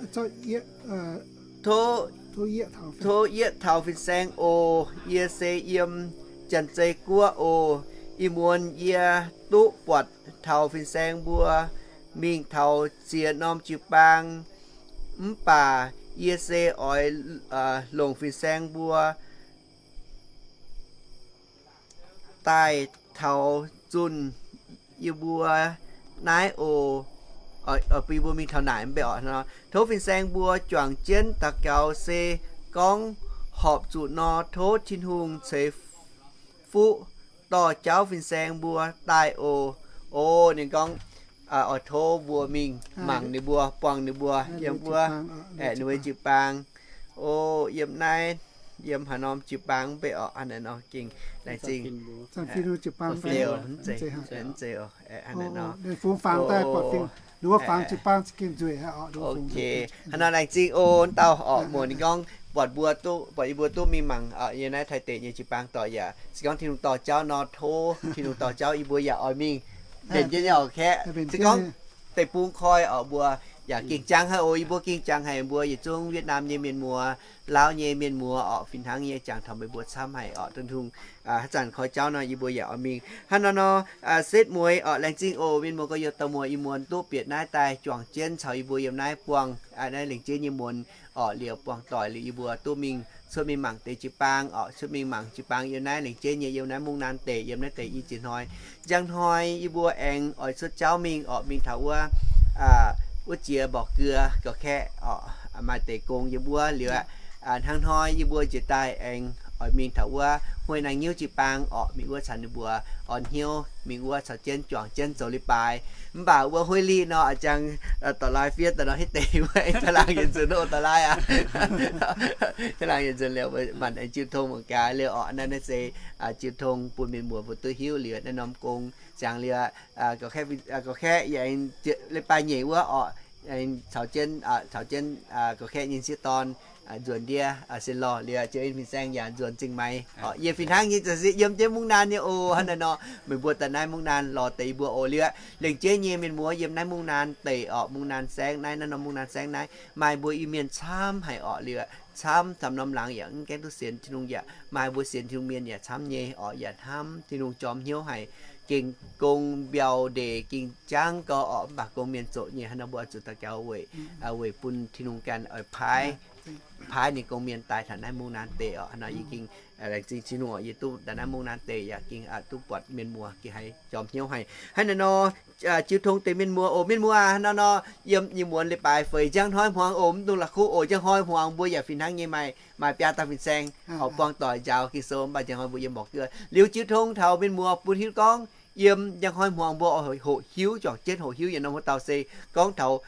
tov yietv taux fin-saeng oc. Yie se yiem Janx-Zei Guoqv oc. Ih muonz yie duqv buatc taux fin-saeng mbuo mingh taux ziex norm jiu-baang, mv baac yie se oix longc fin-saeng mbuo daaih taux zunh yie mbuo naaiv oc. Bun yie mbuo mingh taux naaic mv baac oc. Tov fin-saeng mbuo juangc jienv daux gaux se gorngv horpc zuqc nor, tov Tin-Hungh ceix fuqv dorh jauv fin-saeng mbuo daaih oc. O, ninh gorngv, oix tov mbuo mingh mangc ninh mbuo, buangh ninh mbuo yiem wuov, ninh mbuo jiu-baang. O, yiem naaiv, yiem haaix norm jiu-baang mv bei orqc, hnangv naaiv nor gengh laengz zingh. Hnangv naaiv nor. Hnangv nor laengz zingh o, wuov faang jiu-baang za'gengh nzueic orqc, muonc ninh gorngv buatc mbuo duqv, buatc yie mbuo duqv mingh mangc yiem naaiv Taiv deic nyei jiu-baang doic yaac se gorngv Tin-Hungh dorh jauv nor, tov Tin-Hungh dorh jauv yie mbuo yaac oix mingh mbenc jienv nyei orqc, kaeqv se gorngv deic-bung koi orqc, mbuo yaac gengh jangx haic oc. Yie mbuo gengh jangx haic, mbuo yietc zungv Vietnam nyei mienh muoz, Laauv nyei mienh muoz orqc, fih hnangv nyei jangx taux meih mbuo camv haic orqc. Tin-Hungh haaix zanc koi jauv nor yie mbuo yaac oix mingh. Hnangv naaiv nor, setv mueiz orqc, laengz zingh oc. Mienh muoz gorx-youz dauh muoz, ih muonz duqv bieqc naaiv daaih juangc jienv caux yie mbuo yiem naaiv buangh naaiv lengc jeiv nyei muonz orqc, liuz buangh doic liuz yie mbuo duqv mingh cuotv mingh mangc deix jiu-baang orqc, cuotv mingh mangc jiu-baang yiem naaiv lengc jeiv nyei, yiem naaiv Mungv Naanh deic, yiem naaiv deix i ziex hnoi. Njang hnoi yie mbuo aengx oix cuotv jauv mingh orqc, mingh taux wuov, wuov jiex Mborqc Guo ga'kaeqv orqc, maaih deix gong yiem wuov liuz aqv. Hnangv hnoi yie mbuo njiec daaih aengx oix mingh taux wuov Huei Naang Nyiuv jiu-baang orqc, mingh wuov caux ninh mbuo orn hnyouv, mingh wuov caux jienv juangc jienv zoux leiz-baaix. Mv baac wuov Huei Lic nor, a'jang dorh laaih fiev daaih nor, hitv deix wuov aengx caangh laangh yietc nzunc oc, dorh laaih aqv. Caangh laangh yietc nzunc liuz, maanc aengx jiu tong mangc gaax liuz orqc, naaiv naaiv se jiu tong bun mienh muoz mbuo duqv hiuv liuz naaiv norm gong ziangx liuz, ga'kaeqv yie aengx leiz-baaix nyeic wuov orqc, aengx caux jienv, caux jienv ga'kaeqv nyei sieqv dorn nzuonx ndiev se lorh liuz, Jiex En Fin-Saeng yaac nzuonx Zingh Maix orqc. Yie fih hnangv nyei za'gengh yiem jienv Mungv Naanh nyei oc. Hnangv naaiv nor, meih mbuo daaih naaiv Mungv Naanh lorz deix yie mbuo oc. Liuz aengx jiex nyei mienh muoz yiem naaiv Mungv Naanh deic orqc, Mungv Naanh saengv naaiv, naaiv norm Mungv Naanh saengv naaiv, maaih mbuo Iu-Mienh camv haic orqc. Liuz camv, camv norm laangz yaac mv gaengh duqv sienx Tin-Hungh, yaac maaih mbuo sienx Tin-Hungh mienh yaac camv nyei orqc, yaac hnamv Tin-Hungh jorm hnyouv haic, gengh gong mbiauh ndeic, gengh jangv gau orqc. Mv baac gong mienh zoqc nyei, hnangv nor mbuo oix zuqc daux gaux weic, weic bun Tin-Hungh ganh oix paaiv, paaiv ninh gong mienh daaih taux naaiv Mungv Naanh deic orqc. Hnangv nor yie gengh laengz zingh Tin-Hungh orqc, yie duqv daaih naaiv Mungv Naanh deic yaac gengh duqv buatc mienh muoz gengh haiz jorm hnyouv haic. Hnangv naaiv nor, jiu tong deix mienh muoz oc. Mienh muoz hnangv nor nor, yiem nyei muonz leiz-baaix feix njang hnoi hmuangx oc, mv dungx la'kuqv oc. Njang hnoi hmuangx mbuo yaac fih hnangv nyei maaih, maaih biaa dauh fin-saeng orqc, buangh doic njaaux Ging-Sou, mv baac njang hnoi mbuo yiem mborqc guoqv. Liuz jiu tong taux mienh muoz bun hiuv gorngv yiem njang hnoi hmuangx mbuo oix hoqc hiuv, juangc jienv hoqc hiuv yietc norm wuov dauh se gorngv taux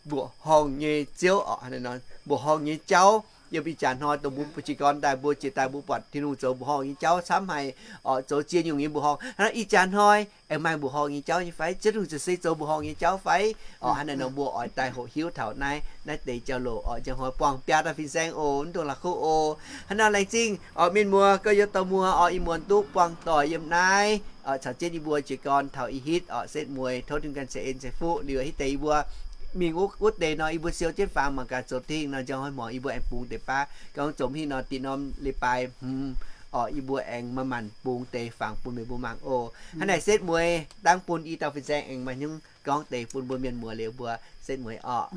mbuoqc horngh nyei ziouv orqc, mbuoqc horngh nyei jauv. Yiem ih jaax hnoi dongh mbuo jiez gorn daaih, mbuo jiex daaih mbuo buatc Tin-Hungh zoux mbuoqc horngh nyei jauv camv haic orqc, zoux ziex nyungc nyei mbuoqc horngh. Hnangv naaiv ih jaax hnoi aengx maaih mbuoqc horngh nyei jauv nyei fai? Ziouv Tin-Hungh ziouc se zoux mbuoqc horngh nyei jauv fai? Orqc, hnangv naaiv nor mbuo oix daaih hoqc hiuv taux naaiv, naaiv deix jauv-louc orqc. Njang hnoi buangh biaa dauh fin-saeng oc, mv dungx la'kuqv oc. Hnangv naaiv nor laengz zingh orqc, mienh muoz gorx-youz dauh muoz orqc, ih muonz duqv buangh doic yiem naaiv orqc, caux jienv yie mbuo jiez gorn taux ih hitv orqc, setv mueiz. Tov Tin-Hungh ganh ceix en ceix fuqv liuz hitv deix yie mbuo mingh wuov, wuov deix nor yie mbuo siou jienv fangx mangc gaax zoux dingh nor, njang hnoi hmuangx yie mbuo aengx bungx deix baav. Gorngv zomx hitv nor dinh norm leiz-baaix hmz orqc, yie mbuo aengx manc-manc bungx deix fangx bun meih mbuo mangc oc. Hnangv naaic setv mueiz dangv bun i dauh fin-saeng aengx maaih nyungc gorngv deix bun mbuo mienh muoz liuz mbuo setv mueiz orqc.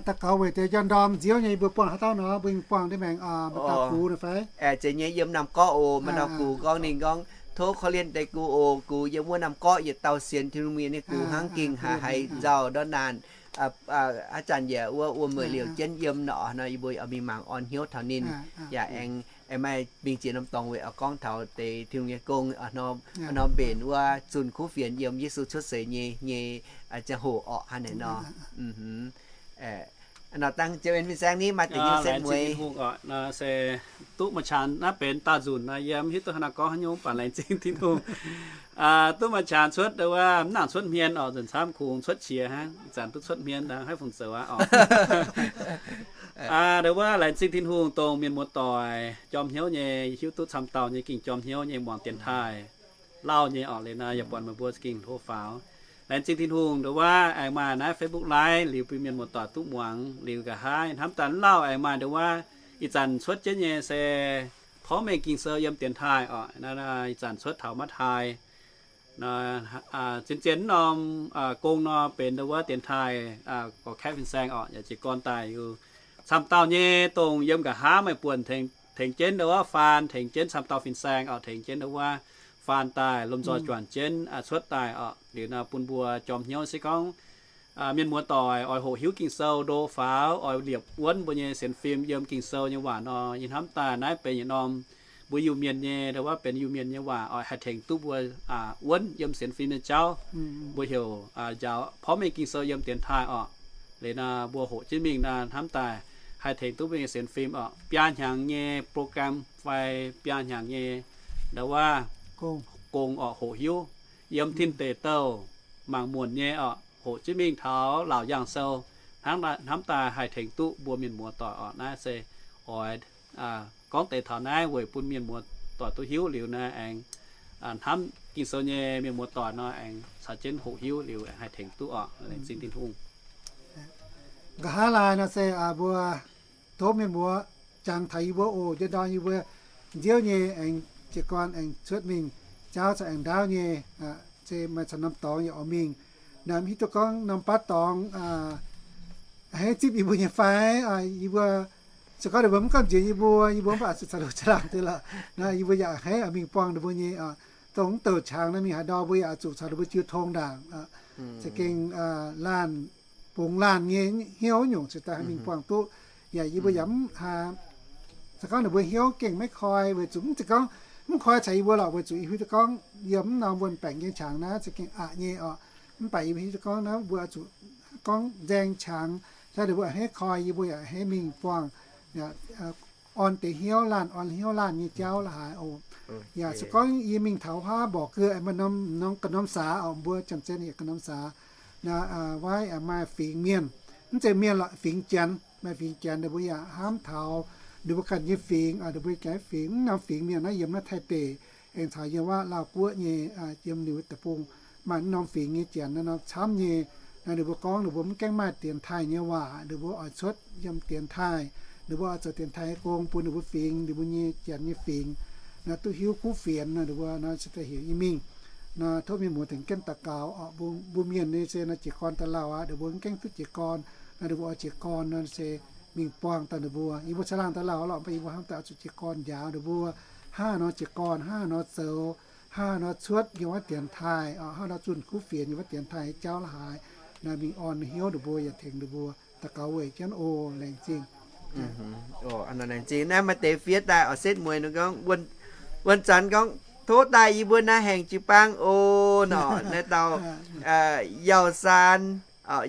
Daux gaux weic deix njang ndorm nziouv nyei, mbuo buangh haaix dauh nor, mbuo buangh deix maengx maaih dauh gux nor fai? Aeqv, zeiz nyei, yiem Naamh Gorqv oc, maaih dauh gux gorngv ninh gorngv, tov korv-lienh deix gux oc, gux yiem wuov Naamh Gorqv yietc dauh sienx Tin-Hungh mienh nyei gux hnangv gengh haiz nzauh ndortv naanc. Haaix zanc yaac wuov wuom-mueic liouc jienv yiem nor, nor yie mbuo oix mingh mangc orn hnyouv taux ninh. Yaac aengx, aengx maaih mingh ziex norm dorngx weic oix gorngv taux deix Tin-Hungh nyei gong, nor mbenc wuov zunh kuv fienx yiem Yesu cuotv seix nyei, nyei ziangh hoc orqc, hnangv naaic nor. Nor dangh Ziouv en fin-saeng ni maaih deix nyungc setv mueiz. Se duqv maaih qanx naaiv benx daauh nzunc nor, yie mv hiuv duqv haaix nor gorngv haaix nyungc, mv baac laengz zingh Tin-Hungh. Duqv maaih qanx cuotv ndo wuov mv nangc cuotv hmien orqc, nzunc camv kungx cuotv qiex hnangv, ih zanc duqv cuotv hmien dangh haiv fungc zoux aqv orqc. Ndo wuov laengz zingh Tin-Hungh dongh mienh muoz-doic jorm hnyouv nyei, hiuv duqv camv dauh nyei gengh jorm hnyouv nyei muangx dienx taaih lauh nyei orqc. Liuz nor yaac buatc meih mbuo gengh hlo faaux. Laengz zingh Tin-Hungh ndo wuov aengx maaih naaiv Facebook Live liuz bun mienh muoz-doic duqv muangx liuz nqa'haav hnamv daaih lauh aengx maaih ndo wuov ih zanc cuotv jienv nyei se porv mengh Ging-Sou yiem dienx taaih orqc. Ih zanc cuotv taux Matv^taai. Zien-zien norm gong nor benx ndo wuov dienx taaih gorx-kaeqv fin-saeng orqc, yaac jiez gorn daaih liuz camv dauh nyei dongh yiem nqa'haav meih buonc tengx jienv ndo wuov faan, tengx jienv camv dauh fin-saeng orqc, tengx jienv ndo wuov faan daaih lomh nzoih juangc jienv cuotv daaih orqc. Liuz nor bun mbuo jorm hnyouv se gorngv mienh muoz-doic oix hoqc hiuv Ging-Sou ndo faaux, oix liepc wuonv mbuo nyei sienx fim yiem Ging-Sou nyei waac nor, yie hnamv daaih naaiv benx yietc norm mbuo Iu-Mienh nyei, ndo wuov benx Iu-Mienh nyei waac oc, haih tengx duqv mbuo wuonv yiem sienx fim nyei jauv. Mbuo heuc njaaux porv mengh Ging-Sou yiem dienx taaih oc. Liuz nor mbuo hoqc jienv mingh nor hnamv daaih haih tengx duqv mbuo nyei sienx fim oc. Biaa hnyangx nyei program fai biaa hnyangx nyei ndo wuov gong oc, hoqc hiuv yiem tin deic douh mangc muonc nyei oc, hoqc jienv mingh taux Laauc Yaangh Sou, hnamv daaih haih tengx duqv mbuo mienh muoz doic oc. Naaiv se oix gorngv deix taux naaiv weic bun mienh muoz doic duqv hiuv liuz nor aengx hnamv Ging-Sou nyei mienh muoz doic nor aengx caux jienv hoqc hiuv liuz aengx haih tengx duqv oc. Laengz zingh Tin-Hungh. Nqa'haav laai nor se mbuo tov mienh muoz jangx taux yie mbuo oc, njien ndorm yie mbuo nziouv nyei aengx jiez gorn aengx cuotv mingh jauv caux aengx ndaauv nyei, se maaih caux norm dorngx yaac oix mingh. Naaiv mv hiuv duqv gorngv norm baav dorngx haaix zipv yie mbuo nyei fai, yie mbuo se gorngv ninh mbuo mv gamh nziex yie mbuo, yie mbuo mv baac zuqc caux ninh mbuo caangh laangh deix lorqc. Naaiv yie mbuo yaac hnangv oix mingh buangh ninh mbuo nyei, dongh mv douc qangx naaiv mingh haaix ndau mbuo yaac zuqc caux ninh mbuo jiu tong ndaangc. Za'gengh laanh bungx laanh nyei hnyouv nyungc cingx daaih haih mingh buangh duqv. Yaac yie mbuo yaac mv, se gorngv ninh mbuo hnyouv gengh maiv koi weic zuqc mv zeiz gorngv mv koi caux yie mbuo lorqc, weic zuqc yie hiuv duqv gorngv yiem mv norm wuonh baengc nyei qangx naaiv za'gengh aqc nyei oc. Mv baac yie mbuo hiuv duqv gorngv naaiv mbuo zuqc gorngv nzaeng qangx, ninh mbuo a'hneiv koi, yie mbuo yaac a'hneiv mingh buangh orn deix hnyouv laanh, orn hnyouv laanh nyei jauv la'haaix oc. Yaac se gorngv yie mingh taux wuov mborqc ga'norm, norm ga'norm saax oc, mbuo Janx-Zien yaac ga'norm saax, naaiv maaih fingx mienh, mv zeiz mienh lorqc, fingx Janx, maaih fingx Janx ninh mbuo yaac hnamv taux ninh mbuo ganh nyei fingx, ninh mbuo ganh nyei fingx, mv norm fingx mienh naaiv yiem naaiv Taiv deic, aengx caux yiem wuov Laauh guoqv nyei, yiem ninh mbuo deic-bung maaih mv norm fingx nyei Janx naaiv norm camv nyei. Naaiv ninh mbuo gorngv ninh mbuo mv gaengh maaih dienx taaih nyei waac, ninh mbuo oix cuotv yiem dienx taaih, ninh mbuo oix zoux dienx taaih nyei gong bun ninh mbuo fingx, ninh mbuo nyei Janx nyei fingx, naaiv duqv hiuv kuv fienx, ninh mbuo naaiv se daaih heuc yie mingh. Naaiv tov mienh muoz tengx jienv daux gaux oc. Mbuo mienh nyei se naaiv jiez gorn daaih lauh aqv, ninh mbuo mv gaengh duqv jiez gorn. Naaiv ninh mbuo oix jiez gorn naaiv se mingh buangh daaih ninh mbuo. Yie mbuo caangh laangh daaih lauh lorqc, mv baac yie mbuo hnamv daaih oix zuqc jiez gorn njaaux ninh mbuo, hnangv haaix nor jiez gorn, hnangv haaix nor zoux, hnangv haaix nor cuotv yiem wuov dienx taaih, hnangv haaix nor zunh kuv fienx yiem wuov dienx taaih nyei jauv la'haaix. Naaiv mingh orn hnyouv ninh mbuo yaac tengx ninh mbuo daux gaux weic jienv oc. Laengz zingh. Laengz zingh. Naaiv maaih deix fiev daaih oc, setv mueiz ninh gorngv, wuonh zanc gorngv, tov daaih yie mbuo naaiv haengh jiu-baang oc nor. Naaiv dauh Yauh Saan,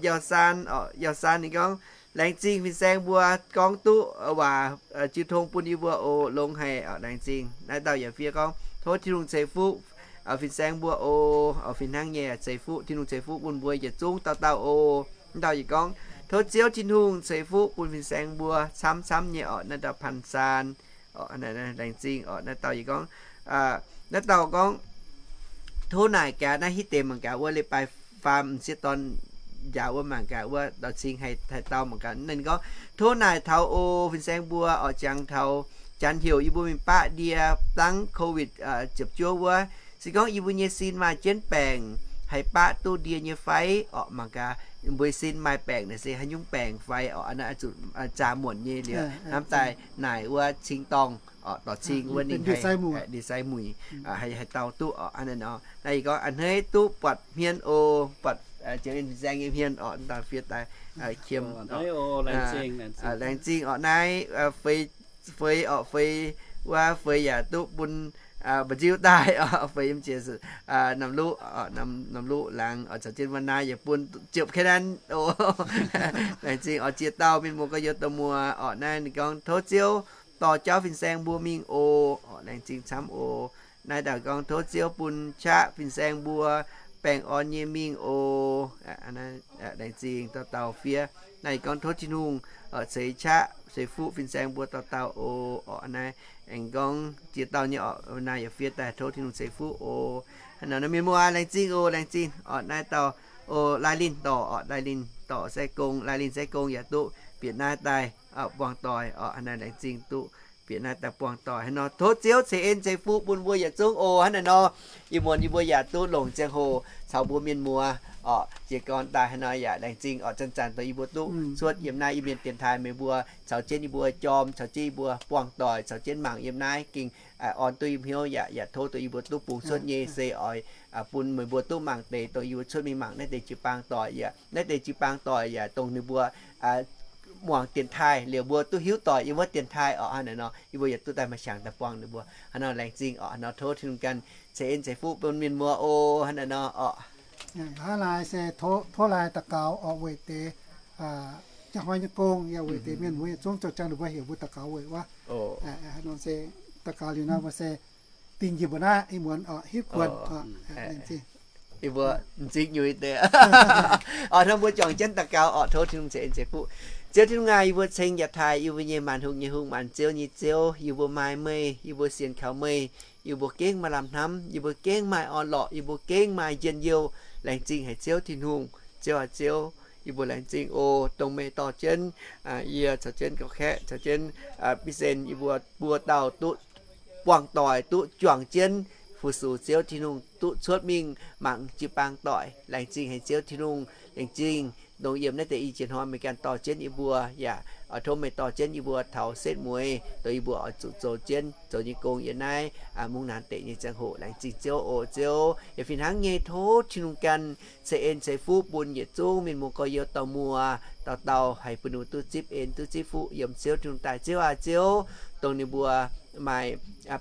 Yauh Saan, Yauh Saan ninh gorngv, laengz zingh fin-saeng mbuo gorngv duqv waac jiu tong bun yie mbuo oc, longx haic oc, laengz zingh. Naaiv dauh yaac fiev gorngv, tov Tin-Hungh ceix fuqv fin-saeng mbuo oc, fih hnangv nyei ceix fuqv, Tin-Hungh ceix fuqv bun mbuo yietc zungv dauh dauh oc. Naaiv dauh yaac gorngv, tov Ziouv Tin-Hungh ceix fuqv bun fin-saeng mbuo camv camv nyei oc. Naaiv dauh Pan Saan, laengz zingh oc. Naaiv dauh yaac gorngv, naaiv dauh gorngv, tov naaic gaax naaiv hitv deix mangc gaax wuov leiz-baaix faam m'sieqv dorn njaaux wuov mangc gaax wuov dorh cing haaix dau mangc gaax. Ninh gorngv, tov naaic taux oc, fin-saeng mbuo oc, jangx taux janx heuc yie mbuo mingh baqv ndie dangv COVID ziepc juov wuov. Se gorngv yie mbuo nyei sin maaih jienv baengc haih baqv duqv ndie nyei fai oc, mangc gaax mbuo sin maaih baengc naaic se haaix nyungc baengc fai oc. Naaiv zuqc zaah muonc nyei liuz hnamv daaih naaic wuov cing-dorngh oc, dorh cing wuov ninh ndie-sai muic haih dau duqv oc. Naaiv yie gorngv a'hneiv duqv buatc hmien oc, buatc Janx-Lin fin-saeng nyei hmien oc, dauh fiev daaih qiemx laengz zingh oc. Naaiv feix, feix oc, feix wuov feix yaac duqv bun mba'nziu daaih oc, feix yiem jiex Namluqv, Namluqv laangz oc, caux jienv wuov naaiv yaac bun ziepc kanan oc. Laengz zingh oc, ziex dauh mienh muoz gorx-youz dauh muoz oc. Naaiv ninh gorngv tov Ziouv dorh jauv fin-saeng mbuo mingh oc. Laengz zingh camv oc. Naaiv dauh gorngv tov Ziouv bun qaqv fin-saeng mbuo baengh orn nyei mingh oc. Laengz zingh dauh dauh fiev. Naaiv gorngv tov Tin-Hungh ceix qaqv ceix fuqv fin-saeng mbuo dauh dauh oc. Naaiv aengx gorngv ziex dauh nyei oc, naaiv yaac fiev daaih tov Tin-Hungh ceix fuqv oc. Hnangv naaiv mienh muoz laengz zingh oc, laengz zingh oc. Naaiv dauh oc, Lai Linh dorc oc, Lai Linh dorc sai gong, Lai Linh sai gong yaac duqv bieqc naaiv daaih buangh doic oc. Hnangv naaiv laengz zingh duqv bieqc naaiv daaih buangh doic. Hnangv nor tov Ziouv ceix en ceix fuqv bun mbuo yietc zungv oc. Hnangv naaiv nor, ih muonz yie mbuo yaac duqv longc ziangh hoc caux mbuo mienh muoz oc jiez gorn daaih. Hnangv nor yaac laengz zingh oc, zanc-zanc dongh yie mbuo duqv cuotv yiem naaiv Iu-Mienh dienx taaih, meih mbuo caux jienv yie mbuo jorm, caux jienv yie mbuo buangh doic, caux jienv mangc yiem naaiv gengh orn duqv yie hnyouv yaac, yaac tov dongh yie mbuo duqv bungx cuotv nyei se oix bun meih mbuo duqv mangc deix dongh yie mbuo cuotv mingh mangc naaiv deix jiu-baang doic yaac, naaiv deix jiu-baang doic yaac dongh ninh mbuo muangx dienx taaih liouc mbuo duqv hiuv doic yiem wuov dienx taaih orqc. Hnangv naaic nor yie mbuo yaac duqv daaih maaih qangx daaih buangh ninh mbuo. Hnangv naaic nor laengz zingh orqc. Hnangv nor tov Tin-Hungh ganh ceix en ceix fuqv bun mienh muoz oc. Hnangv naaic nor orqc. Hnangv naaic se tov, tov laai daux gaux orqc weic deix jaa hnoi nyei gong, yaac weic deix mienh muoz yietc zungv zoux jangx ninh mbuo heuc mbuo daux gaux weic wuov. Hnangv nor se daux gaux liuz nor mbuo se dingh njiec mbuo naaiv ih muonz orqc hiuv kuonx. Yie mbuo m'zing nyuix deix. Orqc, hnangv mbuo juangc jienv daux gaux orqc. Tov Tin-Hungh ceix en ceix fuqv. Ziouv Tin-Hungh aac, yie mbuo ceng yaac taaih yie mbuo nyei maanc hungh nyei Hungh, maanc ziouv nyei Ziouv. Yie mbuo maaih meih, yie mbuo sienx kaux meih. Yie mbuo gengh maaih lamh hnamv, yie mbuo gengh maaih orn-lorqc, yie mbuo gengh maaih njien-youh. Laengz zingh haic Ziouv Tin-Hungh. Ziouv aac Ziouv, yie mbuo laengz zingh oc, dongh meih dorh jienv yie caux jienv ga'kaeqv caux jienv Bieqc Sen yie mbuo, mbuo dauh duqv buangh doic, duqv juangc jienv fu-sux Ziouv Tin-Hungh, duqv cuotv mingh mangc jiu-baang doic. Laengz zingh haic Ziouv Tin-Hungh. Laengz zingh dongh yiem naaiv deix i jiex hnoi meih ganh dorh jienv yie mbuo yaac tov meih dorh jienv yie mbuo taux setv mueiz, dongh yie mbuo oix zuqc zoux jienv zoux nyei gong yiem naaiv mungv naanc deic nyei ziangh hoc. Laengz zingh Ziouv oc. Ziouv, yaac fih hnangv nyei tov Tin-Hungh ganh ceix en ceix fuqv bun yietc zungv mienh muoz gorx-youz dauh muoz dauh dauh, haih bun ninh mbuo duqv zipv en duqv zipv fuqv yiem Ziouv Tin-Hungh daaih. Ziouv aac Ziouv, dongh ninh mbuo maaih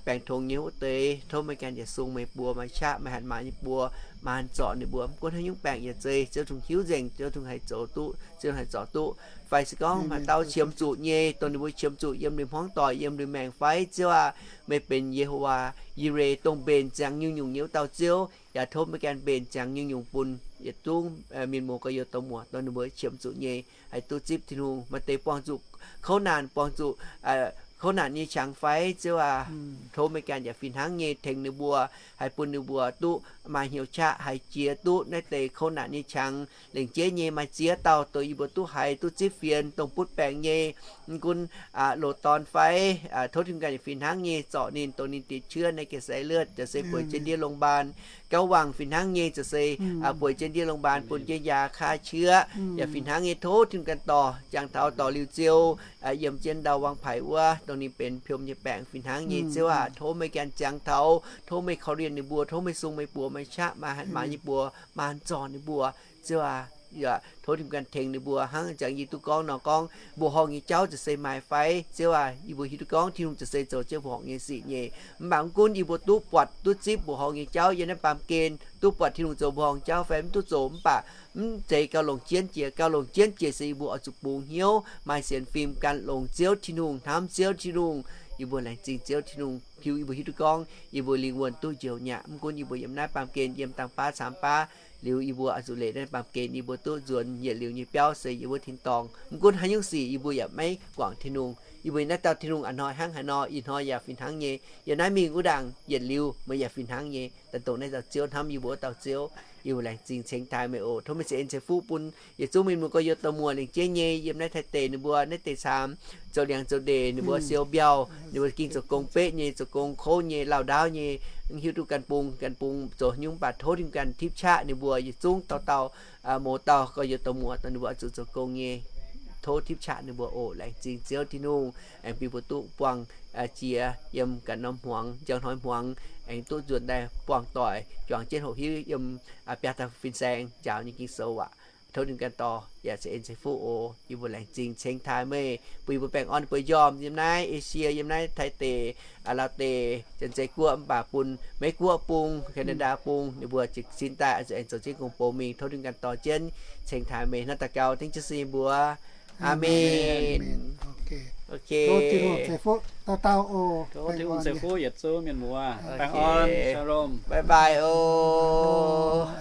baengc tongx nyei wuov deix, tov meih ganh yaac sung meih buoz, maaih qaqv, maaih hatc maaz nyei buoz, maaih hanh zorc ninh mbuo. Mv gunv haaix nyungc baengc yaac zeiz, Ziouv Tin-Hungh hiuv nzengc, Ziouv Tin-Hungh haih zoux duqv, Ziouv Tin-Hungh haih zorc duqv. Fai se gorngv maaih dauh qiemx zuqc nyei, dongh ninh mbuo qiemx zuqc yiem lui hmuangv doic, yiem lui maengx fai, Ziouv aac, meih benx Ye^ho^waa Yi^re, dongh mbenc ziangx nyungc-nyungc nyei wuov dauh Ziouv. Yaac tov meih ganh mbenc ziangx nyungc-nyungc bun yietc zungv mienh muoz gorx-youz dauh muoz, dongh ninh mbuo qiemx zuqc nyei, haih duqv zipv Tin-Hungh. Maaih deix buangh zuqc kouv naanc, buangh zuqc kouv naanc nyei qangx fai, Ziouv aac, tov meih ganh yaac fih hnangv nyei tengx ninh mbuo, haih bun ninh mbuo duqv maaih hnyouv qaqv, haih jiex duqv naaiv deix kouv naanc nyei qangx. Lengc jeiv nyei maaih ziex dauh dongh yie mbuo duqv haiz duqv zipv fienx, dongh butv baengc nyei, mv gunv loz-dorn fai, tov Tin-Hungh ganh yaac fih hnangv nyei zorc ninh, dongh ninh ติดเชื้อ naaiv ga'sie เลือด ziouc se bueix jienv ndiev โรงพยาบาล. Gauv wangc fih hnangv nyei ziouc se bueix jienv ndiev โรงพยาบาล bun jienv ยาฆ่าเชื้อ. Yaac fih hnangv nyei tov Tin-Hungh ganh dorh jangx taux dorh liuz Ziouv yiem jienv ndau wang paic wuov, dongh ninh benx piom nyei baengc. Fih hnangv nyei Ziouv aac, tov meih ganh jangx taux, tov meih korv-lienh ninh mbuo, tov meih sung meih buoz, maaih qaqv, maaih hatc maaz nyei buoz, maaih hanh zorc ninh mbuo. Ziouv aac, tov Tin-Hungh ganh tengx ninh mbuo. Hnangv jangx yie duqv gorngv nor gorngv, mbuoqc horngh nyei jauv ziouc se maaih fai? Ziouv aac, yie mbuo hiuv duqv gorngv Tin-Hungh ziouc se zoux jienv mbuoqc horngh nyei sic nyei. Mv baac mv gunv yie mbuo duqv buatc duqv zipv mbuoqc horngh nyei jauv yiem naaiv baamh gen, duqv buatc Tin-Hungh zoux mbuoqc horngh jauv fai mv duqv zoux, mv baac mv zeiz gauh longc jienv jiex. Gauh longc jienv jiex se yie mbuo oix zuqc bungx hnyouv, maaih sienx fim gan longx Ziouv Tin-Hungh, hnamv Ziouv Tin-Hungh. Yie mbuo laengz zingh Ziouv Tin-Hungh, hiuv yie mbuo hiuv duqv gorngv yie mbuo lingh wuonh duqv njoux nyaqc. Mv gunv yie mbuo yiem naaiv baamh gen yiem dangh baav camv baav liuz, yie mbuo oix zuqc leih naaiv baamh gen, yie mbuo duqv nzuonx yietc liuz nyei biauv se yiem wuov tin-dorngh. Mv gunv haaix nyungc sic yie mbuo yaac maiv guangc Tin-Hungh. Yie mbuo naaiv dauh Tin-Hungh a'hnoi hnangv haaix nor, ih hnoi yaac fih hnangv nyei. Yiem naaiv mingh wuov ndaangc yietc liuz meih yaac fih hnangv nyei. Daaih dongh naaiv dauh Ziouv hnamv yie mbuo wuov dauh Ziouv, yie mbuo laengz zingh ceng taaih meih oc. Tov meih ceix en ceix fuqv bun yietc zungv mienh muoz gorx-youz dauh muoz lengc jeiv nyei yiem naaiv Taiv deic, ninh mbuo naaiv deix camv zoux liangx zoux ndeic, ninh mbuo siou mbiauh, ninh mbuo ging zoux gong beqv nyei, zoux gong kouv nyei, lauh ndaauv nyei, mv hiuv duqv gan bung, gan bung zoux haaix nyungc, mv baac tov Tin-Hungh ganh tipv qaqv ninh mbuo yietc zungv dauh dauh, mouz dauh gorx-youz dauh muoz, dongh ninh mbuo oix zuqc zoux gong nyei. Tov tipv qaqv ninh mbuo oc. Laengz zingh Ziouv Tin-Hungh aengx bun mbuo duqv buangh jiex yiem ganh norm hmuangx, njang hnoi hmuangx, aengx duqv nzuonx daaih buangh doic, juangc jienv hoqc hiuv yiem biaa dauh fin-saeng njaaux nyei Ging-Sou aac. Tov ninh ganh dorh yaac ceix en ceix fuqv oc. Yie mbuo laengz zingh ceng taaih meih, bun yie mbuo baengh orn bueix njormh yiem naaiv Esie, yiem naaiv Taiv deic, Laauv deic, Janx-Zei Guoqv, mv baac bun Meiv Guoqv bung, Canada bung, ninh mbuo jiez sin daaih oix zuqc aengx zoux jienv gong-bou mingh. Tov ninh ganh dorh jienv ceng taaih meih. Naaiv daux gaux dengv jienv sin yie mbuo. Aamen. Tov Tin-Hungh ceix fuqv dauh dauh oc. Tov Tin-Hungh ceix fuqv yietc zungv mienh muoz. Baengh orn, shalom. Bye bye oc.